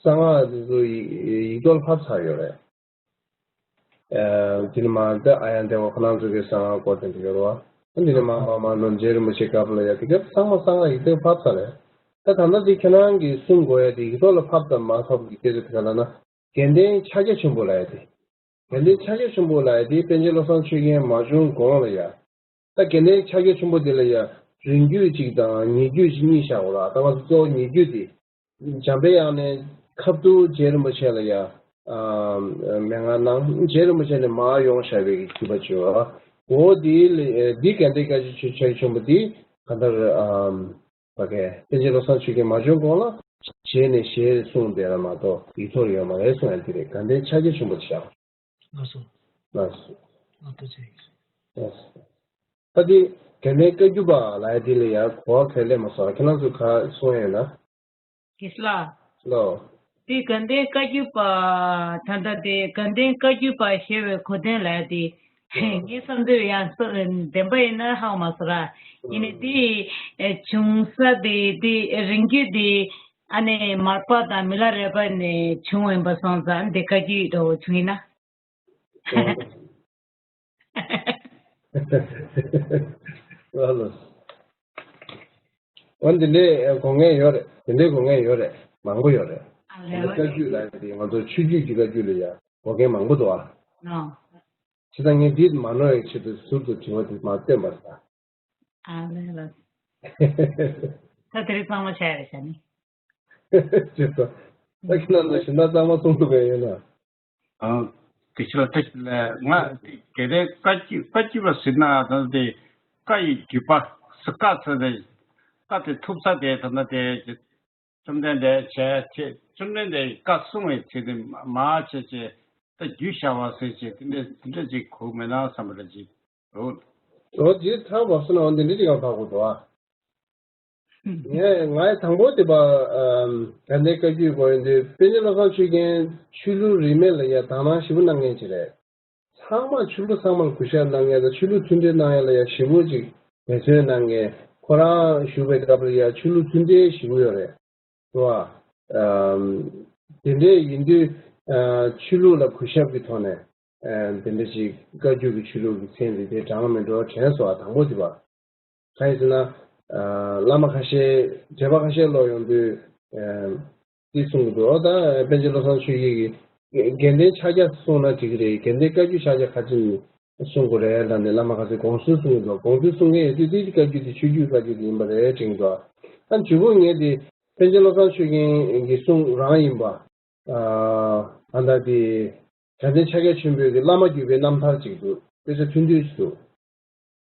གསང་སྔགས་དེ་ཚོ་ཡིག་ཐོག་ལ་ཕབ་ཚར་ཡོད་རེད། དེ་ནས་མ་ད་ཨཱརྱ་དེ་བ་ཁོ་རང་ཚོ་གི་གསང་སྔགས་སྐོར་དེ་འདྲ་ཡོད་རེད་བ། དེ་ནས་མ་མ་མ་ནོར་རྗེ་རིན་པོ་ཆེ་སྐབས་ལ་ཡ་དེ་ག་ཚང་མ་གསང་སྔགས་ཡིག་ཐོག་ཕབ་ཚར་རེད། ད་ད་ལྟ་དེ་ཁྱེད་རང་གིས་གསུང་དགོས་ཡ་དེ་ཡིག་ཐོག་ལ་ཕབ་དང་མ་ཕབ་ཀྱི་སྐད་ཆ་དེ་ག་ལ་ན་དགེ་ལྡན་ཕྱག་རྒྱ་ཆེན་པོ་ལ་ཡ་དེ། དགེ་ལྡན་ཕྱག་རྒྱ་ཆེན་པོ་ལ་ཡ་དེ་པཎ་ཆེན་བློ་བཟང་ཆོས་རྒྱན་མ་བྱོན་གོང་ལ་ཡ། ད་དགེ་ལྡན་ཕྱག་རྒྱ་ཆེན་པོ་དེ་ལ་ཡ་རིང་བརྒྱུད་གཅིག་དང་ཉེ་བརྒྱུད་གཅིག་གཉིས་བཞག་འོ་ལ་ད་ང་ཚོ་གཙོ་བོ་ཉེ་བརྒྱུད་དེ། འཇམ་པའི་དབྱངས་ནས་ཁ་ཐུག་རྗེ་རིན་པོ་ཆེ་ལ་ཡ། མན་ངག་གནང་། རྗེ་རིན་པོ་ཆེ་ནས་མར་ཡོང་བཞག་པའི་བརྒྱུད་པ་བྱོས། འོ་དེ་ལ་འདི་དགེ་ལྡན་བཀའ་བརྒྱུད་ཆོས་ཕྱག་རྒྱ་ཆེན་པོ་དེ་ག་འདར་བ་གས་པཎ་ཆེན་བློ་བཟང་ཆོས་རྒྱན་མ་བྱོན་གོང་ལ་རྗེ་ནས་ཞལ་གསུངས་བསྡད་ལ་མ་གཏོགས་ཡིག་ཐོག་ཡོད་མ་རེད་གསུངས་ཡ་དེ་རེད། དགེ་ལྡན་ཕྱག་རྒྱ་ཆེན་པོ་དེ་བཞག་ལགས་སོ། ལགས་སོ། ལགས་ཐུགས་རྗེ་ཆེ། ལགས་སོ། ད་དེ་དགེ་ལྡན་བཀའ་བརྒྱུད་པ་ལ་ཡ་དེ་ལ་ཡ་གོ་བ་ག་རེ་སླེབས་མ་སོང་། ཁྱེད་རང་ཚོས་ག་གསུང་ཡ་ཡོད་ན། དགེ་ལགས། ལོ། དེ་དགའ་ལྡན་བཀའ་བརྒྱུད་པ་ད་ལྟ་དེ་དགའ་ལྡན་བཀའ་བརྒྱུད་པ་ཞེས་པའི་གོ་དོན་ལ་དེ་ངའི་བསམ་ཚུལ་ཡང་བདེན་པ་ཡིན་ན་ཧ་གོ་མ་སོང་ར། ཡིན་ནའི་དེ་བྱུང་ས་དེ་དེ་རིང་བརྒྱུད་དེ་ཨ་ནི་མར་པ་དང་མི་ལ་རས་པ་ནས་བྱུང་ཡིན་པ་སོང་ཙང་དེ་བཀའ་བརྒྱུད་འདྲ་བོ་བྱུང་ཡིན་ན། ལགས་ལགས། འོ་འདི་འདྲའི་དགོངས་ངེས་ཡོད་རེད། འདི་འདྲའི་དགོངས་ངེས་ཡོད་རེད། མང་པོ་ཡོད་རེད། ཨ་ལས། འདི་བཀའ་བརྒྱུད་ལ་དེ་ང་ཚོ་ཆོས་བརྒྱུད་ཀྱི་བཀའ་བརྒྱུད་ལ་ཡ། གོ་མཁན་མང་པོ་འདུག་ཨ། ཨ། བྱས་ཙང་ངས་འདི་མ་ནོར་བའི་ཆེད་དུ་ཟུར་དུ་དྲི་བ་འདི་མར་བཏོན་པ་རེད། ཨ་ལས་ལ། ད་དེ་རིང་གཙང་མ་བྱས་རེད་བྱས་ནི། ཅེས་སོ། ད་ཁྱེད་རང་ཚོ་གཞན་དག་གཙང་མ་གསུང་ཐུབ་པ་ཡོད་ན། ཨང་། དེ་ཕྱིར་ད་ལས་ང་དེ་གལ་ཏེ་བཀའ་བརྒྱུད་བཀའ་བརྒྱུད་པ་ཟེར་ན་ད་དེ་བཀའ་ཡི་བརྒྱུད་པ་ཟེར་བཀའ་ཟེར་ཏེ་བཀའ་དེ་ཐུབ་ས་དེ་ད་ན་དེ་བཅོམ་ལྡན་འདས་བྱས་བྱས་བཅོམ་ལྡན་འདས་ཀྱི་བཀའ་གསུང་བའི་ཚེ་དེ་མ་བྱས་བྱས་ད་བརྒྱུད་བཞག་པ་ཟེར་བྱས་དེ་འདྲ་དེ་འདྲ་ཅིག་གོ་མེད་ན་བསམ་པ་འདྲ་ཅིག་འདུག་འོ་དེ་ཐག་བབས་སོང་ན་འོ་འདི་འདྲ་ཅིག་ཡང་བབས་དགོས་འདུག་ཨ། ངས་ངའི་དང་པོ་དེ་བ་དགའ་ལྡན་བཀའ་བརྒྱུད་དགོས་ཡོད་དུས་པཎ་ཆེན་བློ་བཟང་ཆོས་རྒྱན་ཆོས་ལུགས་རིས་མེད་ལ་ཡ་དག་སྣང་ཞེ་པོ་གནང་མཁན་ཅིག་རེད། ཚང་མ་ཆོས་ལུགས་ཚང་མ་ལ་གུས་ཞབས་གནང་མཁན་དང་ཆོས་ལུགས་མཐུན་འབྲེལ་གནང་ཡ་ལ་ཡ་ཞེ་པོ་ཅིག་འབད་བརྩོན་གནང་མཁན། ཁོ་རང་བཞུགས་པའི་སྐབས་ལ་ཡ་ཆོས་ལུགས་མཐུན་འབྲེལ་ཞེ་པོ་ཡོད་རེད། རེད་བ། དེ་འདྲས་ཡིན་དུས་ཆོས་ལུགས་ལ་གུས་ཞབས་ཀྱི་ཐོག་ནས་དེ་འདྲས་ཅིག་བཀའ་བརྒྱུད་ཀྱི་ཆོས་ལུགས་ཀྱི་མཚན་འདི་དེ་དྲངས་མི་འགྲོ་དྲན་སོང་བ་དང་པོ་དེ་བ། གང་ཡིན་ཟེར་ན། བླ་མ་ཁ་ཤས་བགྲེས་པ་ཁ་ཤས་ལོག་ཡོང་དུས། འདི་གསུང་གི་འདུག་ད་པཎ་ཆེན་བློ་བཟང་ཆོས་རྒྱན་གྱིས་དགེ་ལྡན་ཕྱག་རྒྱ་གསུངས་ན་འགྲིག་གི་རེད། དགེ་ལྡན་བཀའ་བརྒྱུད་ཕྱག་རྒྱ་ག་ཅི་ནས་གསུང་དགོས་རེད་ལབ་ནས་བླ་མ་ཁ་ཤས་དགོངས་ཚུལ་གསུང་གི་འདུག་དགོངས་ཚུལ་གསུང་མཁན་ཡོད་དུས་འདི་བཀའ་བརྒྱུད་འདི་ཆོས་བརྒྱུད་བཀའ་བརྒྱུད་འདི་ཡིན་པ་རེད་དྲན་གྱི་འདུག་ད་མཇུག་པོ་ངས་འདི་པཎ་ཆེན་བློ་བཟང་ཆོས་རྒྱན་གྱི་གསུང་རང་ཡིན་པ། ཨ་ད་འདི་དགའ་ལྡན་ཕྱག་རྒྱ་ཆེན་པོའི་གི་བླ་མ་བརྒྱུད་པའི་རྣམ་ཐར་ཅིག་འདུག་དཔེ་ཆ་ཐུང་ཐུང་ཞིག་འདུག་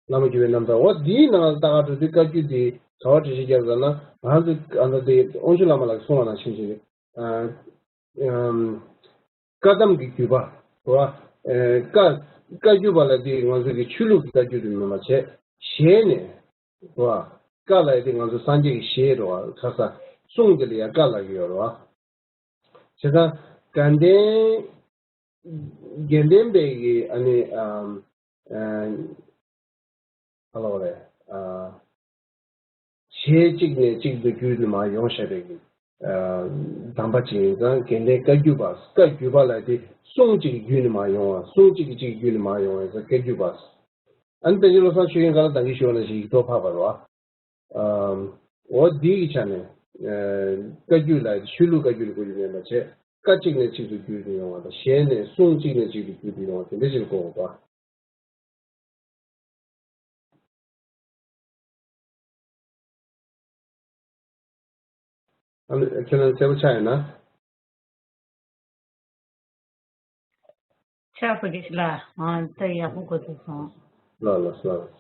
བླ་མ་བརྒྱུད་པའི་རྣམ་ཐར། འོ་འདིའི་ནང་ལ་ལྟ་ག་འགྲོ་དུས་བཀའ་བརྒྱུད་འདི་ག་བ་འགྲེལ་བཤད་རྒྱབ་ཟེར་ན་ང་ཚོ་ཨ་ད་དེ་དབང་ཕྱུག་བླ་མ་ལགས་གསུང་བ་ནང་བཞིན་བྱས་ནས་ཨ་ཨམ་བཀའ་གདམས་ཀྱི་བརྒྱུད་པ་རེད་བ། ཨེ་བཀའ་བཀའ་བརྒྱུད་པ་ལ་དེ་ང་ཚོ་གི་ཆོས་ལུགས་ཀྱི་བཀའ་བརྒྱུད་དུ་མིན་པ་བྱས། ཞལ་ནས་རེད་བ། བཀའ་ལ་ཡ་དེ་ང་ཚོ་སངས་རྒྱས་ཀྱི་ཞལ་རེད་བ། ཁ་ས་གསུང་དེ་ལ་ཡ་བཀའ་ལབ་ཀྱི་ཡོད་རེད་བ། བྱས་ཙང་དགའ་ལྡན་དགེ་ལྡན་པའི་གི་ཨ་ནི་ཨམ་ཨ་ག་ལབ་རེད། ཨ་ཞལ་གཅིག་ནས་གཅིག་ཏུ་བརྒྱུད་ནས་མར་ཡོང་བཞག་པའི་གི་ཨ་གདམས་པ་ཅིག་ཡིན་ཙང་དགེ་ལྡན་བཀའ་བརྒྱུད་པ། བཀའ་བརྒྱུད་པ་ལ་དེ་གསུང་གཅིག་བརྒྱུད་ནས་མར་ཡོང་བ། གསུང་གཅིག་གིས་གཅིག་བརྒྱུད་ནས་མར་ཡོང་བ་ཡིན་ཙང་བཀའ་བརྒྱུད་པ། ཨ་ནི་པཎ་ཆེན་བློ་བཟང་ཆོས་རྒྱན་སྐབས་ལ་ད་གིན་ཞུས་པ་ནང་བཞིན་ཡིག་ཐོག་ཕབ་པ་རེད་བ། ཨམ། འོ་འདི་གི་ཆ་ནས། ཨ། བཀའ་བརྒྱུད་ལ་ཆོས་ལུགས་བཀའ་བརྒྱུད་ལ་གོ་རྒྱུ་མེད་པ་བྱས། བཀའ་གཅིག་ནས་གཅིག་ཏུ་བརྒྱུད་དེ་ཡོང་བ་དང་། ཞལ་ནས་གསུང་གཅིག་ནས་གཅིག་ཏུ་བརྒྱུད་དེ་ཡོང་བ་དེ་འདྲ་ཞིག་ལ་གོ་དགོས་པ། ཨ་ནི་ཁྱེད་རང་གསལ་པོ་ཆགས་ཡོད་ན། ཆགས་སོང་། དགེ་བཤེས་ལགས། ཨ། ད་ཡག་པོ་གོ་ཐུབ་སོང་། ལགས་ལགས་ལགས།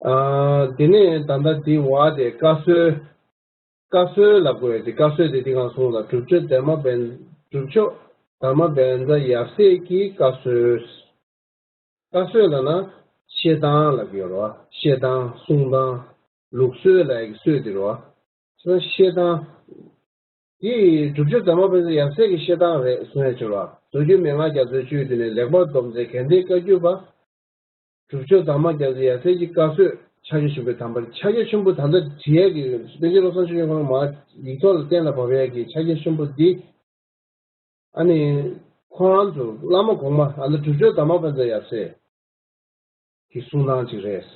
ཨ། དེ་ནས་ད་ལྟ་འདི་བ་དེ་བཀའ་སྲོལ། བཀའ་སྲོལ་ལབ་དགོས་ཡ་དེ། བཀའ་སྲོལ་དེ་འདི་གང་སོང་ལ། སྒྲུབ་མཆོད་དར་མ་བན། སྒྲུབ་མཆོད་དར་མ་བན་ཛ་ཡབ་སྲས་ཀྱི་བཀའ་སྲོལ། བཀའ་སྲོལ་ལབ་ན་བཤད་སྟངས་ལབ་ཀྱི་ཡོད་རེད་བ། བཤད་སྟངས་གསུང་སྟངས་ལུགས་སྲོལ་ལབ་ཡ་གི་སྲོལ་དེ་རེད་བ། བཤད་སྟངས་དེ་སྒྲུབ་མཆོད་དར་མ་བན་ཛ་ཡབ་སྲས་ཀྱི་བཤད་སྟངས་རེད་གསུང་ཡ་ཅིག་རེད་བ། མཛོད་བརྒྱུད་མན་ངག་རྒྱ་མཚོའི་བཅུད་དེ་ནས་ལེགས་པར་སྡོམ་མཛད་དགེ་ལྡན་བཀའ་བརྒྱུད་པ། སྒྲུབ་མཆོད་དར་མ་རྒྱ་མཚོའི་ཡབ་སྲས་ཀྱི་བཀའ་སྲོལ་ཕྱག་རྒྱ་ཆེན་པོའི་དམ་པ། ཕྱག་རྒྱ་ཆེན་པོ་ད་ལྟ་བྲིས་ཡས་ཀྱི་པཎ་ཆེན་བློ་བཟང་ཆོས་རྒྱན་ཁོང་མར་ཡིག་ཐོག་ལ་གཏན་ལ་ཕབ་ཡས་ཀྱི་ཕྱག་རྒྱ་ཆེན་པོ་འདི། ཨ་ནི་ཁོ་རང་ཚོ་བླ་མ་གོང་མ་ཨ་ནི་སྒྲུབ་མཆོད་དར་མ་བན་ཛ་ཡབ་སྲས་ཀྱི་གསུང་སྟངས་ཅིག་རེད།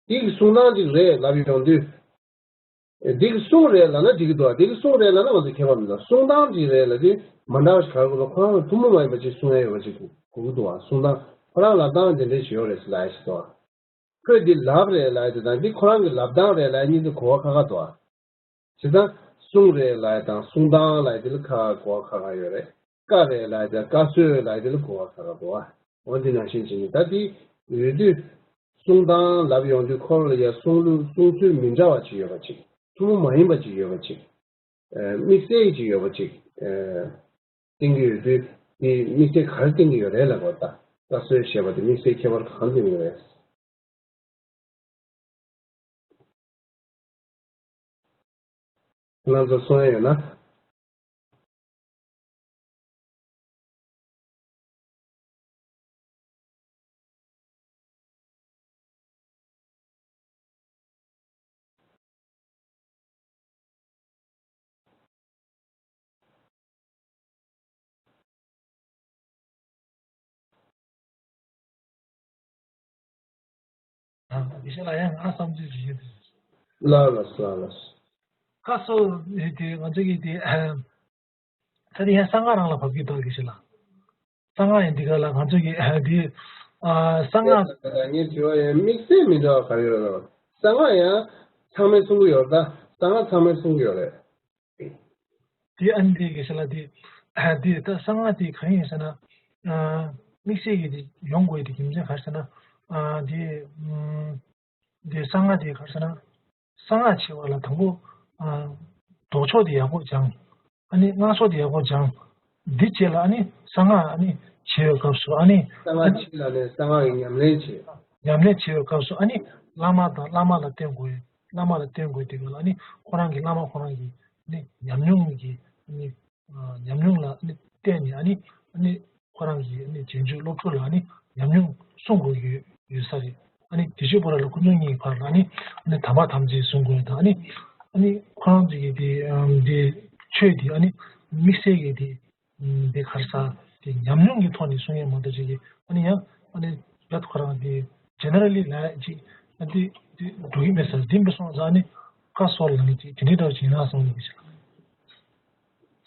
འདི་གི་གསུང་སྟངས་ཅིག་རེད་ལབ་ཡོང་དུས། འདི་གི་གསུང་རེད་ལབ་ན་འགྲིག་གི་འདུག་བ། འདི་གི་གསུང་རེད་ལབ་ན་ང་ཚོ་ཁྱད་པར་མི་འདུག་གསུང་སྟངས་ཅིག་རེད་ལབ་དུས་མ་འདྲ་བ་ཞིག་ག་རེ་དགོས་ལ། ཁོ་རང་ལ་ཐུན་མོང་མ་ཡིན་པ་ཅིག་གསུང་ཡ་ཡོད་པ་ཅིག་དགོས་ཀྱི་འདུག་བ། གསུང་སྟངས་ཁོ་རང་ལབ་སྟངས་དེ་འདྲ་ཞིག་ཡོད་རེད་ཟེར་ལབ་ཡ་ཞིག་འདུག་བ། ཁོས་འདི་ལབ་རེད་ལབ་ཡ་དེ་དང་འདི་ཁོ་རང་གིས་ལབ་སྟངས་རེད་ལབ་ཡ་གཉིས་དེ་གོ་བ་ཁ་ཁ་འདུག་བ། བྱས་ཙང་གསུང་རེད་ལབ་ཡ་དང་གསུང་སྟངས་ལབ་ཡ་དེ་ལ་ཁ་ཁ་གོ་བ་ཁ་ཁ་ཡོད་རེད། བཀའ་རེད་ལབ་ཡ་དང་བཀའ་སྲོལ་ལབ་ཡ་དེ་ལ་གོ་བ་ཁ་ཁ་འདུག་བ། འོ་འདི་ནང་བཞིན་བྱས་ནས་ད་འདི་ཡོད་དུས། གསུང་སྟངས་ལབ་ཡོང་དུས་ཁོ་རང་ལ་ཡ་གསུང་ལུགས་གསུང་ཚུལ་མི་འདྲ་བ་ཅིག་ཡོད་པ་ཅིག་ཐུན་མོང་མ་ཡིན་པ་ཅིག་ཡོད་པ་ཅིག་ཨ། དམིགས་བསལ་ཅིག་ཡོད་པ་ཅིག་ཨ། བསྟན་གྱི་ཡོད་དུས་དེ་དམིགས་བསལ་ག་རེ་བསྟན་གྱི་ཡོད་རེད་ལབ་པ་ད། བཀའ་སྲོལ་ཞེས་པ་དེ་དམིགས་བསལ་ཁྱད་པར་གང་བསྟན་གྱི་ཡོད་རེད། ཁྱེད་རང་ཚོ་གསུང་ཡ་ཡོད་ན། དགེ་བཤེས་ལགས། ཡང་ང་བསམ་ཚུལ་ཞིག་ཡོད་དེ། ལགས་ལགས་ལགས་ལགས། ཁ་སོ་དེ་ང་ཚོ་གི་དེ། ད་དེ་ཡང་གསང་སྔགས་རང་ལ་བབ་ཀྱི་འདུག་དགེ་བཤེས་ལགས། གསང་སྔགས་ཡང་འདི་ག་ལ་ང་ཚོ་གི་འདི་གསང་སྔགས། ངའི་དྲི་བ་ཡང་དམིགས་བསལ་མི་འདྲ་བ་ག་རེ་ཡོད་ལ། གསང་སྔགས་ཡང་ཚང་མས་གསུང་གི་ཡོད་ད། གསང་སྔགས་ཚང་མས་གསུང་གི་ཡོད་རེད། དེ་ཨ་ནི་དེ་གེ་ཤ་ལ་དེ་དེ་ད་གསང་སྔགས་དེ་གང་ཡིན་ཟེར་ན། དམིགས་བསལ་གྱི་དེ་ཡོང་དགོས་དེ་རྒྱུ་མཚན་ག་རེ་ཟེར་ན། དེ་དེ་གསང་སྔགས་དེ་ག་རེ་ཟེར་ན། གསང་སྔགས་བྱེད་པ་ལ་དང་པོ་ལྡོག་ཕྱོགས་དེ་ཡག་པོ་སྦྱང་། ཨ་ནི་སྔགས་ཕྱོགས་དེ་ཡག་པོ་སྦྱང་། འདི་བྱེད་ལ་ཨ་ནི་གསང་སྔགས་ཨ་ནི་བྱེད་པའི་སྐབས་སུ་ཨ་ནི་གསང་སྔགས་བྱེད་ལ་ནི་གསང་སྔགས་ཀྱི་ཉམས་ལེན་བྱེད། ཉམས་ལེན་བྱེད་པའི་སྐབས་སུ་ཨ་ནི་བླ་མ་དང་བླ་མ་ལ་བརྟེན་དགོས། བླ་མ་ལ་བརྟེན་དགོས་དེ་ག་ལ་ཨ་ནི་ཁོ་རང་གི་བླ་མ་ཁོ་རང་གི་ཨ་ནི་ཉམས་མྱོང་གི་ཨ་ནི་ཉམས་མྱོང་ལ་ཨ་ནི་བརྟེན་ནས་ཨ་ནི་ཨ་ནི་ཁོ་རང་གི་ཨ་ནི་རྗེས་འཇུག་སློབ་ཕྲུག་ལ་ཨ་ནི་ཉམས་མྱོང་གསུང་དགོས་ཀྱི་ཡོད་ས་རེད། ཨ་ནི་དེ་ཆོས་པོ་ར་ལ་ཁོ་ཚོ་གཉིས་ཀྱི་བར་ལ་ཨ་ནི་ཨ་ནི་དམ་པ་དམ་ཚིག་གསུང་དགོས་དང་ཨ་ནི་ཨ་ནི་ཁོ་རང་ཚོ་གི་དེ་དེ་ཆོས་དེ་ཨ་ནི་དམིགས་བསལ་གྱི་དེ་དེ་ག་རེ་ཟ་དེ་ཉམས་མྱོང་གི་ཐོག་ནས་གསུང་ཡས་མ་གཏོགས་ཅིག་གི་ཨ་ནི་ཡང་ཨ་ནི་རྦད་ཁོ་རང་དེ་ཇེ་ནེ་རལ་ལི་ལ་ཅིག་ཨ་དེ་དེ་འགྲོ་གི་མེད་ས་རེད། དེ་མི་སོང་ཙང་ཨ་ནི་བཀའ་སྲོལ་ལ་ནི་ཅིག་དེ་འདྲའི་འདྲ་བ་ཅིག་ཡིན་ན་བསམ་གྱི་ཞིག་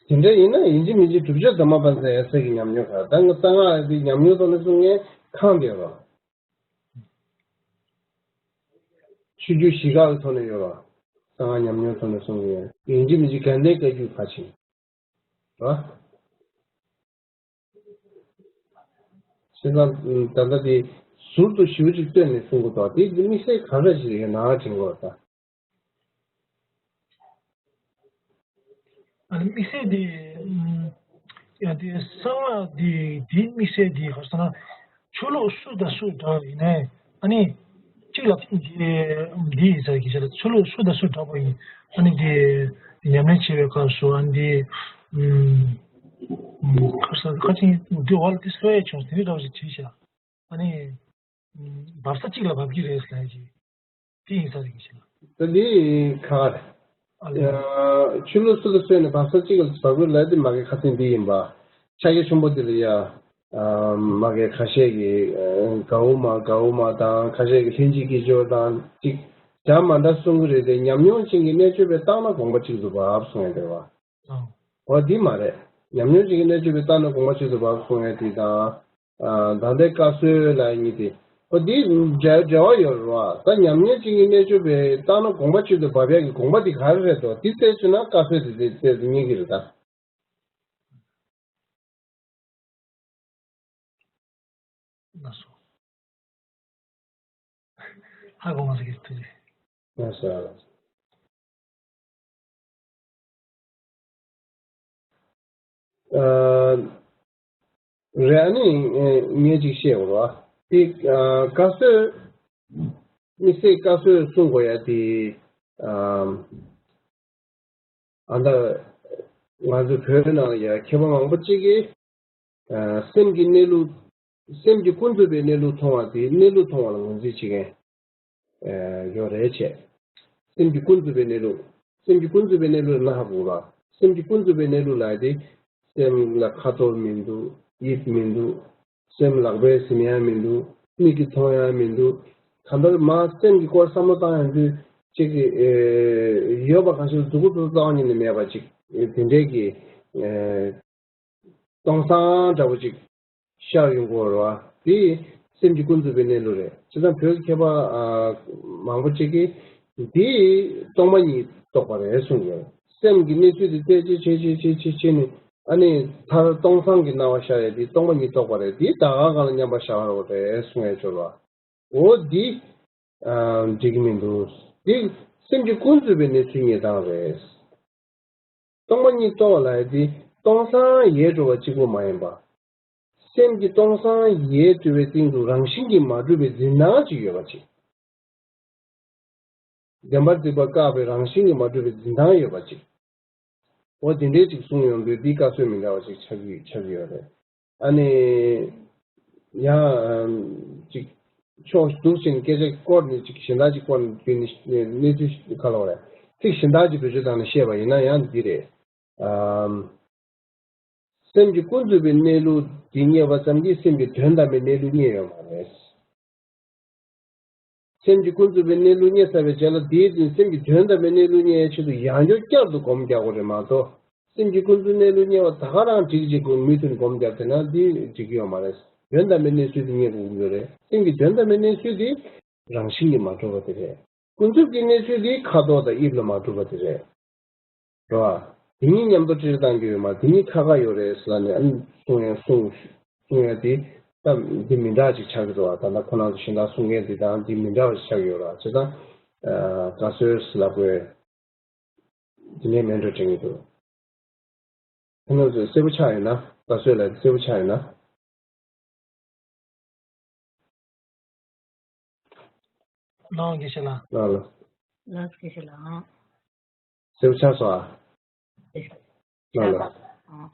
དེ་འདྲ་ཡིན་ན་ཡིན་གཅིག་མིན་གཅིག་བསྒྲུབ་བྱ་དམ་པ་ཟེར་ཡ་ཟེར་གྱི་ཉམས་མྱོང་ག་ད་ང་གསང་སྔགས་དེ་ཉམས་མྱོང་ཐོག་ནས་གསུང་ངས་ཁང་དེ་རོ། ཆོས་བརྒྱུད་བཞི་ཀ་གི་ཐོག་ནས་ཡོད་རོ། གསང་སྔགས་ཉམས་མྱོང་ཐོག་ནས་གསུང་གི་ཡོད། ཡིན་གཅིག་མིན་གཅིག་དགའ་ལྡན་བཀའ་བརྒྱུད་ཕར་ཕྱིན་རོ། བྱས་ཙང་ད་ལྟ་དེ་ཟུར་དུ་ཞེ་པོ་ཅིག་བཏོན་ནས་གསུང་གི་འདུག་དེ་དམིགས་བསལ་ག་འདྲ་ཞིག་ཡོད་ན་དྲན་གྱི་ཡོད་ད། ཨ་ནི་དམིགས་བསལ་དེ་ཡང་དེ་གསང་སྔགས་དེ་དེའི་དམིགས་བསལ་དེ་ག་རེ་ཟེར་ན་ཆོས་ལུགས་སུ་དང་སུ་འདྲ་བ་ཡིན་ནའི་ཨ་ནི་གཅིག་ལ་དེ་འདི་ཡིན་ས་གི་ཆ་ལ་ཆོས་ལུགས་སུ་དང་སུ་འདྲ་པོ་ཡིན་ཨ་ནི་དེ་ཉམས་ལེན་བྱེད་པའི་སྐབས་སུ་ཨ་ནི་དེ་ག་རེ་ཟེར་ཁ་ཅིག་འདི་འོག་ལ་དེ་གསོལ་ཡས་བྱུང་དེ་འདྲ་འདྲ་བ་ཞིག་བྲིས་ཤག་ཨ་ནི། འབབ་ས་གཅིག་ལ་འབབ་ཀྱི་རེད་ཟེར་ཡ་ཅིག་དེ་ཡིན་ས་རེད་ཀྱི་ཞེ་ན། ད་འདི་ཁག་རེད། ཨ་ལས། ཆུ་ལུ་སུ་ལ་སོན་ནས་འབབ་ས་གཅིག་ལ་འབབ་དགོས་ལབ་དེ་མ་གི་ཁ་སང་འདི་ཡིན་པ། ཕྱག་རྒྱ་ཆེན་པོ་འདི་ལ་ཡ། མ་གི་ཁ་ཤས་ཀྱིས་དགའ་བོ་མ་དགའ་བོ་མ་དང་ཁ་ཤས་ཀྱིས་ལྷན་ཅིག་སྐྱེས་སྦྱོར་དང་གཅིག་བྱ་མ་འདྲ་གསུང་གི་རེད་དེ་ཉམས་མྱོང་ཅན་གྱི་གནས་ཆོས་པས་བཏང་ན་དགོངས་པ་གཅིག་ཏུ་འབབ་གསུང་ཡ་དེ་བ། ཨོ་འདི་མ་རེད། ཉམས་མྱོང་ཅན་གྱི་གནས་ཆོས་པས་བཏང་ན་དགོངས་པ་གཅིག་ཏུ་འབབ་གསུང་ཡ་དེ་དང་། ད་ལྟའི་བཀའ་སྲོལ་ལ་གཉིས་ཏེ། ཨོ་འདི་འབྲེལ་འབྲེལ་བ་ཡོད་རེད་བ། ད་ཉམས་མྱོང་ཅན་གྱི་གནས་ཆོས་པས་བཏང་ན་དགོངས་པ་གཅིག་ཏུ་འབབ་ཡག་གི་དགོངས་པ་འདི་ག་རེ་རེད་དོ། འདི་བཙལ་ཚུལ་ན་བཀའ་སྲོལ་དེ་དེ་བཙལ་ཚུལ་རྙེད་ཀྱི་རེད་ད། ལགས་སོ། ཧ་གོ་མ་སོང་གི་ཐུགས་རྗེ། ལགས་སོ། ཨ། རེད། ཨ་ནི་ངས་ཅིག་བཤད་དགོས་རེད་བ། དེ་བཀའ་སྲོལ་དམིགས་བསལ་བཀའ་སྲོལ་གསུང་དགོས་ཡ་དེ། ཨ་ད་ང་ཚོ་བོད་ནང་ལ་ཡ་མཁས་པ་མང་པོ་གཅིག་གིས་སེམས་ཀྱི་གནས་ལུགས། སེམས་ཀྱི་ཀུན་རྫོབ་པའི་གནས་ལུགས་མཐོང་བ་དེ་གནས་ལུགས་མཐོང་བ་ལ་ངོས་འཛིན་བྱེད་མཁན་ཡོད་རེད་བྱས། སེམས་ཀྱི་ཀུན་རྫོབ་པའི་གནས་ལུགས། སེམས་ཀྱི་ཀུན་རྫོབ་པའི་གནས་ལུགས་ལ་ན་ཧ་གོ་ལ། སེམས་ཀྱི་ཀུན་རྫོབ་པའི་གནས་ལུགས་ལ་དེ། སེམས་ལ་ཁ་དོག་མི་འདུག་དབྱིབས་མི་འདུག་སེམས་ལག་པས་ཟིན་ཡ་མི་འདུག་མིག་གིས་མཐོང་ཡ་མི་འདུག་གང་ལྟར་མ་སེམས་ཀྱི་སྐོར་བསམ་བློ་བཏང་ཡ་འདུག་ཅིག་ཡོད་པ་གང་ཞིག་མཛུབ་གུ་ཚོ་རྩ་བ་ཉིད་ནས་མེད་པ་ཅིག་དེ་འདྲའི་གི་སྟོང་སང་འདྲ་པོ་ཅིག་ཤར་ཡོང་གི་ཡོད་རེད་བ། དེ་སེམས་ཀྱི་ཀུན་རྫོབ་པའི་གནས་ལུགས་རེད། བྱས་ཙང་བོད་ཀྱི་མཁས་པ་མང་པོ་ཅིག་གིས་དེ་སྟོང་པ་ཉིད་རྟོགས་པ་རེད་གསུངས་ཡོད། སེམས་ཀྱི་གནས་ཚུལ་དེ་བལྟས་བྱས་བྱས་བྱས་བྱས་བྱས་ནས་ཨ་ནི་མཐར་སྟོང་སང་གི་སྣང་བ་ཤར་ཡ་དེ་སྟོང་པ་ཉིད་རྟོགས་པ་རེད། དེ་ད་ག་གང་ལ་མཉམ་པར་བཞག་རོགས་རེད་གསུང་ཡ་ཆོག་ལ། འོ་འདི་འགྲིག་གི་མི་འདུག་འདི་སེམས་ཀྱི་ཀུན་རྫོབ་པའི་གནས་ཚུལ་རྙེད་སྟངས་རེད། སྟོང་པ་ཉིད་རྟོགས་ལབ་ཡ་དེ་སྟོང་སང་ཡལ་འགྲོ་བ་གཅིག་པུ་མ་ཡིན་པ། སེམས་ཀྱི་སྟོང་སང་ཡལ་འགྲོ་བའི་སྟེང་དུ་རང་བཞིན་གྱིས་མ་གྲུབ་པའི་འཛིན་སྟངས་ཅིག་ཡོད་པ་ཅིག་བདེན་པར་གཟིགས་པ་བཀག་པའི་རང་བཞིན་གྱིས་མ་གྲུབ་པའི་འཛིན་སྟངས་ཡོད་པ་ཅིག་འོ་དེ་འདྲའི་ཅིག་གསུངས་ཡོང་དུས་འདི་བཀའ་སྲོལ་མི་འདྲ་བ་ཅིག་ཆགས་ཀྱི་ཆགས་ཀྱི་ཡོད་རེད། ཨ་ནི། ཡང་། ཅིག་ཕྱོགས་སྡུག་ཅིང་སྐད་ཆ་སྐོར་ནས་ཅིག་གཞན་དག་ཅིག་སྐོར་ནས་བརྒྱུད་ནས་གནས་ཚུལ་ག་ལ་བ་རེད། ཚིག་གཞན་དག་ཅིག་བེད་སྤྱོད་བཏང་ནས་བཤད་པ་ཡིན་ན་ཡང་འདི་རེད། ཨམ། སེམས་ཀྱི་ཀུན་རྫོབ་པའི་གནས་ལུགས་འདི་རྙེད་པ་ཙམ་གྱིས་སེམས་ཀྱི་དོན་དམ་པའི་གནས་ལུགས་རྙེད་ཡོད་མ་རེད། སེམས་ཀྱི་ཀུན་རྫོབ་པའི་གནས་ལུགས་རྙེད་ཚར་བའི་རྗེས་ལ་དེའི་སྟེང་སེམས་ཀྱི་དོན་དམ་པའི་གནས་ལུགས་རྙེད་ཡའི་ཆེད་དུ་ཡང་བསྐྱར་བསྐྱར་དུ་སྒོམ་རྒྱག་དགོས་རེད་མ་གཏོགས། སེམས་ཀྱི་ཀུན་རྫོབ་གནས་ལུགས་དམྱལ་བ་ད་ག་རང་འགྲིག་ཅིག་ཁོ་མུ་མཐུད་སྒོམ་རྒྱབ་དེ་ན་འདི་འགྲིག་གི་ཡོད་མ་རེད། དོན་དམ་པའི་གནས་ཚུལ་དེ་རྙེད་དགོས་ཀྱི་ཡོད་རེད། སེམས་ཀྱི་དོན་དམ་པའི་གནས་ཚུལ་དེ་རང་བཞིན་གྱིས་མ་གྲུབ་པ་དེ་རེད། ཀུན་རྫོབ་ཀྱི་གནས་ཚུལ་དེ་ཁ་དོག་དང་དབྱིབས་ལ་མ་གྲུབ་པ་དེ་རེད། རེད་བ། དེ་གཉིས་མཉམ་དུ་སྤྲེལ་བཏང་རྒྱུ་ཡོད་མ་རེད། དེ་གཉིས་ཁ་ཁ་ཡོད་རེད་ཟེར་ལབ་ནས་ཨ་ནི་གསུང་ཡ་གསུང་གསུང་ཡ་དེ་ད་འདི་མི་འདྲ་ཅིག་ཆགས་ཀྱི་འདུག་བ། ད་ལྟ་ཁོ་རང་ཚོ་གཞན་དག་གསུང་མཁན་དེ་དང་འདི་མི་འདྲ་བ་ཞིག་ཆགས་ཀྱི་ཡོད་རེད་བ། བྱས་ཙང་ད་ག་ཚོད་ལབ་དགོས། དེ་ནས་མེད་འགྲོ་དྲན་གྱི་འདུག་ཁྱེད་རྣམ་ཚོས་གསལ་པོ་ཆགས་ཡོད་ན། ད་གཟོད་ལ་གསལ་པོ་ཆགས་ཡོད་ན། ལགས་དགེ་བཤེས་ལགས། ལགས་ལགས། ལགས་དགེ་བཤེས་ལགས། གསལ་པོ་ཆགས་སོང་ཨ། ལགས་ལགས། ཨ།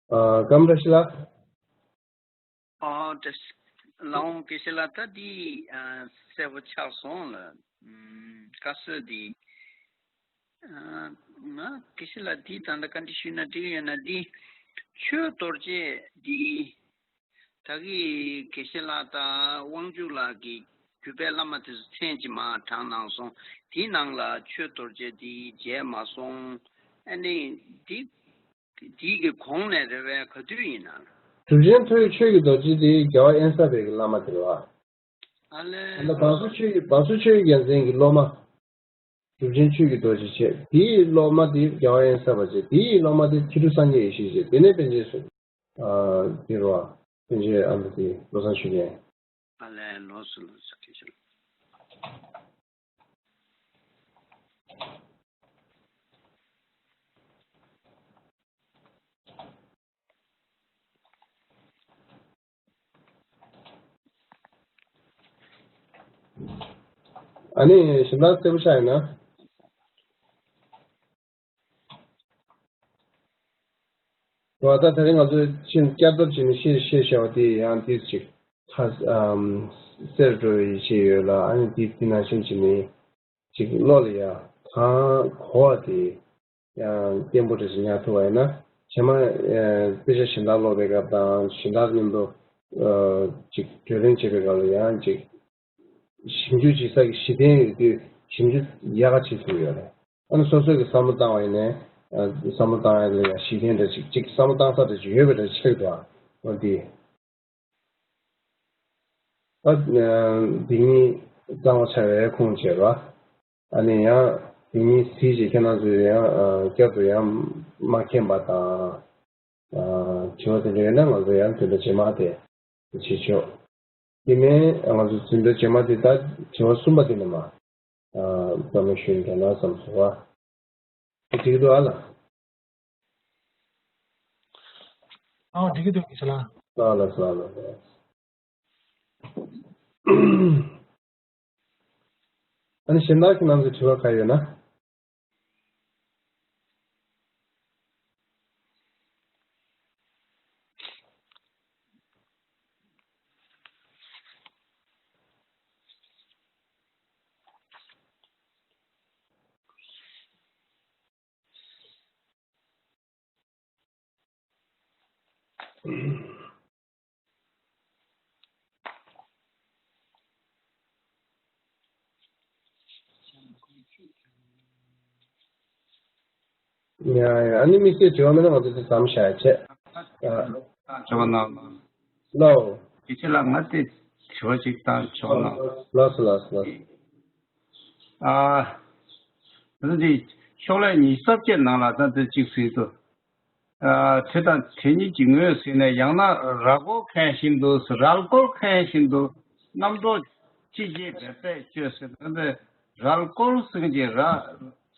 ཨ། ཀམ་བཀྲ་ཤིས་ལགས། ཨོ་བཀྲ་ཤིས་ལགས། འོང་དགེ་བཤེས་ལགས། ད་འདི་ཨ་གསལ་པོ་ཆགས་སོང་ལ། ཨམ། བཀའ་ཟུར་འདི། ཨ། ང་དགེ་བཤེས་ལགས་འདི་ད་ལྟ་བཀའ་འདྲི་ཞུས་ན་འགྲིག་ཡོད་ན། འདི་ཆོས་རྡོ་རྗེ་འདི་ད་གི་དགེ་བཤེས་ལགས་དང་དབང་ཕྱུག་ལགས་ཀྱི་བརྒྱུད་པའི་བླ་མ་དེ་ཚོ་མཚན་ཅིག་མར་དྲངས་གནང་སོང་། དེའི་ནང་ལ་ཆོས་རྡོ་རྗེ་འདི་མཇལ་མ་སོང་། ཨ་ནི་འདི། དེའི་གི་གོང་ནས་རེད་པས། ག་དུས་ཡིན་ན། གྲུབ་ཆེན་ཐོས་ཆོས་ཀྱི་རྡོ་རྗེ་དེ་རྒྱལ་བ་དབེན་ས་པའི་གི་བླ་མ་དེ་རེད་བ། ཨ་ལས། ཨ་ནི་བང་སོ་ཆོས་ཀྱི་བང་སོ་ཆོས་ཀྱི་རྒྱལ་མཚན་གྱི་སློབ་མ། གྲུབ་ཆེན་ཆོས་ཀྱི་རྡོ་རྗེ་བྱས། དེའི་སློབ་མ་དེ་རྒྱལ་བ་དབེན་ས་པ་བྱས། དེའི་སློབ་མ་དེ་ཁྱི་ཕྲུག་སངས་རྒྱས་ཡེ་ཤེས་བྱས། དེ་ནས་པཎ་ཆེན་བསོད། ཨ། དེ་རེད་བ། པཎ་ཆེན་ཨ་མདོ་དེ་བློ་བཟང་ཆོས་རྒྱན། ཨ་ལས། ལགས་སོ་ལགས་སོ། དགེ་བཤེས་ལགས། ཨ་ནི་གཞན་དག་གསལ་པོ་ཆགས་ཡོད་ན། འོ་ད་དེ་རིང་ང་ཚོས་ཕྱིན་བསྐྱར་ཟློས་བྱས་ནས་བཤད་བཤད་བཞག་པ་དེ་ཡང་དེ་ཅིག་ཁ། ཨམ། གསལ་འགྲོ་བའི་ཡིད་ཆེས་ཡོད་ལ། ཨ་ནི་དེ་དེ་ནང་བཞིན་བྱས་ནས་ཅིག་བློ་ལ་ཡ་གང་གོ་བ་དེ་ཡང་བརྟན་པོ་འདྲ་ཞིག་ཉར་ཐུབ་པ་ཡིན་ན། རྗེས་མ་ཨ་དཔེ་ཆ་གཞན་དག་ཀློག་པའི་སྐབས་དང་། གཞན་དག་མཉམ་དུ་ཨ་ཅིག་བགྲོ་གླེང་བྱེད་པའི་སྐབས་ལ་ཡང་ཅིག་ཞིབ་འཇུག་བྱེད་ས་ཀྱི་གཞི་རྟེན་ཡོད་དུས་ཞིབ་འཇུག་ཡག་ག་བྱེད་ཐུབ་ཡོད་རེད། ཨ་ནི་སོ་སོ་གི་བསམ་བློ་བཏང་བ་ཡིན་ནའི། ཨ། བསམ་བློ་བཏང་ཡ་ལ་ཡང་གཞི་རྟེན་འདྲ་ཅིག་ཅིག་བསམ་བློ་བཏང་ས་འདྲ་ཅིག་ཡོད་པ་འདྲ་ཆགས་འདུག་ཨ། འོ་འདི། ཨ། འདི་གཉིས་གཙང་མ་ཆགས་པའི་ཁུངས་བྱས་པ། ཨ་ནི་ཡང་འདི་གཉིས་གཟིགས་བྱས་ཁྱེད་རང་ཚོས་ཡང་ཨ་བསྐྱར་དུ་ཡང་མ་མཁྱེན་པ་དང་། ཨ། དྲི་བ་དེ་འདྲ་ཡོད་ན་ང་ཚོ་ཡང་དེ་འདྲ་རྗེས་མ་དེ་བྱེད་ཆོག་དེ་ནས་ང་ཚོ་འཛིན་གྲྭ་རྗེས་མ་དེ་ད་དྲི་བ་གསུམ་པ་དེ་ནས་མར། ཨ། བཀའ་མོལ་ཞུས་ན་འདྲ་ན་བསམ་སོང་བ། དེ་འགྲིག་གི་འདུག་ཨ་ལགས། ཨ། འགྲིག་གི་འདུག་དགེ་བཤེས་ལགས། ལགས་ལགས་ལགས་ལགས། ཨ་ནི་གཞན་དག་གི་ནང་དུ་དྲི་བ་ག་ཡོད་ན། ཡ་ཡ། ཨ་ནི་དམིགས་བསལ་དྲི་བ་མེད་ན་ང་ཚོ་དེ་མཚམས་བཞག་ཡ་བྱས། ཨ། དྲི་བ་གནང་། ལགས། དགེ་བཤེས་ལགས། ང་དེ་དྲི་བ་ཅིག་བཏང་ཆོག་ན། ལགས་སོ་ལགས་སོ་ལགས་སོ། ཨ། ད་འདི་ཤོག་ལྷེ་ཉི་ཤུ་རྩ་བརྒྱད་ནང་ལ་ད་འདི་གཅིག་གཟིགས་འདུག་ཨ། དེ་དང་དེ་གཉིས་ཀྱི་ངོས་ཟིན་ནས་ཡང་ན་ར་སྐོར་མཁན་བཞིན་དུ། རལ་སྐོར་མཁན་བཞིན་དུ་རྣམ་རྟོག་ཅི་བྱེད་འབད་པས་བཅོས་ཟེར། ད་འདི་རལ་སྐོར་ཟེར་གྱི་ར་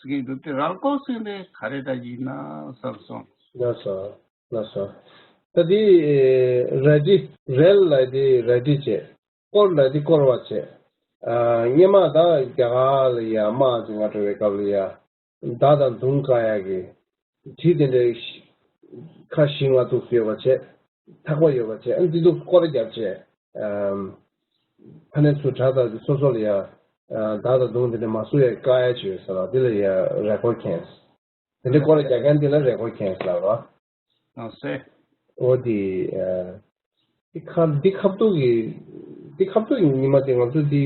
ཟེར་གྱི་འདུག་དེ་རལ་སྐོར་ཟེར་ནས་ག་རེ་འདྲ་ཡིན་ན་བསམ་སོང་། ལགས་སོ། ལགས་སོ། ད་འདི་རལ་གྲི། རལ་ལབ་དེ་རལ་གྲི་བྱས། སྐོར་ལབ་དེ་སྐོར་བ་བྱས། ཨ། སྔོན་མ་ད་རྒྱ་གར་ལ་ཡ་དམག་ཅིག་ང་འགྲོ་བའི་སྐབས་ལ་ཡ། མདའ་དང་མདུང་བཀག་ཡག་གི་གྲི་དེ་འདྲའི་ཁ་བཞི་ལྔ་འདུག་སེ་ཡོད་པ་བྱས། ཐག་པ་ཡོད་པ་བྱས། ཨ། འདི་ཚོ་སྐོར་རྒྱབ་བྱས། ཨམ། ཕ་ནས་ཚུར་དྲག་དྲག་གི་སོ་སོ་ལ་ཡ། ཨ། མདའ་དང་མདུང་དེ་འདྲ་མ་བཟུང་ཡ་བཀག་ཡ་ཅིག་ཡོད་ས་རེད། དེ་ལ་ཡ་རལ་སྐོར་མཁན། དེ་འདྲའི་སྐོར་རྒྱག་མཁན་དེ་ལ་རལ་སྐོར་མཁན་ཟེར་ལབ་རེད། ཨ་སེ། འོ་དེ། ཨ། འདི་ཁ་འདི་ཁ་ཐུག་གི་འདི་ཁ་ཐུག་གི་ཉི་མ་དེ་ང་ཚོ་འདི།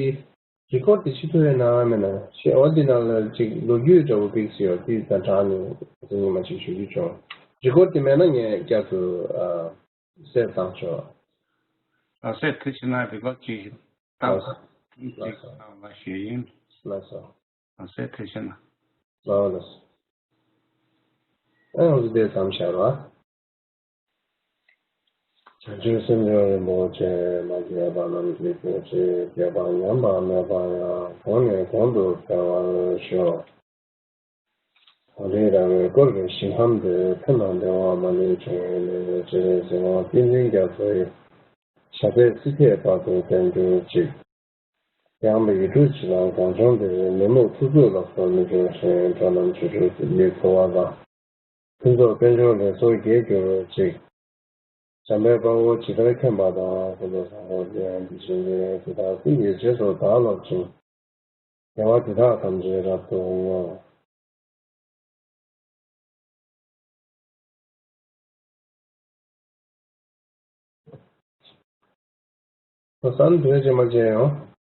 རི་ཀོར་དེ་ཤི་ཐུབ་ཡོད་ན་མེད་ན་ཤེས། འོ་འདི་ནང་ལ་ཅིག་ལོ་རྒྱུས་འདྲ་བོ་པིག་སི་ཡོད་དེ་དང་སྦྲགས་ནས་ང་ཚོ་ཉི་མ་ཅིག་ཞུ་རྒྱུ་བྱུང་། རི་ཀོར་དེ་མེད་ན་ངས་བསྐྱར་དུ་ཨ་སེབ་བཏང་ཆོག་ཨ་སེབ་ཐུབ་ཕྱིན་ན་རི་ཀོར་ཅིག་བཏང་ལགས་སོ། ཐུབ་ཅིག་ལགས་སོ། བཏང་ལ་ཞུ་ཡིན། ལགས་སོ། ཨ་སེབ་ཐུབ་ཕྱིན་ན། ལགས་ལགས་སོ། ཨ་ཡང་ཟི་དེ་མཚམས་བཞག་རོགས། བྱང་ཆུབ་སེམས་མཆོག་རིན་པོ་ཆེ། མ་སྐྱེས་པ་རྣམས་ཀྱི་སྐྱེ་མཆེད། སྐྱེས་པ་ཉམས་པ་མེད་པ་ཡང་། གོང་ནས་གོང་དུ་འཕེལ་བར་ཤོག །གངས་རི་ར་བས་བསྐོར་བའི་ཞིང་ཁམས་འདིར། ཕན་དང་བདེ་བ་མ་ལུས་འབྱུང་བའི་གནས། སྤྱན་རས་གཟིགས་དབང་བསྟན་འཛིན་རྒྱ་མཚོ་ཡི། ཞབས་པད་སྲིད་མཐའི་བར་དུ་བརྟན་གྱུར་ཅིག །ཡངས་པའི་ཡིག་འབྲུ་བྱེ་ཐང་གངས་ལྗོངས་འདིར། ནད་མུག་མཐུག་ཚོགས་ལ་སོགས་མི་འབྱུང་ཞིང་། འགྲོ་རྣམས་ཆོས་སྒྲུབ་སྡིག་པའི་འཚོ་བ་ལ། ཕུན་ཚོགས་དཔལ་འབྱོར་ལེགས་ཚོགས་རྒྱས་གྱུར་ཅིག །འཇམ་དཔལ་དཔའ་བོས་ཇི་ལྟར་མཁྱེན་པ་དང་། ཀུན་ཏུ་བཟང་པོ་དེ་ཡང་དེ་བཞིན་ཏེ། དེ་དག་སྲིད་ཀྱི་རྗེས་སུ་བདག་སློབ་ཅིང་། དགེ་བ་འདི་དག་ཐམས་ཅད་རབ་ཏུ་བསྔོ། ཁོ་སང་དུས་ཅི་མ་བྱས་ཡང་།